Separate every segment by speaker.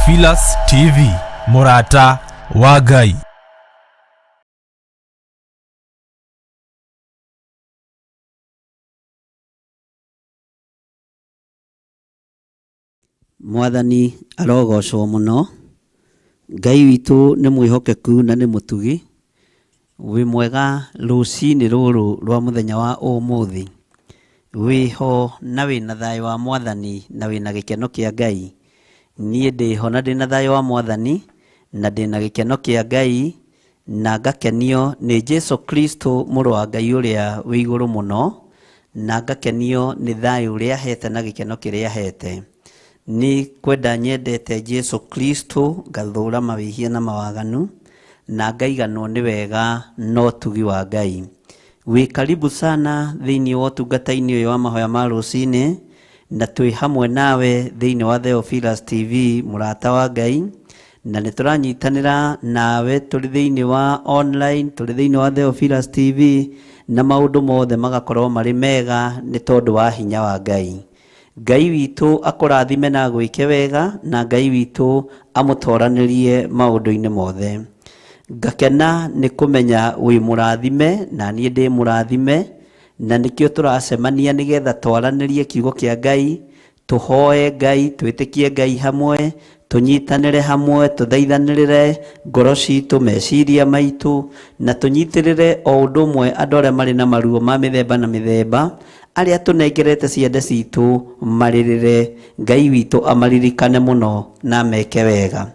Speaker 1: Theophilus TV, mũrata wa Ngai.
Speaker 2: Mwathani arogocwo mũno. Ngai witũ nĩ mwĩhokeku na nĩ mũtugi. Wĩ mwega rũcinĩ rũrũ rwa mũthenya wa ũmũthĩ. Wĩho na wĩna thayũ wa Mwathani na wĩna gĩkeno kĩa Ngai. Niĩ ndĩho na ndĩna thayũ wa Mwathani na ndĩna gĩkeno kĩa Ngai na ngakenio nĩ Jesu Kristo mũrũ wa Ngai ũrĩa wĩ igũrũ mũno, na ngakenio nĩ thayũ ũrĩa ahete na gĩkeno kĩrĩa ahete. Nĩ kwenda nyendete Jesu Kristo, ngathũra mawĩhia na mawaganu, na ngaiganwo nĩ wega na ũtugi wa Ngai. Wĩ karibu sana thĩinĩ wa ũtungata-inĩ ũyũ wa mahoya ma rũcinĩ, na twĩ hamwe nawe thĩinĩ wa Theophilus TV, mũrata wa Ngai, na nĩ tũranyitanĩra nawe tũrĩ thĩinĩ wa online, tũrĩ thĩinĩ wa Theophilus TV, na maũndũ mothe magakorwo marĩ mega nĩ tondũ wa hinya wa Ngai. Ngai witũ akũrathime na agwĩke wega, na Ngai witũ amũtoranĩrie maũndũ-inĩ mothe. Ngakena nĩ kũmenya wĩ mũrathime, na niĩ ndĩ mũrathime, na nĩkĩo tũracemania nĩgetha twaranĩrie kiugo kĩa Ngai, tũhoe Ngai, twĩtĩkie Ngai hamwe, tũnyitanĩre hamwe, tũthaithanĩrĩre ngoro citũ, meciria maitũ, na tũnyitĩrĩre o ũndũ ũmwe andũ arĩa marĩ na maruo ma mĩthemba na mĩthemba, arĩa tũnengerete ciande citũ marĩrĩre, Ngai witũ amaririkane mũno na ameke wega.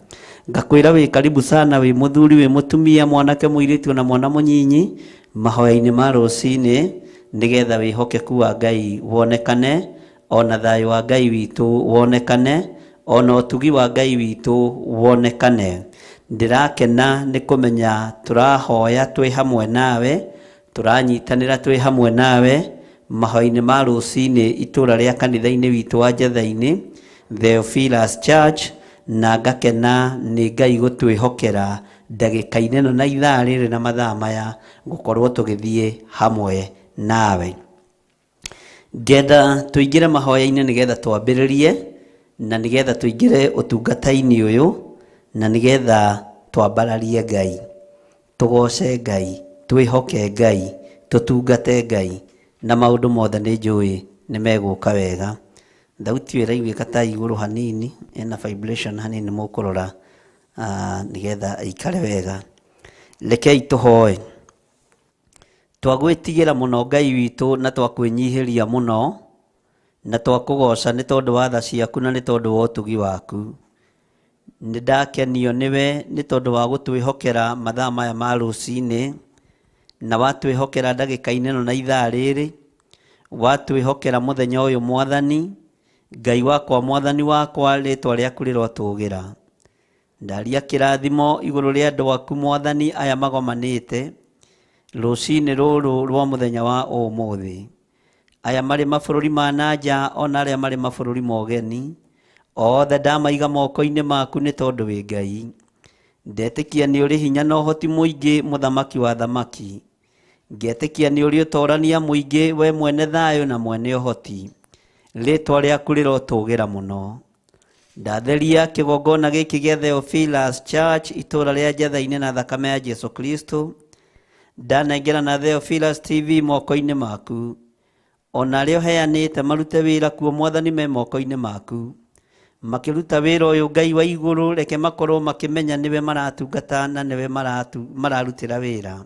Speaker 2: Ngakwĩra wĩ karibu sana, wĩ mũthuri, wĩ mũtumia, mwanake, mũirĩtu ona mwana mũnyinyi, mahoya-inĩ ma rũcinĩ, nĩgetha wĩhokeku wa Ngai wonekane, ona thayũ wa Ngai witũ wonekane, ona ũtugi wa Ngai witũ wonekane. Ndĩrakena nĩ kũmenya tũrahoya twĩ hamwe nawe, tũranyitanĩra twĩ hamwe nawe mahoya-inĩ ma rũcinĩ itũra rĩa kanitha-inĩ witũ wa Njatha-inĩ, Theophilus Church, na ngakena nĩ Ngai gũtwĩhokera ndagĩka-inĩ ĩno na ithaa rĩrĩ na mathaa maya gũkorwo tũgĩthiĩ hamwe nawe. Ngenda tũingĩre mahoya-inĩ nĩgetha twambĩrĩrie na nĩgetha tũingĩre ũtungata-inĩ ũyũ na nĩgetha twambararie Ngai, tũgoce Ngai, twĩhoke Ngai, tũtungate Ngai, na maũndũ mothe nĩ njũĩ nĩ megũka wega. Thauti ĩyo ĩraiguĩka ta igũrũ hanini, ĩna vibration hanini mũkũrora nĩgetha ĩikare wega. Rekei tũhoe. Twagwĩtigĩra mũno Ngai witũ na twakwĩnyihĩria mũno, na twakũgoca nĩ tondũ wa tha ciaku na nĩ tondũ wa ũtugi waku. Nĩ ndakenio nĩwe nĩ tondũ wa gũtwĩhokera mathaa maya ma rũcinĩ, na watwĩhokera ndagĩka-inĩ ĩno na ithaa rĩrĩ, watwĩhokera mũthenya ũyũ Mwathani, Ngai wakwa, Mwathani wakwa, rĩtwa rĩaku rĩrotũgĩra. Ndaria kĩrathimo igũrũ rĩa andũ aku Mwathani aya magomanĩte rũcinĩ rũrũ rwa mũthenya wa ũmũthĩ. Aya marĩ mabũrũri ma na nja ona arĩa marĩ mabũrũri ma ũgeni, othe ndamaiga moko-inĩ maku nĩ tondũ wĩ Ngai. Ndetĩkia nĩ ũrĩ hinya na ũhoti mũingĩ mũthamaki wa athamaki. Ngetĩkia nĩ ũrĩ ũtorania mũingĩ we mwene thayũ na mwene ũhoti. Rĩtwa rĩaku rĩrotũgĩra mũno. Ndatheria kĩgongona gĩkĩ gĩa Theophilus Church itũũra rĩa Njatha-inĩ na thakame ya Jesu Kristo. Ndanengera na Theophilus TV moko-inĩ maku. Ona arĩa ũheanĩte marute wĩra kuo Mwathani me moko-inĩ maku. Makĩruta wĩra ũyũ Ngai wa igũrũ reke makorwo makĩmenya nĩwe maratungata na nĩwe mararutĩra wĩra.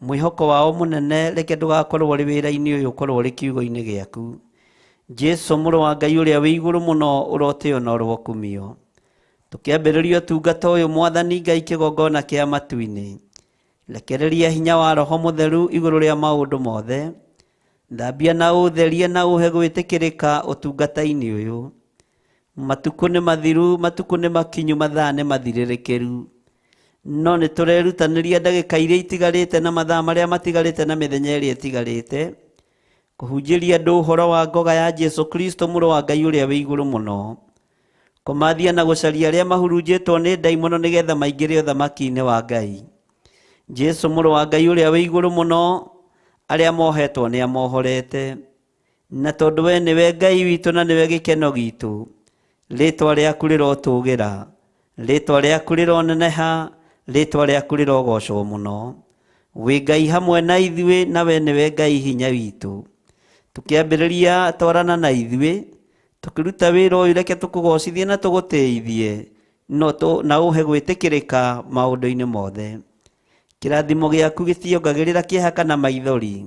Speaker 2: Mwĩhoko wao mũnene reke ndũgakorwo ũrĩ wĩra-inĩ ũyũ ũkorwo ũrĩ kiugo-inĩ gĩaku. Jesu mũrũ wa Ngai ũrĩa wĩ igũrũ mũno ũrotĩo na ũrokumio. Tũkĩambĩrĩria ũtungata ũyũ Mwathani Ngai kĩgongona kĩa matu-inĩ. Rekereria hinya wa Roho Mũtheru igũrũ rĩa maũndũ mothe. Thambia na ũtherie na ũhe gwĩtĩkĩrĩka ũtungata-inĩ ũyũ. Matukũ nĩ mathiru, matukũ nĩ makinyu, mathaa nĩ mathirĩrĩkĩru. No nĩ tũrerutanĩria ndagĩka iria itigarĩte na mathaa marĩa matigarĩte na mĩthenya ĩrĩa ĩtigarĩte kũhunjĩria andũ ũhoro wa ngoga ya Jesu Kristo mũrũ wa Ngai ũrĩa wĩ igũrũ mũno. Kũmathia na gũcaria arĩa mahurunjĩtwo nĩ ndaimono nĩgetha maingĩre ũthamaki-inĩ wa Ngai. Jesu mũrũ wa Ngai ũrĩa wĩ igũrũ mũno, arĩa mohetwo nĩ amohorete. Na tondũ we nĩwe Ngai witũ na nĩwe gĩkeno gitũ, rĩtwa rĩaku rĩrotũgĩra. Rĩtwa rĩaku rĩroneneha, rĩtwa rĩaku rĩrogocwo mũno. Wĩ Ngai hamwe na ithuĩ, na we nĩwe Ngai hinya witũ. Tũkĩambĩrĩria twarana na ithuĩ, tũkĩruta wĩra ũyũ reke tũkũgocithie na tũgũtĩithie, no na ũhe gwĩtĩkĩrĩka maũndũ-inĩ mothe. Kĩrathimo gĩaku gĩtiongagĩrĩra kĩeha kana maithori,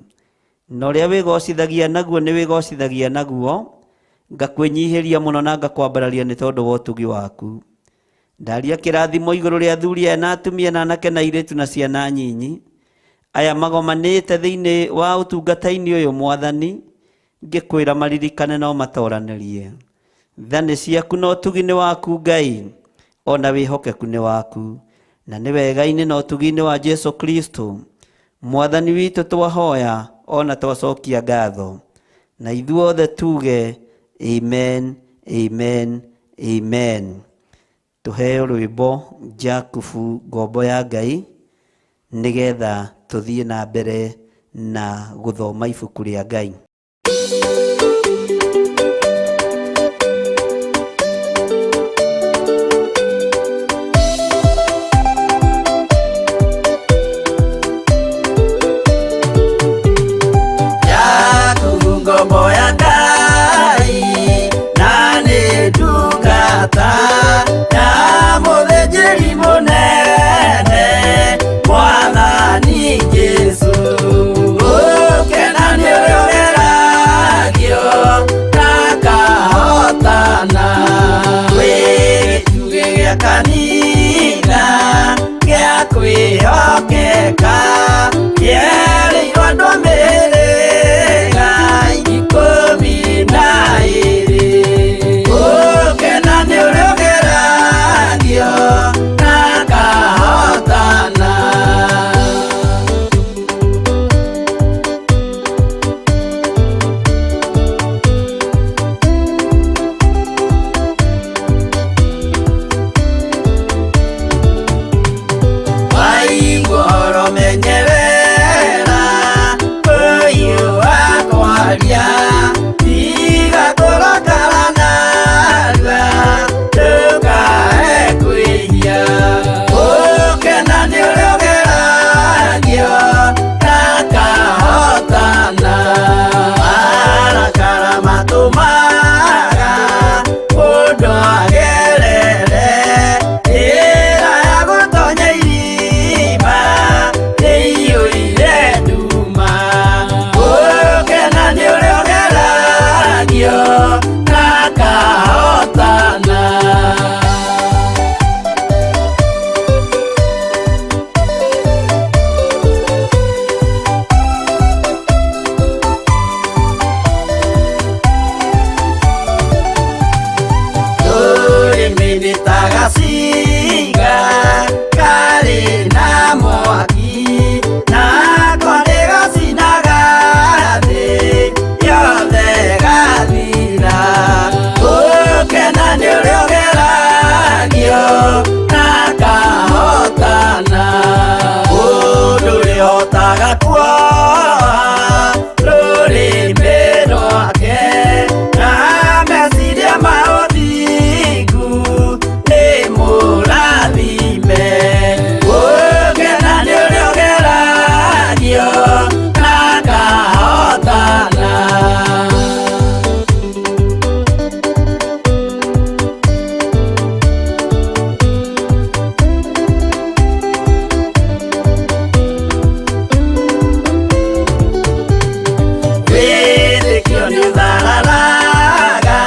Speaker 2: na ũrĩa wĩgocithagia naguo nĩ wĩgocithagia naguo, ngakwĩnyihĩria mũno na ngakwambararia nĩ tondũ wa ũtugi waku. Ndaria kĩrathimo igũrũ rĩa athuri aya na atumia na anake na airĩtu na ciana nyinyi, aya magomanĩte thĩinĩ wa ũtungata-inĩ ũyũ Mwathani, ngĩkwĩra maririkane no matoranĩrie. Tha nĩ ciaku na ũtugi nĩ waku Ngai, ona wĩhokeku nĩ waku, na nĩ wega-inĩ na ũtugi-inĩ wa Jesu Kristo Mwathani witũ twahoya ona twacokia ngatho, na ithuothe tuge amen, amen, amen. Tũheo rwĩmbo Jakubu ngombo ya Ngai, nĩgetha tũthiĩ na mbere na gũthoma ibuku rĩa Ngai.
Speaker 3: Jakubu ngombo ya Ngai na nĩ ndungata ya mũthĩnjĩri mũnene Mwathani Jesũ. Gũkena nĩ ũrĩa ũgeragio na akahotana, wĩ gĩtugĩ gĩa kanitha gĩa kwĩhokeka, kĩerĩirwo andũ a mĩhĩrĩga 12. Gũkena nĩ ũrĩa ũgeragio na akahotana. Waigua ũhoro menyerera, ũyũ wa kwaria, tiga kũrakara narua, ndũkae kwĩhia. Gũkena nĩ ũrĩa ũgeragio na akahotana, marakara matũmaga mũndũ agerere njĩra ya gũtonya irima ĩiyũire nduma. Gũkena nĩ ũrĩa ũgeragio na akahotana. Rũrĩmĩ nĩ ta gacinga karĩ na mwaki, nako nĩ gacinaga thĩ yothe gathira. Gũkena nĩ ũrĩa ũgeragio na akahotana, mũndũ ũrĩhotaga kuoha rũrĩmĩ rwake na meciria ma ũthingu nĩ mũrathime. Gũkena nĩ ũrĩa ũgeragio na akahotana. Wĩtĩkio nĩ ũthararaga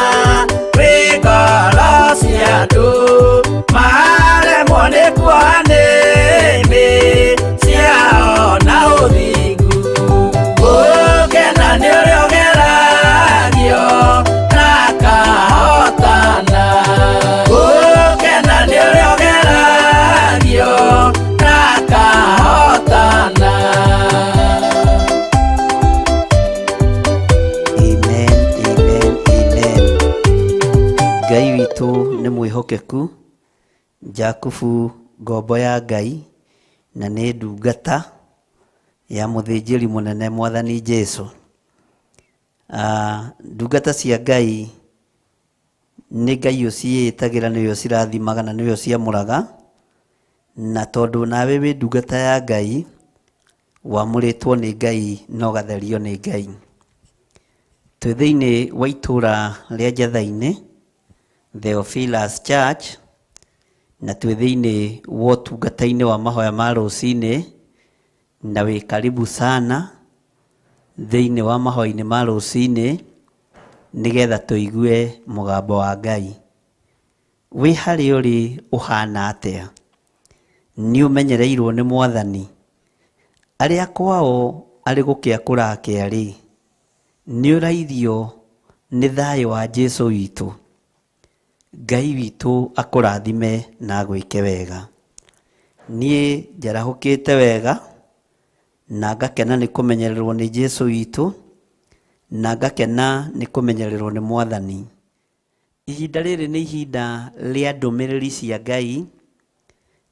Speaker 3: wĩ ngoro cia andũ, maremwo nĩ kuoha nĩmĩ ciao na ũthingu. Gũkena nĩ ũrĩa ũgeragio na akahotana. Gũkena nĩ ũrĩa ũgeragio na akahotana.
Speaker 2: Amen, amen, amen. Ngai witũ nĩ mwĩhokeku, Jakubu ngombo ya Ngai, na nĩ ndungata ya mũthĩnjĩri mũnene Mwathani Jesu. Ndungata cia Ngai Nĩ Ngai ũciĩtagĩra, nĩwe ũcirathimaga na nĩwe ũciamũraga. Na tondũ nawe wĩ ndungata ya Ngai, wamũrĩtwo nĩ Ngai na ũgatherio nĩ Ngai. Twĩ thĩinĩ wa itũra rĩa Njatha-inĩ, Theophilus Church, na twĩ thĩinĩ wa ũtungata-inĩ wa mahoya ma rũcinĩ, na wĩ karibu sana thĩinĩ wa mahoya-inĩ ma rũcinĩ, nĩgetha tũigue mũgambo wa Ngai. Wĩ harĩa ũrĩ ũhana atĩa? Nĩ ũmenyereirwo nĩ Mwathani? Arĩa kwao arĩ gũkĩa kũrakĩa rĩ, nĩ ũrairio nĩ thayũ wa Jesu witũ? Ngai witũ akũrathime na agwĩke wega. Niĩ njarahũkĩte wega na ngakena nĩ kũmenyererwo nĩ Jesu witũ, na ngakena nĩ kũmenyererwo nĩ Mwathani. Ihinda rĩrĩ nĩ ihinda rĩa ndũmĩrĩri cia Ngai,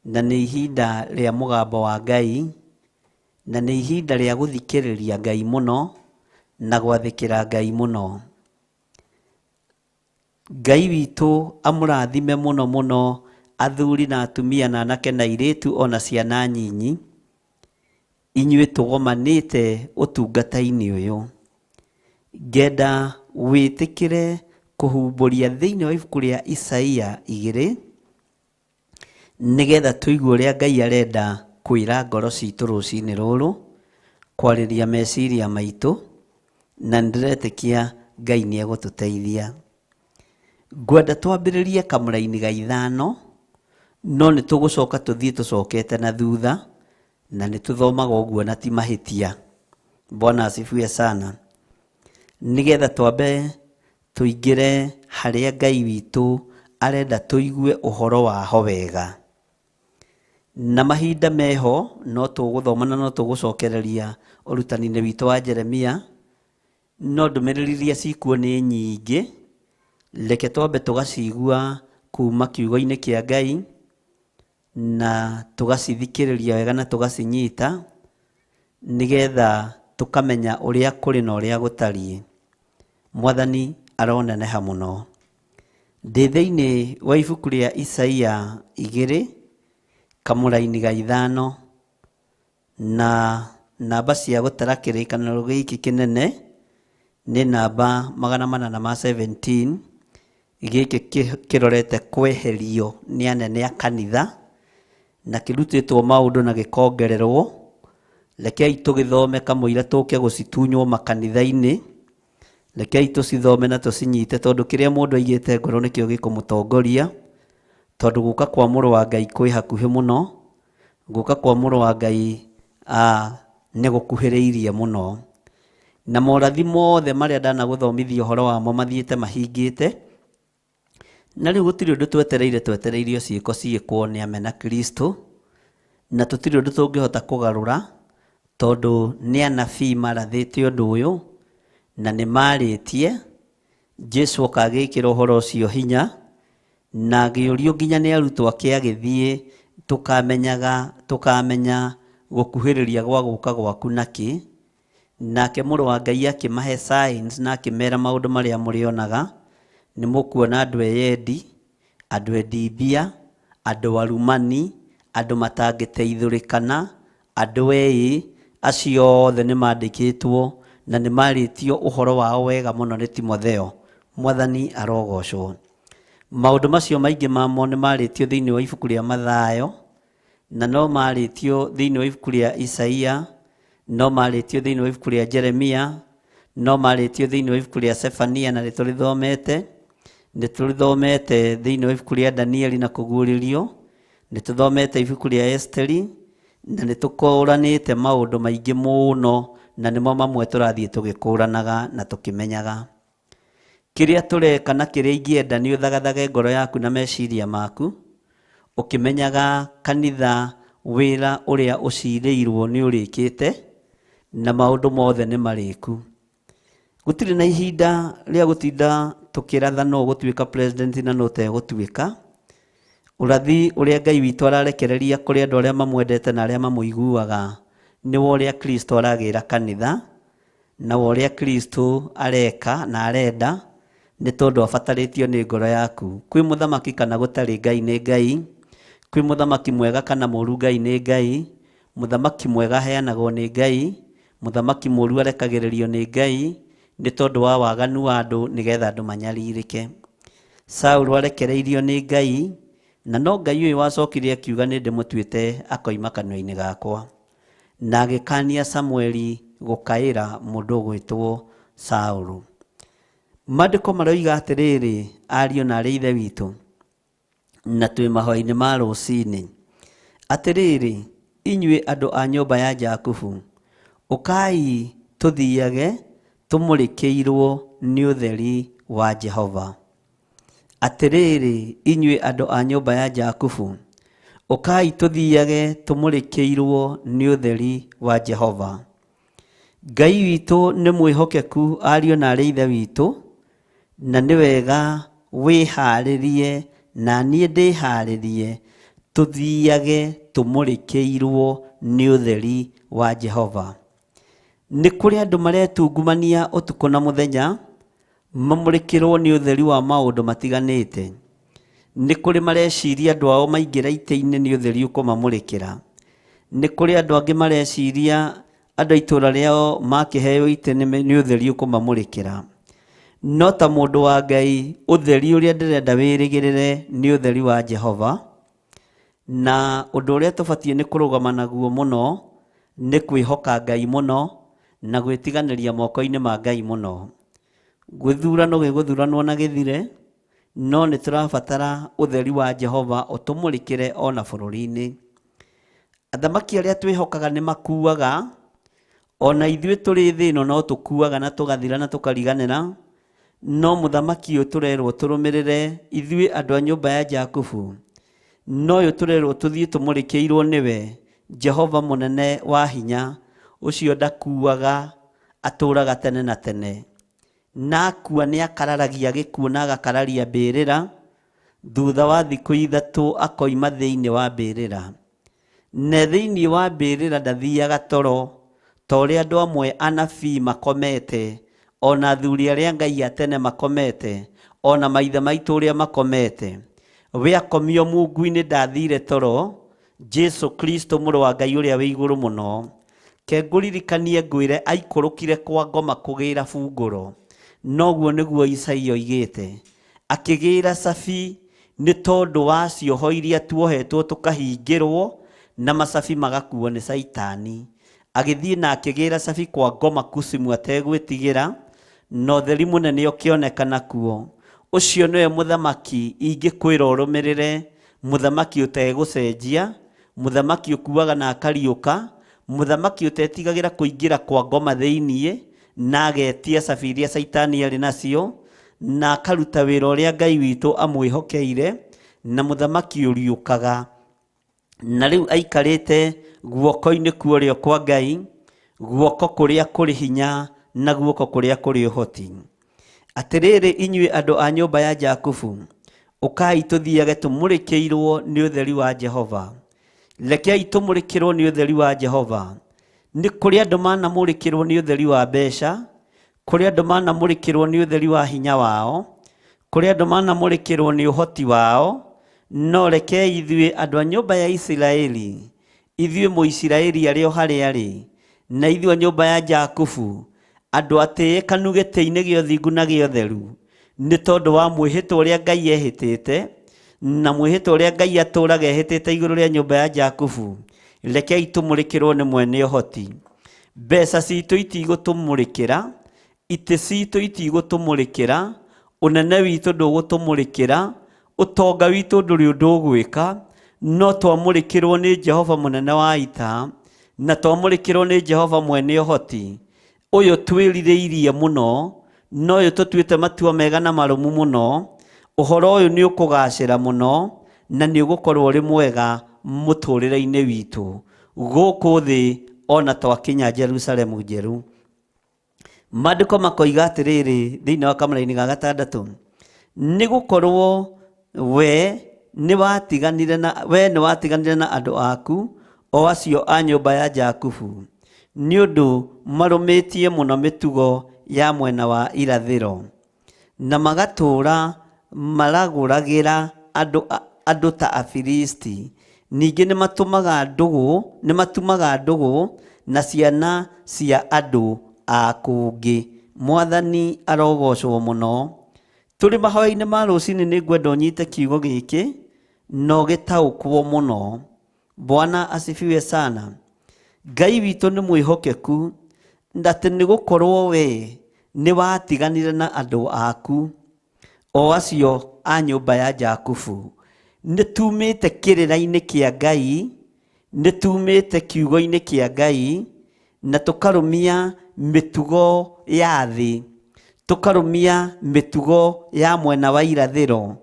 Speaker 2: na nĩ ihinda rĩa mũgambo wa Ngai, na nĩ ihinda rĩa gũthikĩrĩria Ngai mũno na gwathĩkĩra Ngai mũno. Ngai witũ amũrathime mũno mũno athuri na atumia na anake na airĩtu ona ciana nyinyi, inyuĩ tũgomanĩte ũtungata-inĩ ũyũ. Ngenda wĩtĩkĩre kũhumbũria thĩinĩ wa ibuku rĩa Isaia 2, nĩgetha tũigue ũrĩa Ngai arenda kwĩra ngoro citũ rũcinĩ rũrũ, kwarĩria meciria maitũ, na nĩndĩretĩkia Ngai nĩ egũtũteithia. Ngwenda twambĩrĩrie kamũraini ga 5, no nĩ tũgũcoka tũthiĩ tũcokete na thutha, na nĩ tũthomaga ũguo na ti mahĩtia. Bwana asifiwe sana. Nĩgetha twambe tũingĩre harĩa Ngai witũ arenda tũigue ũhoro waho wega. Na mahinda meho no tũgũthoma na no tũgũcokereria ũrutani-inĩ witũ wa Jeremia, no ndũmĩrĩri iria cikuo nĩ nyingĩ, reke twambe tũgacigua kuma kiugo-inĩ kĩa Ngai, na tũgacithikĩrĩria wega na tũgacinyita, nĩgetha tũkamenya ũrĩa kũrĩ na ũrĩa gũtariĩ. Mwathani aroneneha mũno. Ndĩ thĩinĩ wa ibuku rĩa Isaia 2, kamũraini ga 5, na namba cia gũtara kĩrĩkanĩro gĩkĩ kĩnene nĩ namba magana manana ma 17, gĩkĩ kĩrorete kweherio nĩ anene a kanitha, na kĩrutĩtwo maũndũ na gĩkongererwo. Rekei tũgĩthome kamũira tũke gũcitunywo makanitha-inĩ, rekei tũcithome na tũcinyite, tondũ kĩrĩa mũndũ aigĩte ngoro nĩkĩo gĩkũmũtongoria, tondũ gũka kwa mũrũ wa Ngai kwĩ hakuhĩ mũno, gũka kwa mũrũ wa Ngai nĩ gũkuhĩrĩirie mũno. Na morathi mothe marĩa ndanagũthomithia ũhoro wamo mathiĩte mahingĩte, na rĩu gũtirĩ ũndũ twetereire, twetereirio ciĩko ciĩkwo nĩ amena Kristo, na tũtirĩ ũndũ tũngĩhota kũgarũra, tondũ nĩ anabii marathĩte ũndũ ũyũ, na nĩ marĩtie. Jesu oka agĩkĩra ũhoro ũcio hinya, na agĩũrio nginya nĩ arutwo ake agĩthiĩ, tũkamenya gũkuhĩrĩria gwa gũka gwaku nakĩ. Nake mũrũ wa Ngai akĩmahe signs na akĩmera maũndũ marĩa mũrĩonaga. Nĩ mũkuona andũ eyendi, andũ endi mbia, andũ arumani, andũ matangĩteithũrĩkana, andũ eĩ, acio othe nĩ mandĩkĩtwo na nĩ marĩtio ũhoro wao wega mũno nĩ Timotheo. Mwathani arogocwo. Maũndũ macio maingĩ mamo nĩ marĩtio thĩinĩ wa ibuku rĩa Mathayo, na no marĩtio thĩinĩ wa ibuku rĩa Isaia, no marĩtio thĩinĩ wa ibuku rĩa Jeremia, no marĩtio thĩinĩ wa ibuku rĩa Sefania, na nĩtũrĩthomete. Nĩtũrĩthomete thĩinĩ wa ibuku rĩa Danieli na kũguũrĩrio, nĩtũthomete ibuku rĩa Esteri, na nĩtũkũranĩte maũndũ maingĩ mũno, na nĩmo mamwe tũrathiĩ tũgĩkũranaga na tũkĩmenyaga. Kĩrĩa tũreka na kĩrĩa ingĩenda nĩ ũthagathage ngoro yaku na meciria maku, ũkĩmenyaga kanitha wĩra ũrĩa ũcirĩirwo nĩ ũrĩkĩte, na maũndũ mothe nĩ marĩku. Gũtirĩ na ihinda rĩa gũtinda tũkĩratha nũ ũgũtuĩka president na nũ ũtegũtuĩka. Ũrathi ũrĩa Ngai witũ ararekereria kũrĩ andũ arĩa mamwendete na arĩa mamũiguaga nĩ wa ũrĩa Kristo aragĩra kanitha, na wa ũrĩa Kristo areka na arenda, Nĩ tondũ abatarĩtio nĩ ngoro yaku. Kwĩ mũthamaki kana gũtarĩ, Ngai nĩ Ngai. Kwĩ mũthamaki mwega kana mũru, Ngai nĩ Ngai. Mũthamaki mwega aheanagwo nĩ Ngai, mũthamaki mũru arekagĩrĩrio nĩ Ngai nĩ tondũ wa waganu wa andũ nĩgetha andũ manyarirĩke. Saũlũ arekereirio nĩ Ngai, na no Ngai ũyũ wacokire akiuga nĩ ndĩmũtuĩte akoima kanua-inĩ gakwa. Na agĩkania Samueli gũkaĩra mũndũ ũgwĩtwo Saũlũ. Maandĩko maroiga atĩrĩrĩ, ariũ na arĩ ithe witũ, na twĩ mahoya-inĩ ma rũcinĩ, atĩrĩrĩ, inyuĩ andũ a nyũmba ya Jakubu, ũkai tũthiage tũmũrĩkĩirwo nĩ ũtheri wa Jehova. Atĩrĩrĩ, inyuĩ andũ a nyũmba ya Jakubu, ũkai tũthiage tũmũrĩkĩirwo nĩ ũtheri wa Jehova. Ngai witũ nĩ mwĩhokeku, ariũ na arĩ ithe witũ, na nĩ wega wĩharĩrie na niĩ ndĩharĩrie tũthiage tũmũrĩkĩirwo nĩ ũtheri wa Jehova. Nĩ kũrĩ andũ maretungumania ũtukũ na mũthenya mamũrĩkĩrwo nĩ ũtheri wa maũndũ matiganĩte. Nĩ kũrĩ mareciria andũ ao maingĩra itĩ-inĩ nĩ ũtheri ũkũmamũrĩkĩra. Nĩ kũrĩ andũ angĩ mareciria andũ a itũũra rĩao makĩheo itĩ nĩ ũtheri ũkũmamũrĩkĩra. No ta mũndũ wa Ngai, ũtheri ũrĩa ndĩrenda wĩrĩgĩrĩre nĩ ũtheri wa Jehova. Na ũndũ ũrĩa tũbatiĩ nĩ kũrũgama naguo mũno nĩ kwĩhoka Ngai mũno na gwĩtiganĩria moko-inĩ ma Ngai mũno. Gĩthurano gĩgũthuranwo na gĩthire, no nĩ tũrabatara ũtheri wa Jehova ũtũmũrĩkĩre ona bũrũri-inĩ. Athamaki arĩa twĩhokaga nĩ makuaga, ona ithuĩ tũrĩ thĩ ĩno no tũkuaga na tũgathira na tũkariganĩra, no mũthamaki ũyũ tũrerwo tũrũmĩrĩre ithuĩ andũ a nyũmba ya Jakubu, no ũyũ tũrerwo tũthiĩ tũmũrĩkĩirwo nĩwe, Jehova mũnene wa hinya, ũcio ndakuaga, atũũraga tene na tene. Na akua nĩ akararagia gĩkuũ na agakararia mbĩrĩra, thutha wa thikũ ithatũ akoima thĩinĩ wa mbĩrĩra. Na thĩinĩ wa mbĩrĩra ndathiaga toro, ta ũrĩa andũ amwe anabii makomete, ona athuri arĩa Ngai a tene makomete, ona maithe maitũ ũrĩa makomete. We akomio mungu-inĩ ndathire toro, Jesu Kristo mũrũ wa Ngai ũrĩa wĩ igũrũ mũno. Ke ngũririkanie ngwĩre aikũrũkire kwa ngoma kũgĩra bungũro. Noguo nĩguo Isaia oigĩte. Akĩgĩra cabi nĩ tondũ wa cioho iria tuohetwo tũkahingĩrwo na macabi magakuo nĩ Caitani. Agĩthiĩ na akĩgĩra cabi kwa ngoma kucimu ategwĩtigĩra, na ũtheri mũnene ũkĩonekana kuo. Ũcio nĩwe mũthamaki ingĩkwĩra ũrũmĩrĩre, mũthamaki ũtegũcenjia, mũthamaki ũkuaga na akariũka, mũthamaki ũtetigagĩra kũingĩra kwa ngoma thĩiniĩ na agetia cabi iria Caitani arĩ nacio, na akaruta wĩra ũrĩa Ngai witũ amwĩhokeire, na mũthamaki ũriũkaga. Na rĩu aikarĩte guoko-inĩ kwa ũrĩo kwa Ngai, guoko kũrĩa kũrĩ hinya na guoko kũrĩa kũrĩ ũhoti. Atĩrĩrĩ inyuĩ andũ a nyũmba ya Jakubu, ũkai tũthiage tũmũrĩkĩirwo nĩ ũtheri wa Jehova. Rekei tũmũrĩkĩrwo nĩ ũtheri wa Jehova. Nĩ kũrĩ andũ manamũrĩkĩrwo nĩ ũtheri wa mbeca, kũrĩ andũ manamũrĩkĩrwo nĩ ũtheri wa hinya wao, kũrĩ andũ manamũrĩkĩrwo nĩ ũhoti wao, no rekei ithuĩ andũ a nyũmba ya Isiraeli, ithuĩ Mũisiraeli arĩ o harĩa arĩ, na ithuĩ a nyũmba ya Jakubu, andũ atĩĩkanu gĩtĩ-inĩ gĩa ũthingu na gĩa ũtheru, nĩ tondũ wa mwĩhĩtwa ũrĩa Ngai ehĩtĩte, na mwĩhĩtwa ũrĩa Ngai atũũraga ehĩtĩte igũrũ rĩa nyũmba ya Jakubu, rekei tũmũrĩkĩrwo nĩ mwene ũhoti. Mbeca citũ itigũtũmũrĩkĩra, itĩ citũ itigũtũmũrĩkĩra, ũnene witũ ndũgũtũmũrĩkĩra, ũtonga witũ ndũrĩ ũndũ ũgwĩka, no twamũrĩkĩrwo nĩ Jehova mũnene wa ita, na twamũrĩkĩrwo nĩ Jehova mwene ũhoti. Ũyũ twĩrirĩirie mũno, na ũyũ tũtuĩte matua mega na marũmu mũno, ũhoro ũyũ nĩ ũkũgacĩra mũno, na nĩ ũgũkorwo ũrĩ mwega mũtũrĩre-inĩ witũ gũkũ thĩ ona twakinya Jerusalemu njerũ. Maandĩko makoiga atĩrĩrĩ thĩinĩ wa kamũraini ga gatandatũ, nĩ gũkorwo we nĩ watiganire na we nĩ watiganire na andũ aku o acio a nyũmba ya Jakubu, nĩ ũndũ marũmĩtie mũno mĩtugo ya mwena wa irathĩro. Na magatũũra maragũragĩra andũ, andũ ta Afilisti. Ningĩ nĩmatumaga ndũgũ, nĩmatumaga ndũgũ na ciana cia andũ a kũngĩ. Mwathani arogocwo mũno. Tũrĩ mahoya-inĩ ma rũcinĩ nĩ ngwenda ũnyite kiugo gĩkĩ na ũgĩtaũkwo mũno. Bwana asifiwe sana. Ngai witũ nĩ mwĩhokeku atĩ nĩ gũkorwo we nĩ watiganire na andũ aku o acio a nyũmba ya Jakubu. Nĩ tumĩte kĩrĩra-inĩ kĩa Ngai, nĩ tumĩte kiugo-inĩ kĩa Ngai na tũkarũmia mĩtugo ya thĩ, tũkarũmia mĩtugo ya mwena wa irathĩro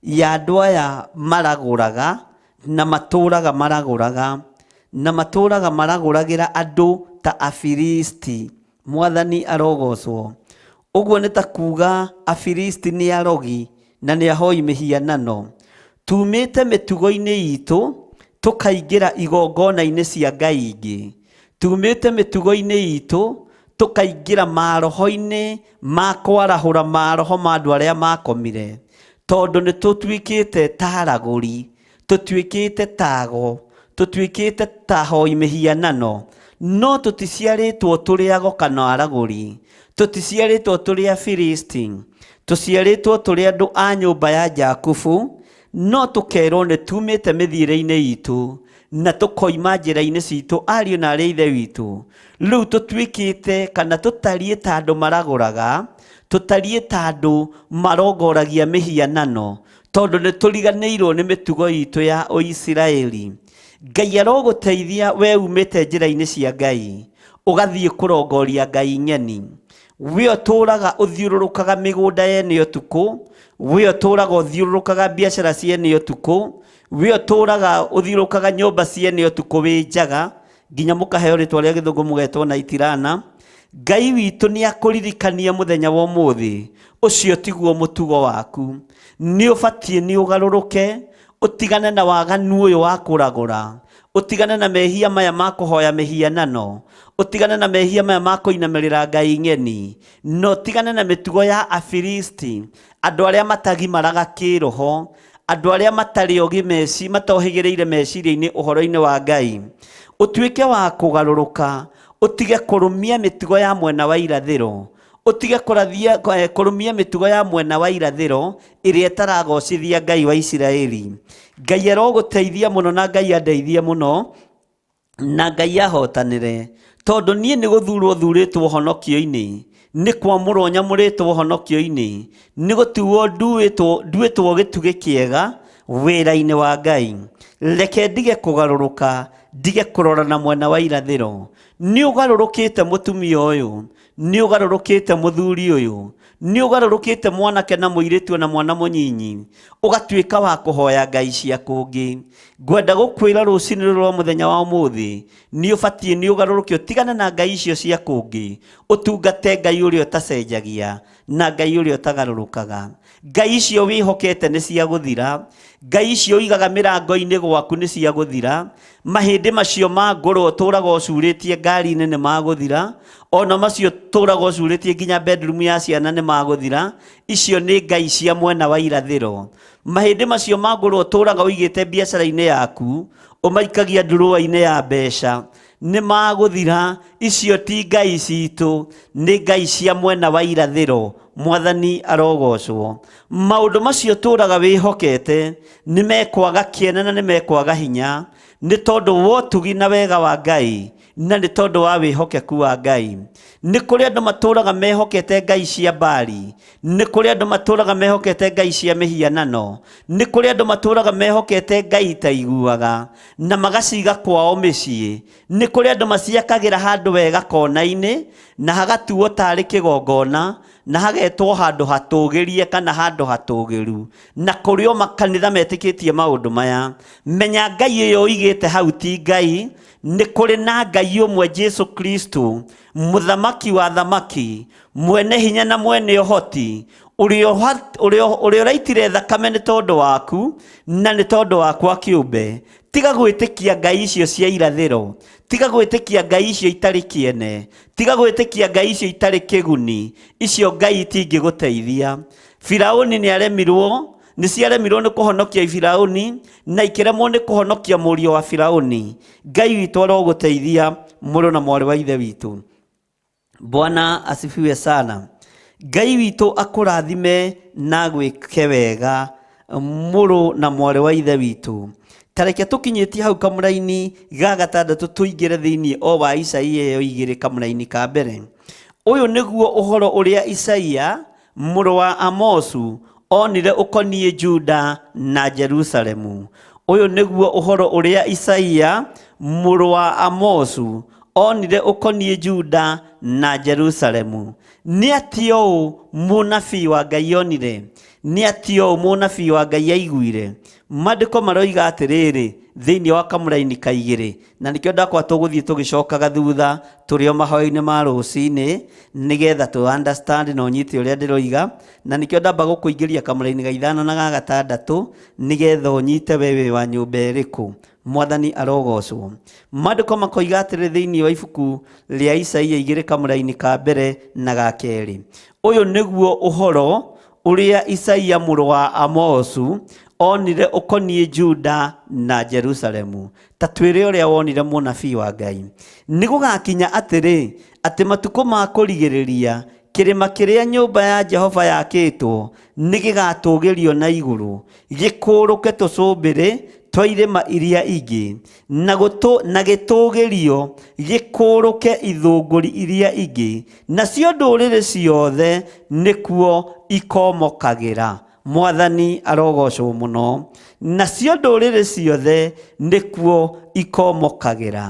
Speaker 2: ya andũ aya maragũraga na matũraga maragũraga na matũraga maragũragĩra andũ ta Afilisti. Mwathani arogocwo. Ũguo nĩ ta kuga Afilisti nĩ arogi na nĩ ahoi mĩhianano. Tumĩte mĩtugo-inĩ itũ tũkaingĩra igongona-inĩ cia ngai ingĩ. Tumĩte mĩtugo-inĩ itũ tũkaingĩra maroho-inĩ ma kwarahũra maroho ma andũ arĩa makomire, tondũ nĩ tũtuĩkĩte ta aragũri, tũtuĩkĩte ta ago, tũtuĩkĩte ta ahoi mĩhianano, no tũticiarĩtwo tũrĩ ago kana aragũri, tũticiarĩtwo tũrĩ Afilisti, tũciarĩtwo tũrĩ andũ a nyũmba ya Jakubu, no tũkerwo nĩ tumĩte mĩthiĩre-inĩ itũ na tũkoima njĩra-inĩ citũ ariũ na arĩ ithe witũ. Rĩu tũtuĩkĩte kana tũtariĩ ta andũ maragũraga, tũtariĩ ta andũ marongoragia mĩhianano, tondũ nĩ tũriganĩirwo nĩ mĩtugo itũ ya Ũisiraeli. Ngai arogũteithia we umĩte njĩra-inĩ cia Ngai, ũgathiĩ kũrongoria ngai ng'eni. We ũtũraga ũthiũrũrũkaga mĩgũnda yene ũtukũ, we ũtũraga ũthiũrũrũkaga biacara ciene ũtukũ, we ũtũraga ũthiũrũrũkaga nyũmba ciene ũtukũ wĩ njaga, nginya mũkaheo rĩtwa rĩa gĩthũngũ mũgetwo na itirana. Ngai witũ nĩ akũririkania mũthenya wa ũmũthĩ, ũcio tiguo mũtugo waku. Nĩ ũbatiĩ nĩ ũgarũrũke, ũtigane na waganu ũyũ wa kũragũra, ũtigane na mehia maya ma kũhoya mĩhianano, ũtigane na mehia maya ma kũinamĩrĩra ngai ng'eni, na ũtigane na mĩtugo ya Afilisti, andũ arĩa matagimaraga kĩroho, andũ arĩa matarĩ ogĩ meci, matohĩgĩrĩire meciria-inĩ ũhoro-inĩ wa Ngai. Ũtuĩke wa kũgarũrũka, ũtige kũrũmia mĩtugo ya mwena wa irathĩro, ũtige kũrathia, kũrũmia mĩtugo ya mwena wa irathĩro ĩrĩa ĩtaragocithia Ngai wa Isiraeli. Ngai arogũteithia mũno na Ngai andeithie mũno na Ngai ahotanĩre, tondũ niĩ nĩ gũthurwo thurĩtwo honokio-inĩ, nĩ kwamũrwo nyamũrĩtwo honokio-inĩ, nĩ gũtuo nduĩtwo nduĩtwo gĩtugĩ kĩega wĩra-inĩ wa Ngai. Reke ndige kũgarũrũka, ndige kũrora na mwena wa irathĩro. Nĩ ũgarũrũkĩte mũtumia ũyũ, nĩ ũgarũrũkĩte mũthuri ũyũ, nĩ ũgarũrũkĩte mwanake na mũirĩtu na mwana mũnyinyi, ũgatuĩka wa kũhoya ngai cia kũngĩ. Ngwenda gũkwĩra rũcinĩ rũrũ rwa mũthenya wa ũmũthĩ, nĩ ũbatiĩ nĩ ũgarũrũke ũtigane na ngai icio cia kũngĩ, ũtungate Ngai ũrĩa ũtacenjagia na Ngai ũrĩa ũtagarũrũkaga. Ngai icio wĩhokete nĩ cia gũthira, ngai icio ũigaga mĩrango-inĩ gwaku nĩ cia gũthira, mahĩndĩ macio ma ngũrwe ũtũraga ũcurĩtie ngari-inĩ nĩ magũthira, ona macio ũtũraga ũcurĩtie nginya bedroom ya ciana nĩ magũthira, icio nĩ ngai cia mwena wa irathĩro. Mahĩndĩ macio ma ngũrwe ũtũraga ũigĩte biacara-inĩ yaku, ũmaikagia ndurũa-inĩ ya mbeca, nĩ magũthira, icio ti ngai citũ, nĩ ngai cia mwena wa irathĩro. Mwathani arogocwo. Maũndũ macio ũtũraga wĩhokete nĩ mekwaga kĩene na nĩ mekwaga hinya, nĩ tondũ wa ũtugi na wega wa Ngai na nĩ tondũ wa wĩhokeku wa Ngai. Nĩ kũrĩ andũ matũraga mehokete ngai cia Baali, nĩ kũrĩ andũ matũraga mehokete ngai cia mĩhianano, nĩ kũrĩ andũ matũraga mehokete ngai itaiguaga na magaciga kwao mĩciĩ. Nĩ kũrĩ andũ maciakagĩra handũ wega kona-inĩ na hagatuo tarĩ kĩgongona na hagetwo handũ hatũgĩrie kana handũ hatũgĩru, na kũrĩ o makanitha metĩkĩtie maũndũ maya. Menya ngai ĩyo ũigĩte hau ti ngai, nĩ kũrĩ na Ngai ũmwe Jesu Kristo. Mũthamaki wa thamaki, mwene hinya na mwene ũhoti, ũrĩa ũraitire thakame nĩ tondũ waku na nĩ tondũ wakwa kĩũmbe. Tiga gwĩtĩkia ngai icio cia irathĩro, tiga gwĩtĩkia ngai icio itarĩ kĩene, tiga gwĩtĩkia ngai icio itarĩ kĩguni, icio ngai itingĩgũteithia. Firauni nĩ aremirwo, nĩ ciaremirwo nĩ kũhonokia Firauni na ikĩremwo nĩ kũhonokia mũriũ wa Firauni. Ngai witũ arogũteithia mũrũ na mwarĩ wa ithe witũ. Bwana asifiwe sana. Ngai witũ akũrathime na gwĩke wega mũrũ na mwarĩ wa ithe witũ. Tareke tũkinyĩtie hau kamũraini ga gatandatũ tũingĩre thĩinĩ o wa Isaia ĩyo igĩrĩ kamũraini ka mbere. Ũyũ nĩguo ũhoro ũrĩa Isaia mũrũ wa Amosu onire ũkoniĩ Juda na Jerusalemu. Ũyũ nĩguo ũhoro ũrĩa Isaia mũrũ wa Amosu onire ũkoniĩ Juda na Jerusalemu. Nĩ atĩa ũũ mũnabii wa Ngai onire? Nĩ atĩa ũũ mũnabii wa Ngai aiguire? Maandĩko maroiga atĩrĩrĩ thĩinĩ wa kamũraini ka igĩrĩ, na nĩkĩo ndakwa tũgũthiĩ tũgĩcokaga thutha tũrĩ o mahoya-inĩ ma rũcinĩ nĩgetha tũ understand na ũnyite ũrĩa ndĩroiga, na nĩkĩo ndamba gũkũingĩria kamũraini ga ithano na ga gatandatũ nĩgetha ũnyite we wĩ wa nyũmba ĩrĩkũ. Mwathani arogocwo. Maandĩko makoiga atĩrĩ thĩinĩ wa ibuku rĩa Isaia igĩrĩ kamũraini ka mbere na ga kerĩ, ũyũ nĩguo ũhoro ũrĩa Isaia mũrũ wa Amosu onire ũkoniĩ Juda na Jerusalemu. Ta twĩre ũrĩa wonire mũnabii wa Ngai. Nĩ gũgakinya atĩrĩ, atĩ matukũ ma kũrigĩrĩria kĩrĩma kĩrĩa nyũmba ya Jehova yakĩtwo nĩ gĩgatũgĩrio na igũrũ, gĩkũrũke tũcũmbĩrĩ twa irĩma iria ingĩ, na gĩtũgĩrio gĩkũrũke ithũngũri iria ingĩ, nacio ndũrĩrĩ ciothe nĩkuo ikomokagĩra. Mwathani arogocwo mũno. Nacio ndũrĩrĩ ciothe nĩkuo ikomokagĩra.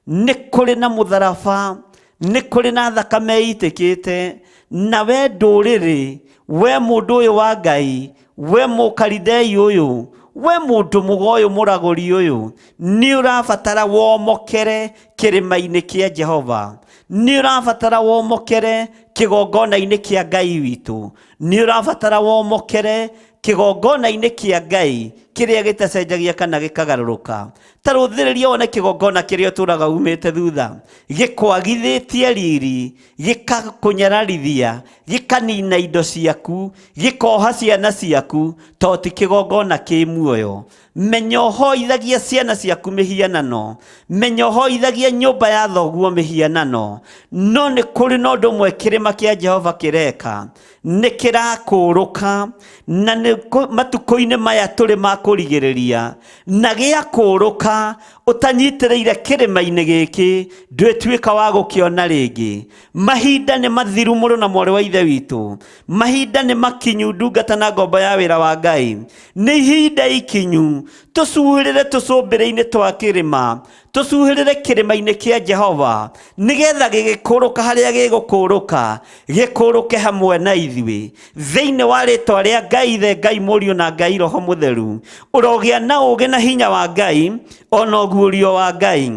Speaker 2: Nĩ kũrĩ na mũtharaba, nĩ kũrĩ na thakame ĩitĩkĩte, na we ndũrĩrĩ, we mũndũ ũyũ wa Ngai, we mũkaridei ũyũ, we mũndũ mũgo ũyũ mũragũri ũyũ, nĩ ũrabatara womokere kĩrĩma-inĩ kĩa Jehova, nĩ ũrabatara womokere kĩgongona-inĩ kĩa Ngai witũ, nĩ ũrabatara womokere kĩgongona-inĩ kĩa Ngai kĩrĩa gĩtacenjagia kana gĩkagarũrũka. Ta rũthĩrĩria wone kĩgongona kĩrĩa ũtũraga umĩte thutha, gĩkwagithĩtie riri, gĩkakũnyararithia, gĩkanina indo ciaku, gĩkoha ciana ciaku, to ti kĩgongona kĩ muoyo. Menya ũhoithagia ciana ciaku mĩhianano, menya ũhoithagia nyũmba ya thoguo mĩhianano, no nĩ kũrĩ na ũndũ ũmwe kĩrĩma kĩa Jehova kĩreka, nĩ kĩrakũrũka, na nĩ matukũ-inĩ maya tũrĩ ma kũrigĩrĩria, na gĩakũrũka ũtanyitĩrĩire kĩrĩma-inĩ gĩkĩ ndwĩtuĩka wa gũkĩona rĩngĩ. Mahinda nĩ mathiru mũrũ na mwarĩ wa ithe witũ, mahinda nĩ makinyu ndungata na ngombo ya wĩra wa Ngai, nĩ ihinda ikinyu tũcuhĩrĩre tũcũmbĩrĩ-inĩ twa kĩrĩma, tũcuhĩrĩre kĩrĩma-inĩ kĩa Jehova, nĩgetha gĩgĩkũrũka harĩa gĩgũkũrũka, gĩkũrũke hamwe na ithuĩ. Thĩinĩ wa rĩtwa rĩa Ngai Ithe, Ngai Mũriũ na Ngai Roho Mũtheru, ũrogĩa na ũũgĩ na hinya wa Ngai ona ũguũrio wa Ngai,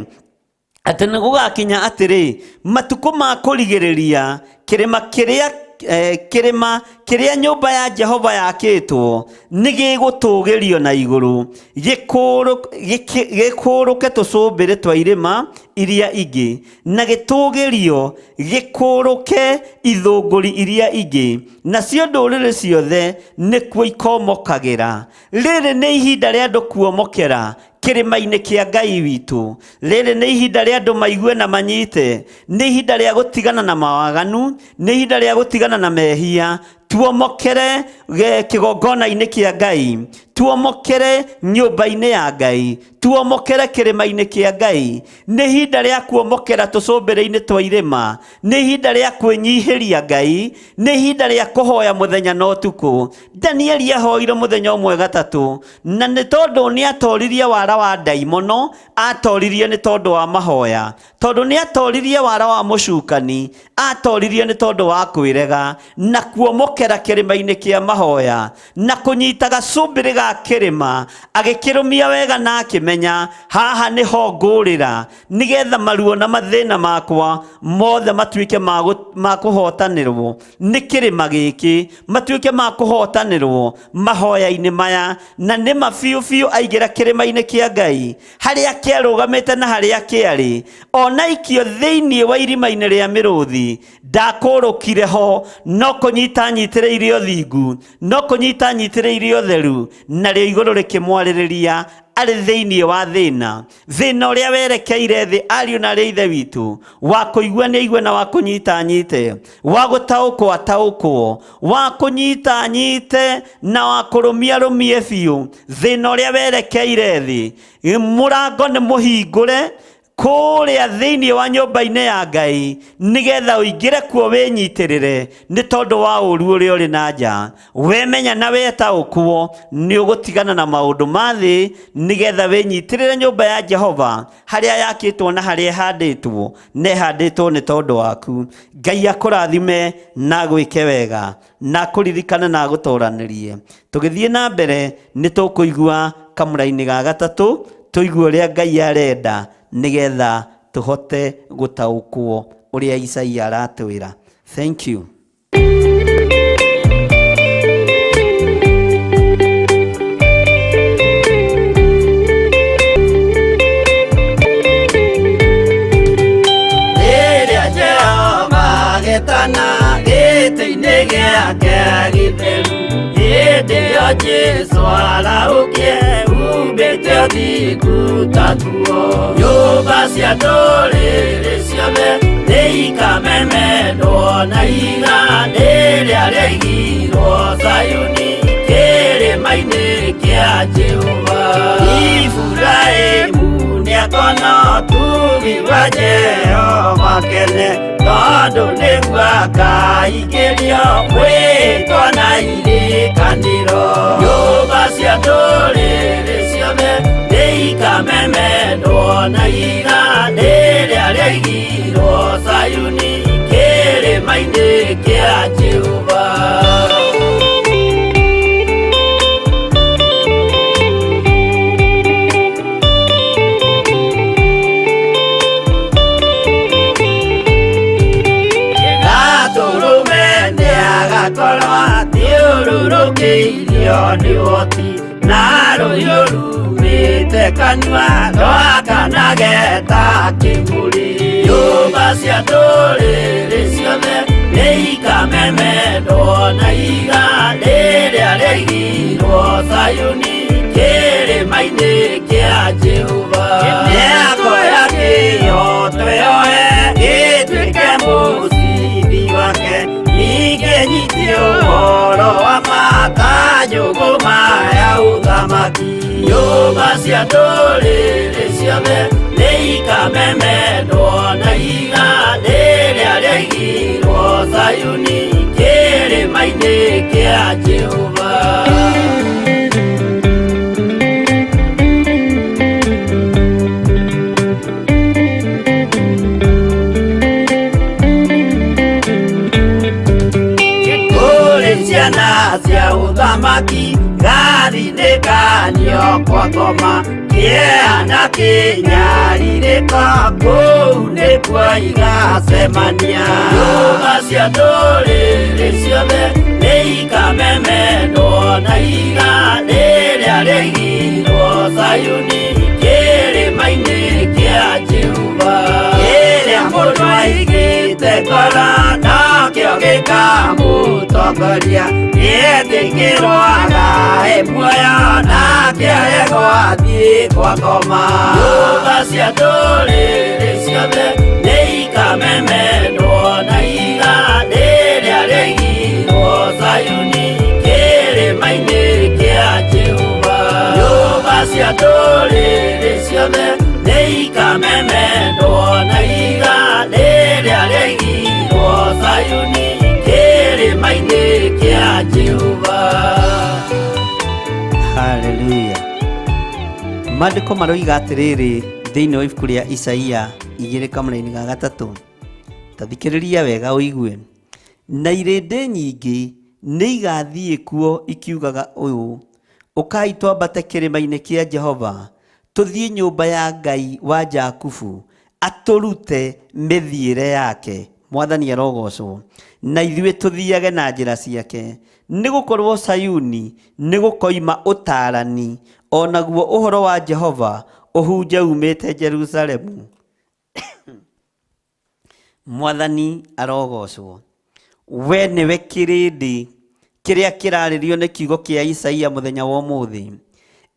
Speaker 2: atĩ nĩ gũgakinya atĩrĩ, matukũ ma kũrigĩrĩria kĩrĩma kĩrĩa kĩrĩma kĩrĩa nyũmba ya Jehova yakĩtwo nĩ gĩgũtũgĩrio na igũrũ, gĩkũrũke tũcũmbĩrĩ twa irĩma iria ingĩ, na gĩtũgĩrio gĩkũrũke ithũngũri iria ingĩ, nacio ndũrĩrĩ ciothe nĩkuo ikomokagĩra. Rĩrĩ nĩ ihinda rĩa andũ kuomokera kĩrĩma-inĩ kĩa Ngai witũ. Rĩrĩ nĩ ihinda rĩa andũ maigue na manyite, nĩ ihinda rĩa gũtigana na mawaganu, nĩ ihinda rĩa gũtigana na mehia. Tuomokere kĩgongona-inĩ kĩa Ngai, tuomokere nyũmba-inĩ ya Ngai, tuomokere kĩrĩma-inĩ kĩa Ngai. Nĩ ihinda rĩa kuomokera tũcũmbĩrĩ-inĩ twa irĩma, nĩ ihinda rĩa kwĩnyihĩria Ngai, nĩ ihinda rĩa kũhoya mũthenya na ũtukũ. Danieli ahoire mũthenya ũmwe gatatũ, na nĩ tondũ nĩ atoririe wara wa ndaimono, atoririe nĩ tondũ wa mahoya, tondũ nĩ atoririe wara wa mũcukani, atoririe nĩ tondũ wa kwĩrega na kuomokera. Kwerekera kĩrĩma-inĩ kĩa mahoya na kũnyita gacumbĩrĩ ga kĩrĩma, agĩkĩrũmia wega na akĩmenya haha nĩho ngũrĩra, nĩgetha maruo na mathĩna makwa mothe matuĩke ma kũhotanĩrwo nĩ kĩrĩma gĩkĩ, matuĩke ma kũhotanĩrwo mahoya-inĩ maya. Na nĩma biũ biũ aingĩra kĩrĩma-inĩ kĩa Ngai, harĩa kĩarũgamĩte na harĩa kĩarĩ, ona ikio thĩinĩ wa irima-inĩ rĩa mĩrũthi, ndakũrũkire ho, no kũnyita nyitĩrĩire ũthingu, no kũnyita nyitĩrĩire ũtheru, narĩo igũrũ rĩkĩmwarĩrĩria arĩ thĩinĩ wa thĩna. Thĩna ũrĩa werekeire thĩ, ariũ na arĩ ithe witũ, wa kũigua nĩ aigue na wa kũnyita anyite, wa gũtaũkwo ataũkwo, wa kũnyita anyite na wa kũrũmia rũmie biũ. Thĩna ũrĩa werekeire thĩ, mũrango nĩ mũhingũre kũrĩa thĩinĩ wa nyũmba-inĩ ya Ngai, nĩgetha ũingĩre kuo wĩnyitĩrĩre, nĩ tondũ wa ũru ũrĩa ũrĩ na nja. Wemenya na wetaũkwo nĩ ũgũtigana na maũndũ ma thĩ, nĩgetha wĩnyitĩrĩre nyũmba ya Jehova, harĩa yakĩtwo na harĩa ĩhandĩtwo, na ĩhandĩtwo nĩ tondũ waku. Ngai akũrathime na agwĩke wega, na akũririkane na agũtoranĩrie. Tũgĩthiĩ na mbere nĩ tũkũigua kamũra-inĩ ga gatatũ, tũigue ũrĩa Ngai arenda, nĩgetha tũhote gũtaũkwo ũrĩa Isaia aratwĩra. Thank you.
Speaker 3: Rĩrĩa Jehova agetana gĩtĩ-inĩ gĩake gĩtheru, hĩndĩ ĩyo Jesũ arahũkie umbĩte ũthingu ta nguo. Nyũmba cia ndũrĩrĩ ciothe nĩikamemendwo na ihiga rĩrĩa rĩaigirwo Zayuni, kĩrĩma-inĩ kĩa Jehova. Iburahĩmu nĩakona ũtugi wa Jehova kene, tondũ nĩguo akaingĩrio mwĩtwa na irĩkanĩro. Nyũmba cia ndũrĩrĩ ciothe nĩikamemendwo na ihiga rĩrĩa rĩaigirwo Zayuni, kĩrĩma-inĩ kĩa Jehova. Gatũrũme nĩagakorwo athiũrũrũkĩirio nĩ ũhoti, na rũhiũ rumĩte kanua rwakanage ta kĩmũrĩ. Nyũmba cia ndũrĩrĩ ciothe nĩikamemendwo na ihiga rĩrĩa rĩaigirwo Zayuni, kĩrĩma-inĩ kĩa Jehova. Mĩako ya kĩhooto yoe ĩtuĩke mũcibi wake, ningĩ nyitie ũhoro wa ma ta njũgũma ya ũthamaki. Nyũmba cia ndũrĩrĩ ciothe nĩikamemendwo na ihiga rĩrĩa rĩaigirwo Zayuni, kĩrĩma-inĩ kĩa Jehova. Kũrĩ ciana cia ũthamaki gathinĩkanio kwa ngoma, kĩeha na kĩnyarirĩko kũu nĩkuo igacemania. Nyũmba cia ndũrĩrĩ ciothe nĩikamemendwo na ihiga rĩrĩa rĩaigirwo Zayuni, kĩrĩma-inĩ kĩa Jehova. Kĩrĩa mũndũ aigĩte ngoro nokĩo gĩkamũtongoria, nĩetĩkĩrwo agae muoyo nake aregwo athiĩ kwa ngoma. Nyũmba cia ndũrĩrĩ ciothe nĩikamemendwo na ihiga rĩrĩa rĩaigirwo Zayuni, kĩrĩma-inĩ kĩa Jehova. Nyũmba cia ndũrĩrĩ ciothe nĩikamemendwo na ihiga rĩrĩa rĩaigirwo Zayuni, kĩrĩma-inĩ kĩa Jehova.
Speaker 2: Haleluya. Maandĩko maroiga atĩrĩrĩ thĩinĩ wa ibuku rĩa Isaia igĩrĩ kamũra-inĩ ga gatatũ. Ta thikĩrĩria wega ũigue. Na irĩndĩ nyingĩ Nĩ igathiĩ kuo ikiugaga ũũ, Ũkai twambate kĩrĩma-inĩ kĩa Jehova, tũthiĩ nyũmba ya Ngai wa Jakubu, atũrute mĩthiĩre yake. Mwathani arogocwo. Na ithuĩ tũthiage na njĩra ciake. Nĩ gũkorwo Sayuni nĩ gũkoima ũtaarani, o naguo ũhoro wa Jehova ũhunje uumĩte Jerusalemu. Mwathani arogocwo. We nĩwe kĩrĩndĩ kĩrĩa kĩrarĩrio nĩ kiugo kĩa Isaia mũthenya wa ũmũthĩ.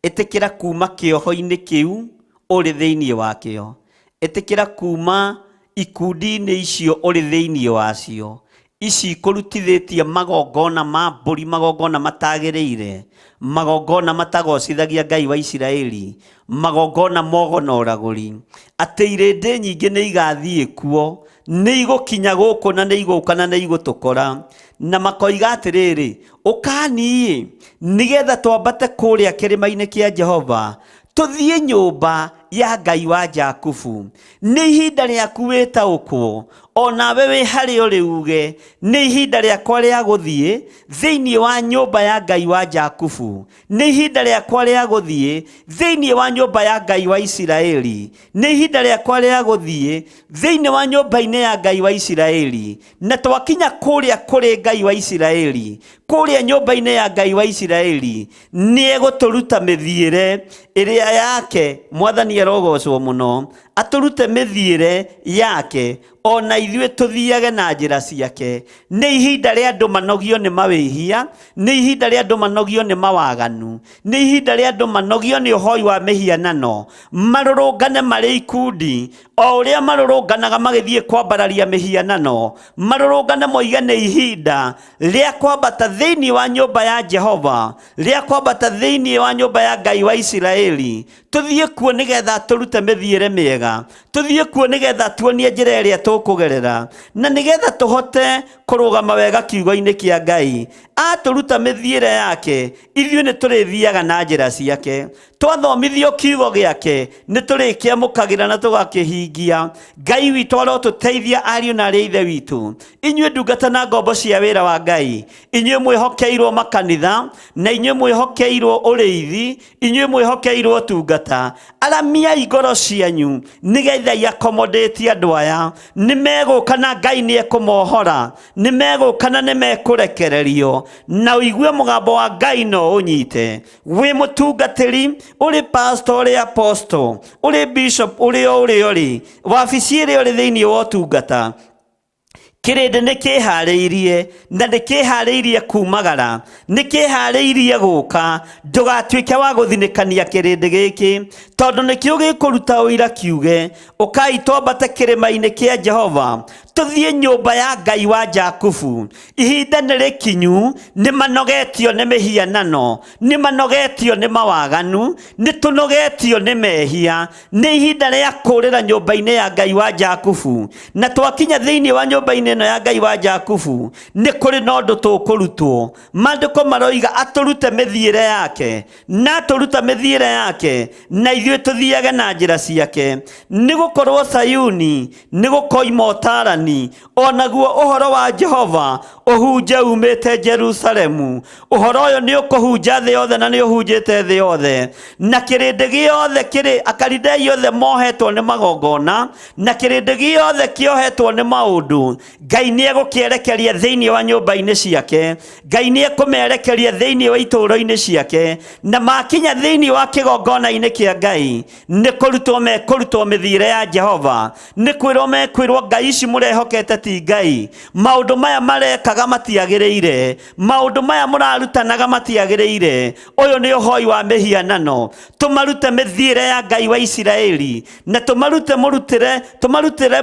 Speaker 2: Ĩtĩkĩra kuma kĩoho-inĩ kĩu ũrĩ thĩinĩ wakĩo. Ĩtĩkĩra kuma ikundi-inĩ icio ũrĩ thĩinĩ wacio. Ici ikũrutithĩtie magongona ma mbũri, magongona matagĩrĩire, magongona matagocithagia Ngai wa Isiraeli, magongona mogo na ũragũri. Atĩ irĩndĩ nyingĩ nĩ igathiĩ kuo, nĩ igũkinya gũkũ na nĩ igũka na nĩ igũtũkora. Na makoiga atĩrĩrĩ, ũkani-ĩ, nĩgetha twambate kũrĩa kĩrĩma-inĩ kĩa Jehova, tũthiĩ nyũmba ya Ngai wa Jakubu. Nĩ ihinda rĩaku wĩtaũkwo, o nawe wĩ harĩa ũrĩ uge, nĩ ihinda rĩakwa rĩa gũthiĩ thĩinĩ wa nyũmba ya Ngai wa Jakubu. Nĩ ihinda rĩakwa rĩa gũthiĩ thĩinĩ wa nyũmba ya Ngai wa Isiraeli. Nĩ ihinda rĩakwa rĩa gũthiĩ thĩinĩ wa nyũmba-inĩ ya Ngai wa Isiraeli. Na twakinya kũrĩa kũrĩ Ngai wa Isiraeli, kũrĩa nyũmba-inĩ ya Ngai wa Isiraeli, nĩ egũtũruta mĩthiĩre ĩrĩa yake. Mwathani arogocwo mũno. Atũrute mĩthiĩre yake, o na ithuĩ tũthiage na njĩra ciake. Nĩ ihinda rĩa andũ manogio nĩ mawĩhia, nĩ ihinda rĩa andũ manogio nĩ mawaganu, nĩ ihinda rĩa andũ manogio nĩ ũhoi wa mĩhianano, marũrũngane marĩ ikundi, o ũrĩa marũrũnganaga magĩthiĩ kwambararia mĩhianano, marũrũngane moige nĩ ihinda rĩa kwambata thĩinĩ wa nyũmba ya Jehova, rĩa kwambata thĩinĩ wa nyũmba ya Ngai wa Isiraeli. Tũthiĩ kuo nĩgetha tũrute mĩthiĩre mĩega, tũthiĩ kuo nĩgetha tuonie njĩra ĩrĩa tũkũgerera, na nĩgetha tũhote kũrũgama wega kiugo-inĩ kĩa Ngai. Atũruta mĩthiĩre yake, ithuĩ nĩ tũrĩthiaga na njĩra ciake. Twathomithio kiugo gĩake, nĩ tũrĩkĩamũkagĩra na tũgakĩhingia. Ngai witũ arotũteithia ariũ na arĩ a Ithe witũ. Inyuĩ ndungata na ngombo cia wĩra wa Ngai, inyuĩ mwĩhokeirwo makanitha, na inyuĩ mwĩhokeirwo ũrĩithi, inyuĩ mwĩhokeirwo ũtungata, aramiai ngoro cianyu nĩgetha iakomodĩtie andũ aya. Nĩ megũka na Ngai nĩ ekũmohora, nĩ megũka na nĩ mekũrekererio, na ũigue mũgambo wa Ngai no ũnyite. Wĩ mũtungatĩri, ũrĩ pastor, ũrĩ apostle, ũrĩ bishop, ũrĩ o ũrĩa ũrĩ, wabici ĩrĩa ũrĩ thĩinĩ wa ũtungata, kĩrĩndĩ nĩ kĩharĩirie, na nĩ kĩharĩirie kumagara, nĩ kĩharĩirie gũka. Ndũgatuĩke wa gũthinĩkania kĩrĩndĩ gĩkĩ, tondũ nĩkĩo gĩkũruta ũira kiuge, ũkai twambate kĩrĩma-inĩ kĩa Jehova, tũthiĩ nyũmba ya Ngai wa Jakubu. Ihinda nĩ rĩkinyu, nĩ manogetio nĩ mĩhianano, nĩ manogetio nĩ mawaganu, nĩ tũnogetio nĩ mehia. Nĩ ihinda rĩa kũrĩra nyũmba-inĩ ya Ngai wa Jakubu. Na twakinya thĩinĩ wa nyũmba-inĩ ĩno ya Ngai wa Jakubu, nĩ kũrĩ na ũndũ tũkũrutwo. Maandĩko maroiga atũrute mĩthiĩre yake, na atũruta mĩthiĩre yake, na ithuĩ tũthiage na njĩra ciake. Nĩ gũkorwo Sayuni nĩ gũkoima ũtaarani, o naguo ũhoro wa Jehova ũhunje umĩte Jerusalemu. Ũhoro ũyũ nĩ ũkũhunja thĩ yothe, na nĩ ũhunjĩte thĩ yothe. Na kĩrĩndĩ gĩothe kĩrĩ Akalidei othe mohetwo nĩ magongona, na kĩrĩndĩ gĩothe kĩohetwo nĩ maũndũ, Ngai nĩ egũkĩerekeria thĩinĩ wa nyũmba-inĩ ciake. Ngai nĩ ekũmerekeria thĩinĩ wa itũũro-inĩ ciake, na makinya thĩinĩ wa kĩgongona-inĩ kĩa Ngai, nĩ kũrutwo mekũrutwo mĩthiĩre ya Jehova, nĩ kwĩrwo mekwĩrwo Ngai ici mũrehokete ti Ngai, maũndũ maya marekaga matiagĩrĩire, maũndũ maya mũrarutanaga matiagĩrĩire, ũyũ nĩ ũhoi wa mĩhianano. Tũmarute mĩthiĩre ya Ngai wa Isiraeli, na tũmarute mũrutĩre, tũmarutĩre,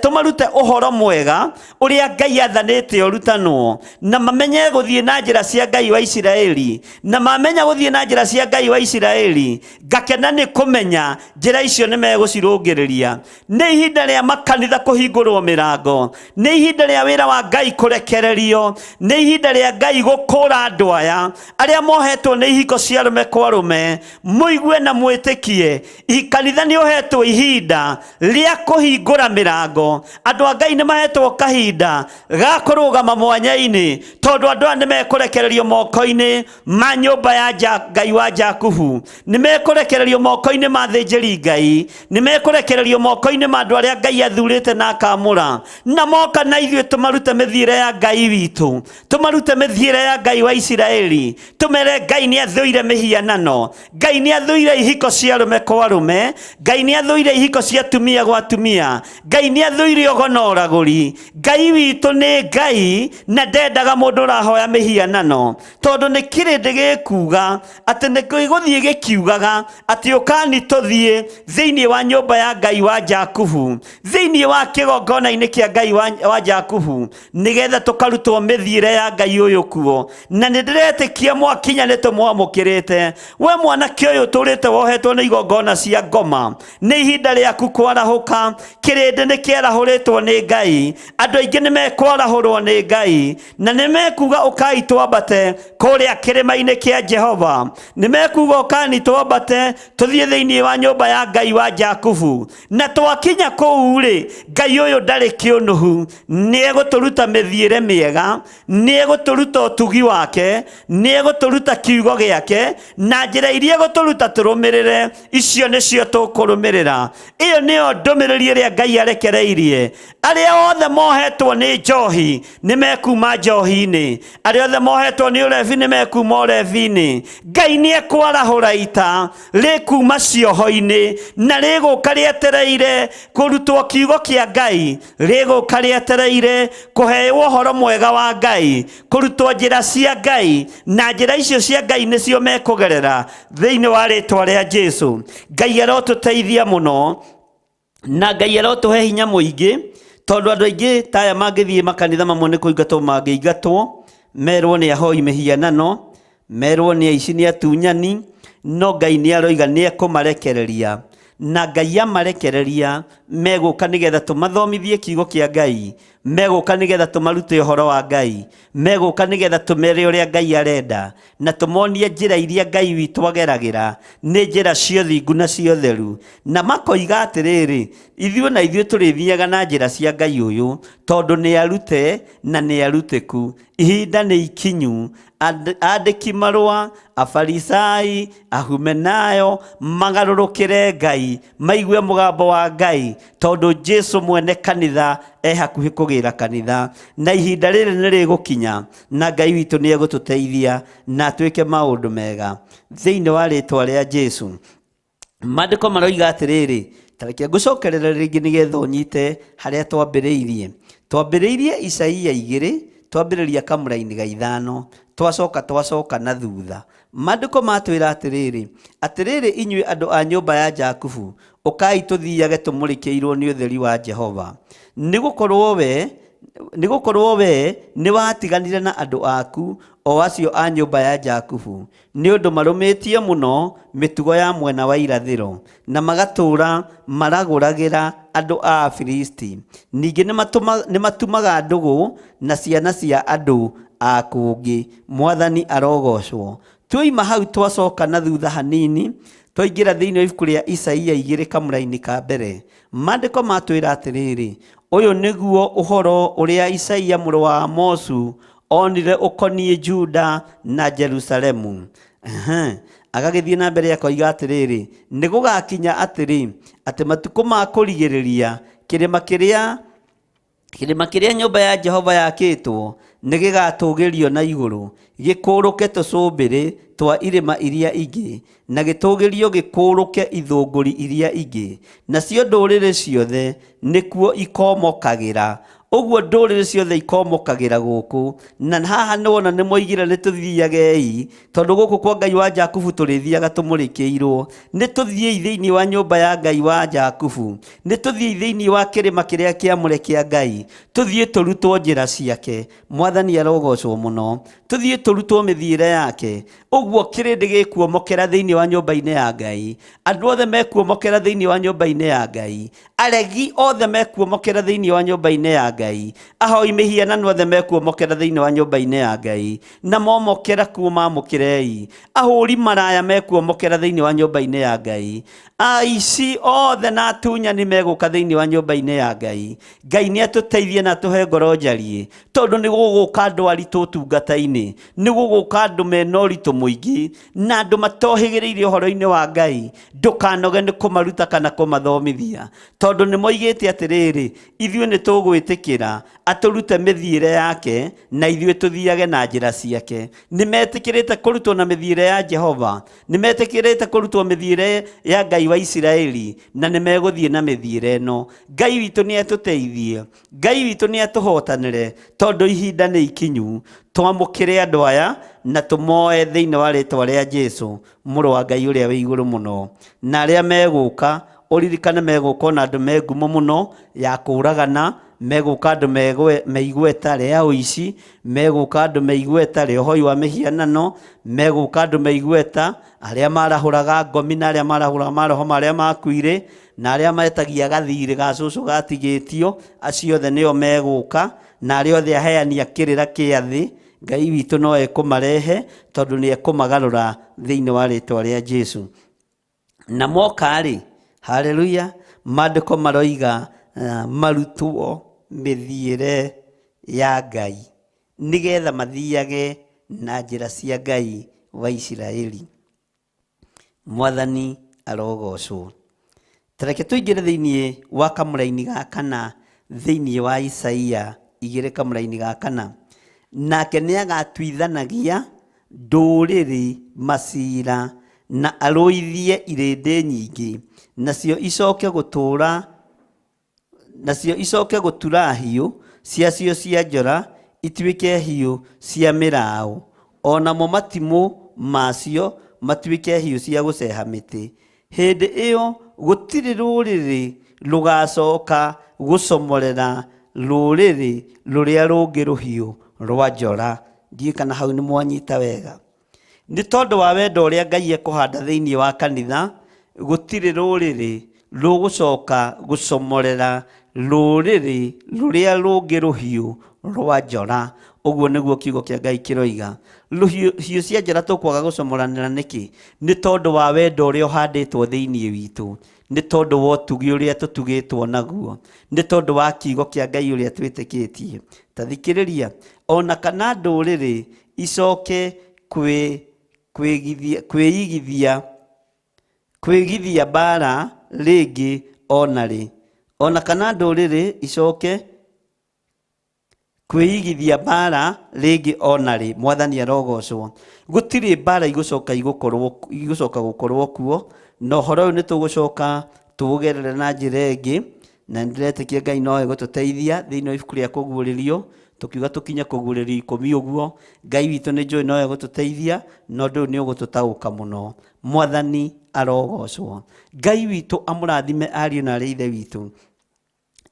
Speaker 2: tũmarute ũhoro mwega ũrĩa Ngai athanĩte ũrutanwo, na mamenye gũthiĩ na njĩra cia Ngai wa Isiraeli. Na mamenya gũthiĩ na njĩra cia Ngai wa Isiraeli, ngakena nĩ kũmenya njĩra icio nĩ megũcirũngĩrĩria. Nĩ ihinda rĩa makanitha kũhingũrwo mĩrango. mĩrango. Nĩ ihinda rĩa wĩra wa Ngai kũrekererio. Nĩ ihinda rĩa Ngai gũkũra andũ aya arĩa mohetwo nĩ ihiko cia arũme kwa arũme. Mũigue na mwĩtĩkie, kanitha nĩ ũhetwo ihinda rĩa kũhingũra mĩrango. Andũ a Ngai nĩ mahetwo kahinda ga kũrũgama mwanya-inĩ, tondũ andũ aya nĩ mekũrekererio moko-inĩ ma nyũmba ya Ngai wa Jakubu, nĩ mekũrekererio moko-inĩ ma thĩnjĩri Ngai, nĩ mekũrekererio moko-inĩ ma andũ arĩa Ngai athurĩte na akamũra, na moka na ithuĩ tũmarute mĩthiĩre ya Ngai witũ, tũmarute mĩthiĩre ya Ngai wa Isiraeli, tũmere Ngai nĩ athũire mĩhianano, Ngai nĩ athũire ihiko cia arũme kwa arũme, Ngai nĩ athũire ihiko cia atumia gwa atumia, Ngai nĩ athũire ũgo na ũragũri. Ngai witũ nĩ Ngai na ndendaga mũndũ ũrahoya mĩhianano, tondũ nĩ kĩrĩndĩ gĩkuga atĩ nĩ gĩgũthiĩ gĩkiugaga atĩ ũkani tũthiĩ thĩinĩ wa nyũmba ya Ngai wa Jakubu, thĩinĩ wa kĩgongona-inĩ kĩa Ngai wa Jakubu, nĩgetha tũkarutwo mĩthiĩre ya Ngai ũyũ kuo. Na nĩ ndĩretĩkia mwakinya nĩ tũmwamũkĩrĩte. We mwanake ũyũ ũtũrĩte wohetwo nĩ igongona cia ngoma, nĩ ihinda rĩaku kwarahũka. Kĩrĩndĩ nĩ kĩarahũrĩtwo nĩ Ngai, andũ aingĩ nĩ mekwarahũrwo nĩ Ngai, na nĩ mekuga ũkai twambate kũrĩa kĩrĩma-inĩ kĩa Jehova. Nĩ mekuga ũkani twambate tũthiĩ thĩinĩ wa nyũmba ya Ngai wa Jakubu. Na twakinya kũu rĩ, Ngai ũyũ ndarĩ kĩũnũhu, nĩ egũtũruta mĩthiĩre mĩega, nĩ egũtũruta ũtugi wake, nĩ egũtũruta kiugo gĩake, na njĩra iria egũtũruta tũrũmĩrĩre, icio nĩcio tũkũrũmĩrĩra. Ĩyo nĩyo ndũmĩrĩri ĩrĩa Ngai arekereirie. Arĩa othe mohetwo nĩ njohi nĩ mekuma njohi-inĩ, arĩa othe mohetwo nĩ ũrebi nĩ mekuma ũrebi-inĩ. Ngai nĩ ekwarahũra ita rĩkuma cioho-inĩ, na rĩgũka rĩetereire kũrutwo kiugo kĩa Ngai, rĩgũka rĩetereire kũheo ũhoro mwega wa Ngai, kũrutwo njĩra cia Ngai, na njĩra icio cia Ngai nĩcio mekũgerera thĩinĩ wa rĩtwa rĩa Jesu. Ngai arotũteithia mũno, na Ngai arotũhe hinya mũingĩ, tondũ andũ aingĩ ta aya mangĩthiĩ makanitha mamwe nĩ kũingatwo mangĩingatwo, merwo nĩ ahoi mĩhianano, merwo nĩ aici nĩ atunyani, no Ngai nĩ aroiga nĩ ekũmarekereria. Na Ngai amarekereria megũka nĩgetha tũmathomithie kiugo kĩa Ngai, megũka nĩgetha tũmarute ũhoro wa Ngai, megũka nĩgetha tũmere ũrĩa Ngai arenda, na tũmonie njĩra iria Ngai witũ ageragĩra, nĩ njĩra cia ũthingu na cia ũtheru. Na makoiga atĩrĩrĩ, ithuĩ na ithuĩ tũrĩthiaga na njĩra cia Ngai ũyũ, tondũ nĩ arute na nĩ arutĩku. Ihinda nĩ ikinyu, andĩki marũa, Afarisai, Ahumenayo, magarũrũkĩre Ngai, maigue mũgambo wa Ngai, tondũ Jesu mwene kanitha e hakuhĩ kũgĩra kanitha, na ihinda rĩrĩ nĩ rĩgũkinya, na Ngai witũ nĩ egũtũteithia na atwĩke maũndũ mega thĩinĩ wa rĩtwa rĩa Jesu. Maandĩko maroiga atĩrĩrĩ, ta reke ngũcokerere rĩngĩ nĩgetha ũnyite harĩa twambĩrĩirie. Twambĩrĩirie Isaia 2, twambĩrĩria kamũraini ga 5, twacoka twacoka na thutha. Maandĩko matwĩra atĩrĩrĩ, atĩrĩrĩ inyuĩ andũ a nyũmba ya Jakubu, ũkai tũthiage tũmũrĩkĩirwo nĩ ũtheri wa Jehova. Nĩgũkorwo we nĩwatiganire na andũ aku, o acio a nyũmba ya Jakubu, nĩ ũndũ marũmĩtie mũno mĩtugo ya mwena wa irathĩro, na magatũũra maragũragĩra andũ a Afilisti. Ningĩ nĩmatumaga ndũgũ na ciana cia andũ a kũngĩ. Mwathani arogocwo. Twoima hau twacoka na thutha hanini, twaingĩra thĩinĩ wa ibuku rĩa Isaia 2 kamũraini ka mbere. Maandĩko matwĩra atĩrĩrĩ, ũyũ nĩguo ũhoro ũrĩa Isaia mũrũ wa Amosu onire ũkoniĩ Juda na Jerusalemu. Agagĩthiĩ na mbere akoiga atĩrĩrĩ, nĩ gũgakinya atĩrĩ, atĩ matukũ ma kũrigĩrĩria, kĩrĩma kĩrĩa nyũmba ya Jehova yakĩtwo nĩ gĩgatũgĩrio na igũrũ, gĩkũrũke tũcũmbĩrĩ twa irĩma iria ingĩ, na gĩtũgĩrio gĩkũrũke ithũngũri iria ingĩ, nacio ndũrĩrĩ ciothe nĩkuo ikomokagĩra. Ũguo ndũrĩrĩ ciothe ikomokagĩra gũkũ. Na haha nĩwona nĩmoigire nĩtũthiagei, tondũ gũkũ kwa Ngai wa Jakubu tũrĩthiaga tũmũrĩkĩirwo. Nĩtũthiĩi thĩinĩ wa nyũmba ya Ngai wa Jakubu, nĩtũthiĩi thĩinĩ wa kĩrĩma kĩrĩa kĩamũre kĩa Ngai, tũthiĩ tũrutwo njĩra ciake. Mwathani arogocwo mũno. Tũthiĩ tũrutwo mĩthiĩre yake. Ũguo kĩrĩndĩ gĩkuomokera thĩinĩ wa nyũmba-inĩ ya Ngai. Andũ othe mekuomokera thĩinĩ wa nyũmba-inĩ ya Ngai. Aregi othe mekuomokera thĩinĩ wa nyũmba-inĩ ya Ngai. Ahoi mĩhianano othe mekuomokera thĩinĩ wa nyũmba-inĩ ya Ngai. Na momokera kuo mamũkĩrei. Ahũri maraya mekuomokera thĩinĩ wa nyũmba-inĩ ya Ngai. Aici othe na atunyani megũka thĩinĩ wa nyũmba-inĩ ya Ngai. Ngai nĩ atũteithie na atũhe ngoro njariĩ, tondũ nĩ gũgũka andũ aritũ ũtungata-inĩ, nĩ gũgũka andũ mena ũritũ mũingĩ, na andũ matohĩgĩrĩire ũhoro-inĩ wa Ngai. Ndũkanoge nĩ kũmaruta kana kũmathomithia, tondũ nĩ moigĩte atĩrĩrĩ, ithuĩ nĩ tũgwĩtĩkĩra atũrute mĩthiĩre yake, na ithuĩ tũthiage na njĩra ciake. Nĩ metĩkĩrĩte kũrutwo na mĩthiĩre ya Jehova, nĩ metĩkĩrĩte kũrutwo mĩthiĩre ya Ngai wa Isiraeli, na nĩ megũthiĩ na mĩthiĩre ĩno. Ngai witũ nĩ atũteithie, Ngai witũ nĩ atũhotanĩre, tondũ ihinda nĩ ikinyu. Twamũkĩre andũ aya na tũmoe thĩinĩ wa rĩtwa rĩa Jesu, mũrũ wa Ngai ũrĩa wĩ igũrũ mũno. Na arĩa megũka, ũririkane megũka ona andũ me ngumo mũno ya kũũragana, megũka andũ me igweta rĩa ũici, megũka andũ me igweta rĩa ũhoi wa mĩhianano, megũka andũ me igweta arĩa marahũraga ngomi na arĩa marahũraga maroho marĩa makuire, na arĩa metagia gathirĩ ga cũcũ gatigĩtio, acio othe nĩo megũka, na arĩa othe aheani a kĩrĩra kĩa thĩ, Ngai witũ no ekũmarehe, tondũ nĩ ekũmagarũra thĩinĩ wa rĩtwa rĩa Jesu. Na moka-rĩ, haleluya, maandĩko maroiga marutwo mĩthiĩre ya Ngai, nĩgetha mathiage na njĩra cia Ngai wa Isiraeli. Mwathani arogocwo. Tareke tũingĩre thĩinĩ wa kamũraini ga kana, thĩinĩ wa Isaia igĩrĩ kamũraini ga kana. Nake nĩagatuithanagia ndũrĩrĩ macira na arũithie irĩndĩ nyingĩ, nacio icoke gũtũũra, nacio icoke gũtura hiũ ciacio cia njora ituĩke hiũ cia mĩraũ, o namo matimũ macio matuĩke hiũ cia gũceha mĩtĩ. Hĩndĩ ĩyo gũtirĩ rũrĩrĩ rũgacoka gũcomorera rũrĩrĩ rũrĩa rũngĩ rũhiũ rwa njora. Ndiũĩ kana hau nĩ mwanyita wega. Nĩ tondũ wa wendo ũrĩa Ngai ekũhanda thĩinĩ wa kanitha, gũtirĩ rũrĩrĩ rũgũcoka gũcomorera rũrĩrĩ rũrĩa rũngĩ rũhiũ rwa njora. Ũguo nĩguo kiugo kĩa Ngai kĩroiga. Hiũ cia njora tũkwaga gũcomoranĩra nĩkĩ? Nĩ tondũ wa wendo ũrĩa ũhandĩtwo thĩinĩ witũ, nĩ tondũ wa ũtugi ũrĩa tũtugĩtwo naguo, nĩ tondũ wa kiugo kĩa Ngai ũrĩa twĩtĩkĩtie. Ta thikĩrĩria, ona kana ndũrĩrĩ icoke kwĩgithia mbara rĩngĩ ona rĩ. Ona kana ndũrĩrĩ icoke kwĩigithia mbara rĩngĩ ona rĩ. Mwathani arogocwo. Gũtirĩ mbara igũcoka igũcoka gũkorwo kuo, na ũhoro ũyũ nĩ tũgũcoka tũũgerere na njĩra ĩngĩ, na nĩndĩretĩkia Ngai no egũtũteithia thĩinĩ wa ibuku rĩa kũguũrĩrio. Tũkiuga tũkinye kũguũrĩrio ikũmi ũguo, Ngai witũ nĩ njũĩ no egũtũteithia, na ũndũ ũyũ nĩ ũgũtũtaũka mũno. Mwathani arogocwo. Ngai witũ amũrathime ariũ na arĩ ithe witũ.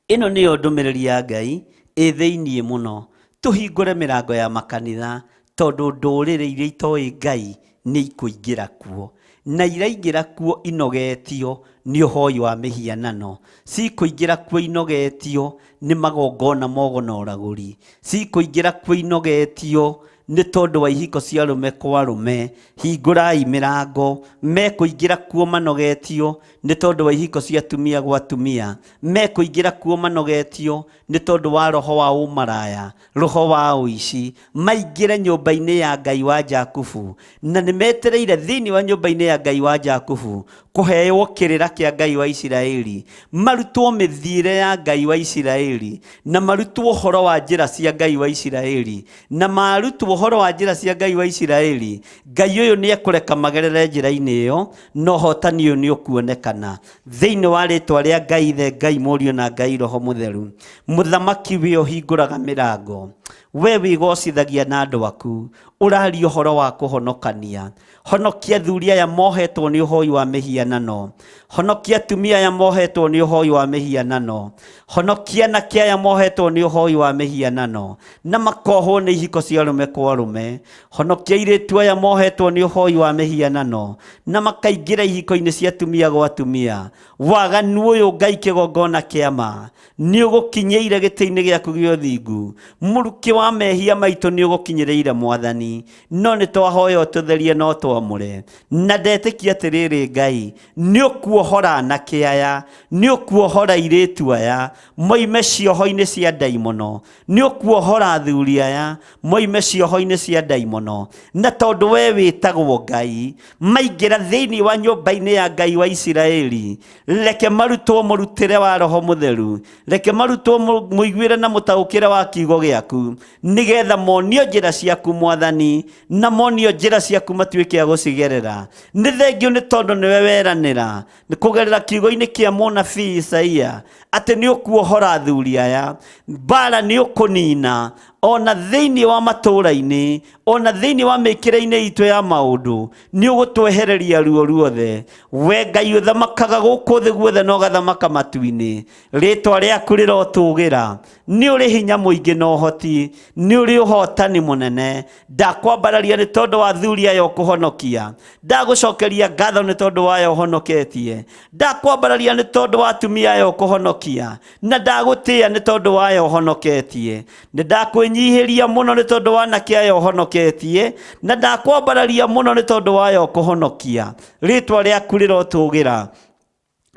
Speaker 2: Ĩno nĩyo ndũmĩrĩri ya Ngai ĩ thĩinĩ mũno. Tũhingũre mĩrango ya makanitha, tondũ ndũrĩrĩ iria itoĩ Ngai nĩ ikũingĩra kuo, na iraingĩra kuo inogetio nĩ ũhoi wa mĩhianano, cikũingĩra kuo inogetio nĩ magongona mogo na ũragũri, cikũingĩra kuo inogetio nĩ tondũ wa ihiko cia arũme kwa arũme. Hingũrai mĩrango, mekũingĩra kuo manogetio nĩ tondũ wa ihiko cia atumia gwa atumia, mekũingĩra kuo manogetio nĩ tondũ wa roho wa ũmaraya, roho wa ũici, maingĩre nyũmba-inĩ ya Ngai wa Jakubu, na nĩ metereire thĩinĩ wa nyũmba-inĩ ya Ngai wa Jakubu kũheo kĩrĩra kĩa Ngai wa Isiraeli, marutwo mĩthiĩre ya Ngai wa Isiraeli, na marutwo ũhoro wa njĩra cia Ngai wa Isiraeli, na marutwo Ũhoro wa njĩra cia Ngai wa Isiraeli, Ngai ũyũ nĩ ekũreka magerere njĩra-inĩ ĩyo, na ũhotani ũyũ nĩ ũkuonekana thĩinĩ wa rĩtwa rĩa Ngai Ithe, Ngai Mũriũ na Ngai Roho Mũtheru. Mũthamaki we ũhingũraga mĩrango, we wĩgocithagia na andũ aku, ũraria ũhoro wa kũhonokania. Honokia athuri aya mohetwo nĩ ũhoi wa mĩhianano, honokia atumia aya mohetwo nĩ ũhoi wa mĩhianano, honokia anake aya mohetwo nĩ ũhoi wa mĩhianano na makohwo nĩ ihiko cia arũme kwa arũme, honokia airĩtu aya mohetwo nĩ ũhoi wa mĩhianano na makaingĩra ihiko-inĩ cia atumia gwa atumia. Waganu ũyũ Ngai kĩgongona kĩa ma nĩ ũgũkinyĩire gĩtĩ-inĩ gĩaku gĩa ũthingu, mũrukĩ wa mehia maitũ nĩ ũgũkinyĩrĩire Mwathani, no nĩ twahoya ũtũtherie na ũtwamũre. Na ndetĩkia atĩrĩrĩ Ngai, nĩ ũkuohora anake aya, nĩ ũkuohora airĩtu aya moime cioho-inĩ cia ndaimono, nĩ ũkuohora athuri aya moime cioho-inĩ cia ndaimono. Na tondũ we wĩtagwo Ngai, maingĩra thĩinĩ wa nyũmba-inĩ ya Ngai wa Isiraeli, reke marutwo mũrutĩre wa Roho Mũtheru, reke marutwo mũiguĩre na mũtaũkĩre wa kiugo gĩaku, nĩgetha monio njĩra ciaku Mwathani, na monio njĩra ciaku matuĩke a gũcigerera. Nĩ thengio nĩ tondũ nĩwe weranĩra kũgerera kiugo-inĩ kĩa mũnabii Isaia atĩ nĩ ũkuohora athuri aya, mbara nĩ ũkũnina ona thĩinĩ wa matũũra-inĩ, ona thĩinĩ wa mĩkĩre-inĩ itũ ya maũndũ, nĩ ũgũtwehereria ruo ruothe. We Ngai ũthamakaga gũkũ thĩ guothe na ũgathamaka matu-inĩ, rĩtwa rĩaku rĩrotũgĩra. Nĩ ũrĩ hinya mũingĩ na ũhoti, nĩ ũrĩ ũhotani mũnene. Ndakwambararia nĩ tondũ wa athuri aya ũkũhonokia, ndagũcokeria ngatho nĩ tondũ wa aya ũhonoketie, ndakwambararia nĩ tondũ wa atumia aya ũkũhonokia, na ndagũtĩĩa nĩ tondũ wa aya ũhonoketie. Nĩ ndakwĩnyihĩria mũno nĩ tondũ wa anake aya ũhonoketie, na ndakwambararia mũno nĩ tondũ wa aya ũkũhonokia. Rĩtwa rĩaku rĩrotũgĩra.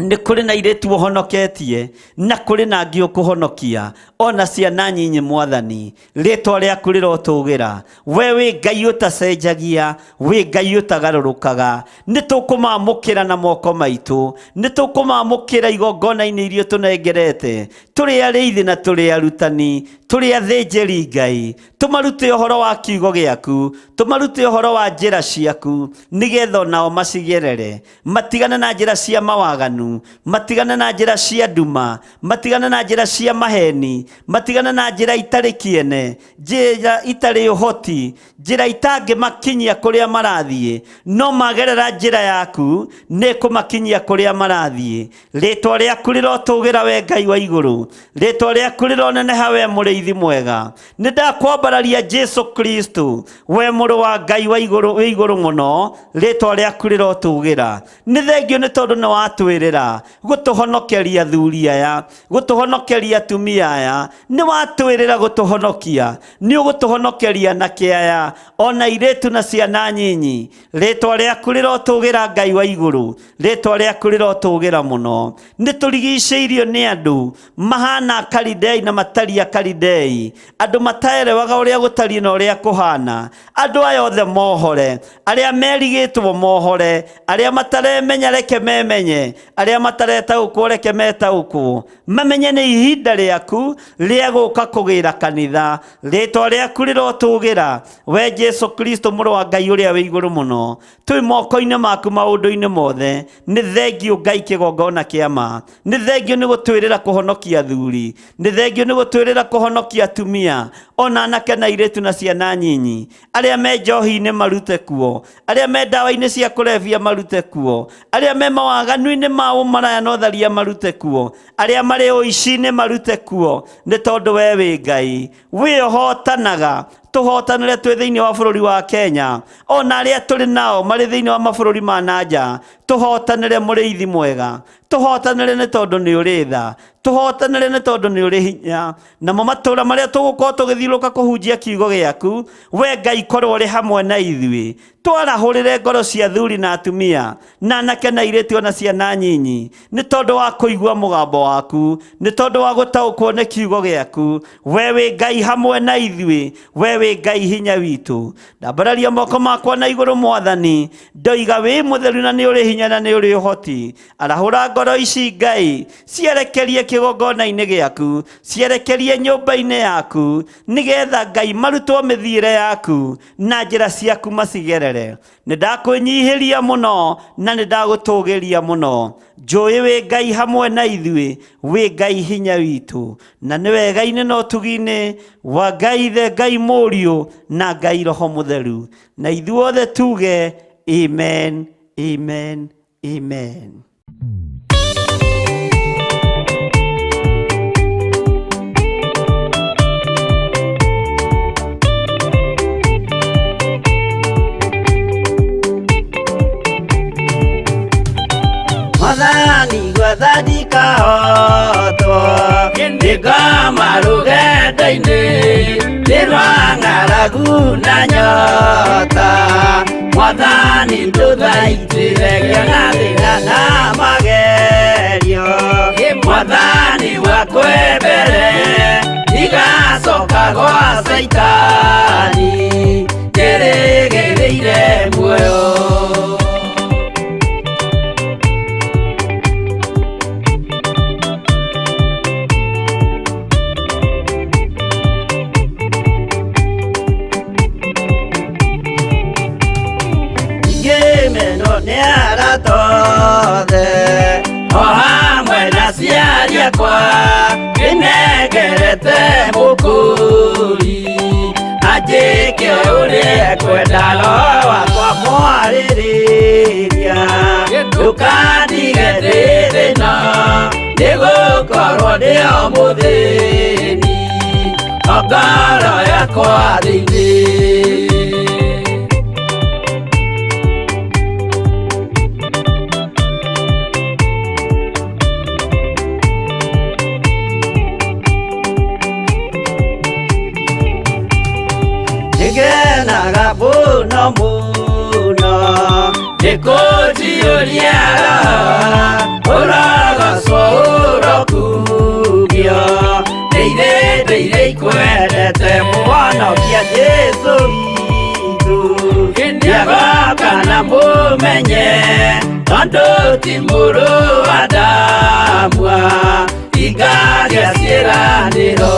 Speaker 2: Nĩ kũrĩ na airĩtu ũhonoketie, na kũrĩ na angĩ ũkũhonokia, ona ciana nyinyi Mwathani, rĩtwa rĩaku rĩrotũgĩra. We wĩ Ngai ũtacenjagia, wĩ Ngai ũtagarũrũkaga. Nĩ tũkũmamũkĩra na moko maitũ, nĩ tũkũmamũkĩra igongona-inĩ iria ũtũnengerete, tũrĩ arĩithi na tũrĩ arutani, tũrĩ athĩnjĩri Ngai, tũmarute ũhoro wa kiugo gĩaku, tũmarute ũhoro wa njĩra ciaku, nĩgetha onao macigerere, matigane na njĩra cia mawaganu, matigane na njĩra cia nduma, matigane na njĩra cia maheni, matigane na njĩra itarĩ kĩene, njĩra itarĩ ũhoti, njĩra itangĩmakinyia kũrĩa marathiĩ, no magerera njĩra yaku nĩ kũmakinyia kũrĩa marathiĩ. Rĩtwa rĩaku rĩrotũgĩra we Ngai wa igũrũ, rĩtwa rĩaku rĩroneneha we mũrĩithi mwega. Nĩ ndakwambararia Jesu Kristo, we mũrũ wa Ngai wa igũrũ, wĩ igũrũ mũno, rĩtwa rĩaku rĩrotũgĩra. Nĩ thengio nĩ tondũ nĩ watwĩrĩra gũtũhonokeria athuri aya, gũtũhonokeria atumia aya, nĩ watwĩrĩra gũtũhonokia, nĩ ũgũtũhonokeria anake aya, ona airĩtu na ciana nyinyi. Rĩtwa rĩaku rĩrotũgĩra Ngai wa igũrũ, rĩtwa rĩaku rĩrotũgĩra mũno. Nĩ tũrigicĩirio nĩ andũ mahana Akalidei na matari Akalidei, andũ mataerewaga ũrĩa gũtariĩ na ũrĩa kũhana. Andũ aya othe mohore, arĩa merigĩtwo mohore, arĩa mataremenya reke memenye, arĩa mataretaũkwo reke metaũkwo, mamenye nĩ ihinda rĩaku rĩa gũka kũgĩra kanitha. Rĩtwa rĩaku rĩrotũgĩra we Jesu Kristo mũrũ wa Ngai ũrĩa wĩ igũrũ mũno. Twĩ moko-inĩ maku maũndũ-inĩ mothe. Nĩ thengio Ngai kĩgongona kĩa ma, nĩ thengio nĩ gũtwĩrĩra kũhonokia athuri, nĩ thengio nĩ gũtwĩrĩra kũhonokia atumia, ona anake na airĩtu na ciana nyinyi. Arĩa me njohi-inĩ marute kuo, arĩa me ndawa-inĩ cia kũrebia marute kuo, arĩa me mawaganu-inĩ ma ũmaraya na ũtharia marute kuo, arĩa marĩ ũici-inĩ marute kuo, nĩ tondũ we wĩ Ngai wĩ ũhotanaga. Tũhotanĩre twĩ thĩinĩ wa bũrũri wa Kenya, ona arĩa tũrĩ nao marĩ thĩinĩ wa mabũrũri ma na nja. Tũhotanĩre mũrĩithi mwega, tũhotanĩre nĩ tondũ nĩ ũrĩ tha, tũhotanĩre nĩ tondũ nĩ ũrĩ hinya. Namo matũũra marĩa tũgũkorwo tũgĩthiũrũrũka kũhunjia kiugo gĩaku, we Ngai korwo ũrĩ hamwe na ithuĩ. Twarahũrĩre ngoro cia athuri na atumia na anake na airĩtu ona ciana nyinyi, nĩ tondũ wa kũigua mũgambo waku, nĩ tondũ wa gũtaũkwo nĩ kiugo gĩaku. We wĩ Ngai hamwe na ithuĩ, we wĩ Ngai hinya witũ. Ndambararia moko makwa na igũrũ Mwathani, ndoiga wĩ mũtheru na nĩ ũrĩ hinya na nĩ ũrĩ ũhoti. Arahũra ngoro ici Ngai, cierekerie kĩgongona-inĩ gĩaku, cierekerie nyũmba-inĩ yaku, nĩgetha Ngai marutwo mĩthiĩre yaku na njĩra ciaku macigerere. Nĩ ndakwĩnyihĩria mũno na nĩ ndagũtũgĩria mũno. Njũĩ wĩ Ngai hamwe na ithuĩ, wĩ Ngai hinya witũ, na nĩ wega-inĩ na ũtugi-inĩ wa Ngai Ithe, Ngai Mũriũ na Ngai Roho Mũtheru. Na ithuothe tuge amen, amen, amen.
Speaker 3: Mwathani gwathani kahotwo nĩngoma rũgendo-inĩ nĩ rwa ng'aragu na nyota. Mwathani ndũthaitĩre ngĩona thĩna na magerio. Mwathani wakwe mbere ndigacoka gwa Caitani, njĩrĩgĩrĩire muoyo. Ngĩmenwo nĩ arata othe o hamwe na aciari akwa, ndĩnengerete mũkũri anjĩke ũrĩa ekwenda. Roho wakwa mwarĩrĩria, ndũkandige ndĩ thĩna, nĩgũkorwo ndĩ o mũthĩni o ngoro yakwa thĩinĩ. Nĩngenaga mũno mũno nĩkũnjiyũria roho, ũrogocwo ũrokugio, ndĩire ndĩire ikwendete Mũhonokia Jesũ witũ. Nĩagoka na mũmenye tondũ ti mũrũ wa Adamu hingagia ciĩranĩro.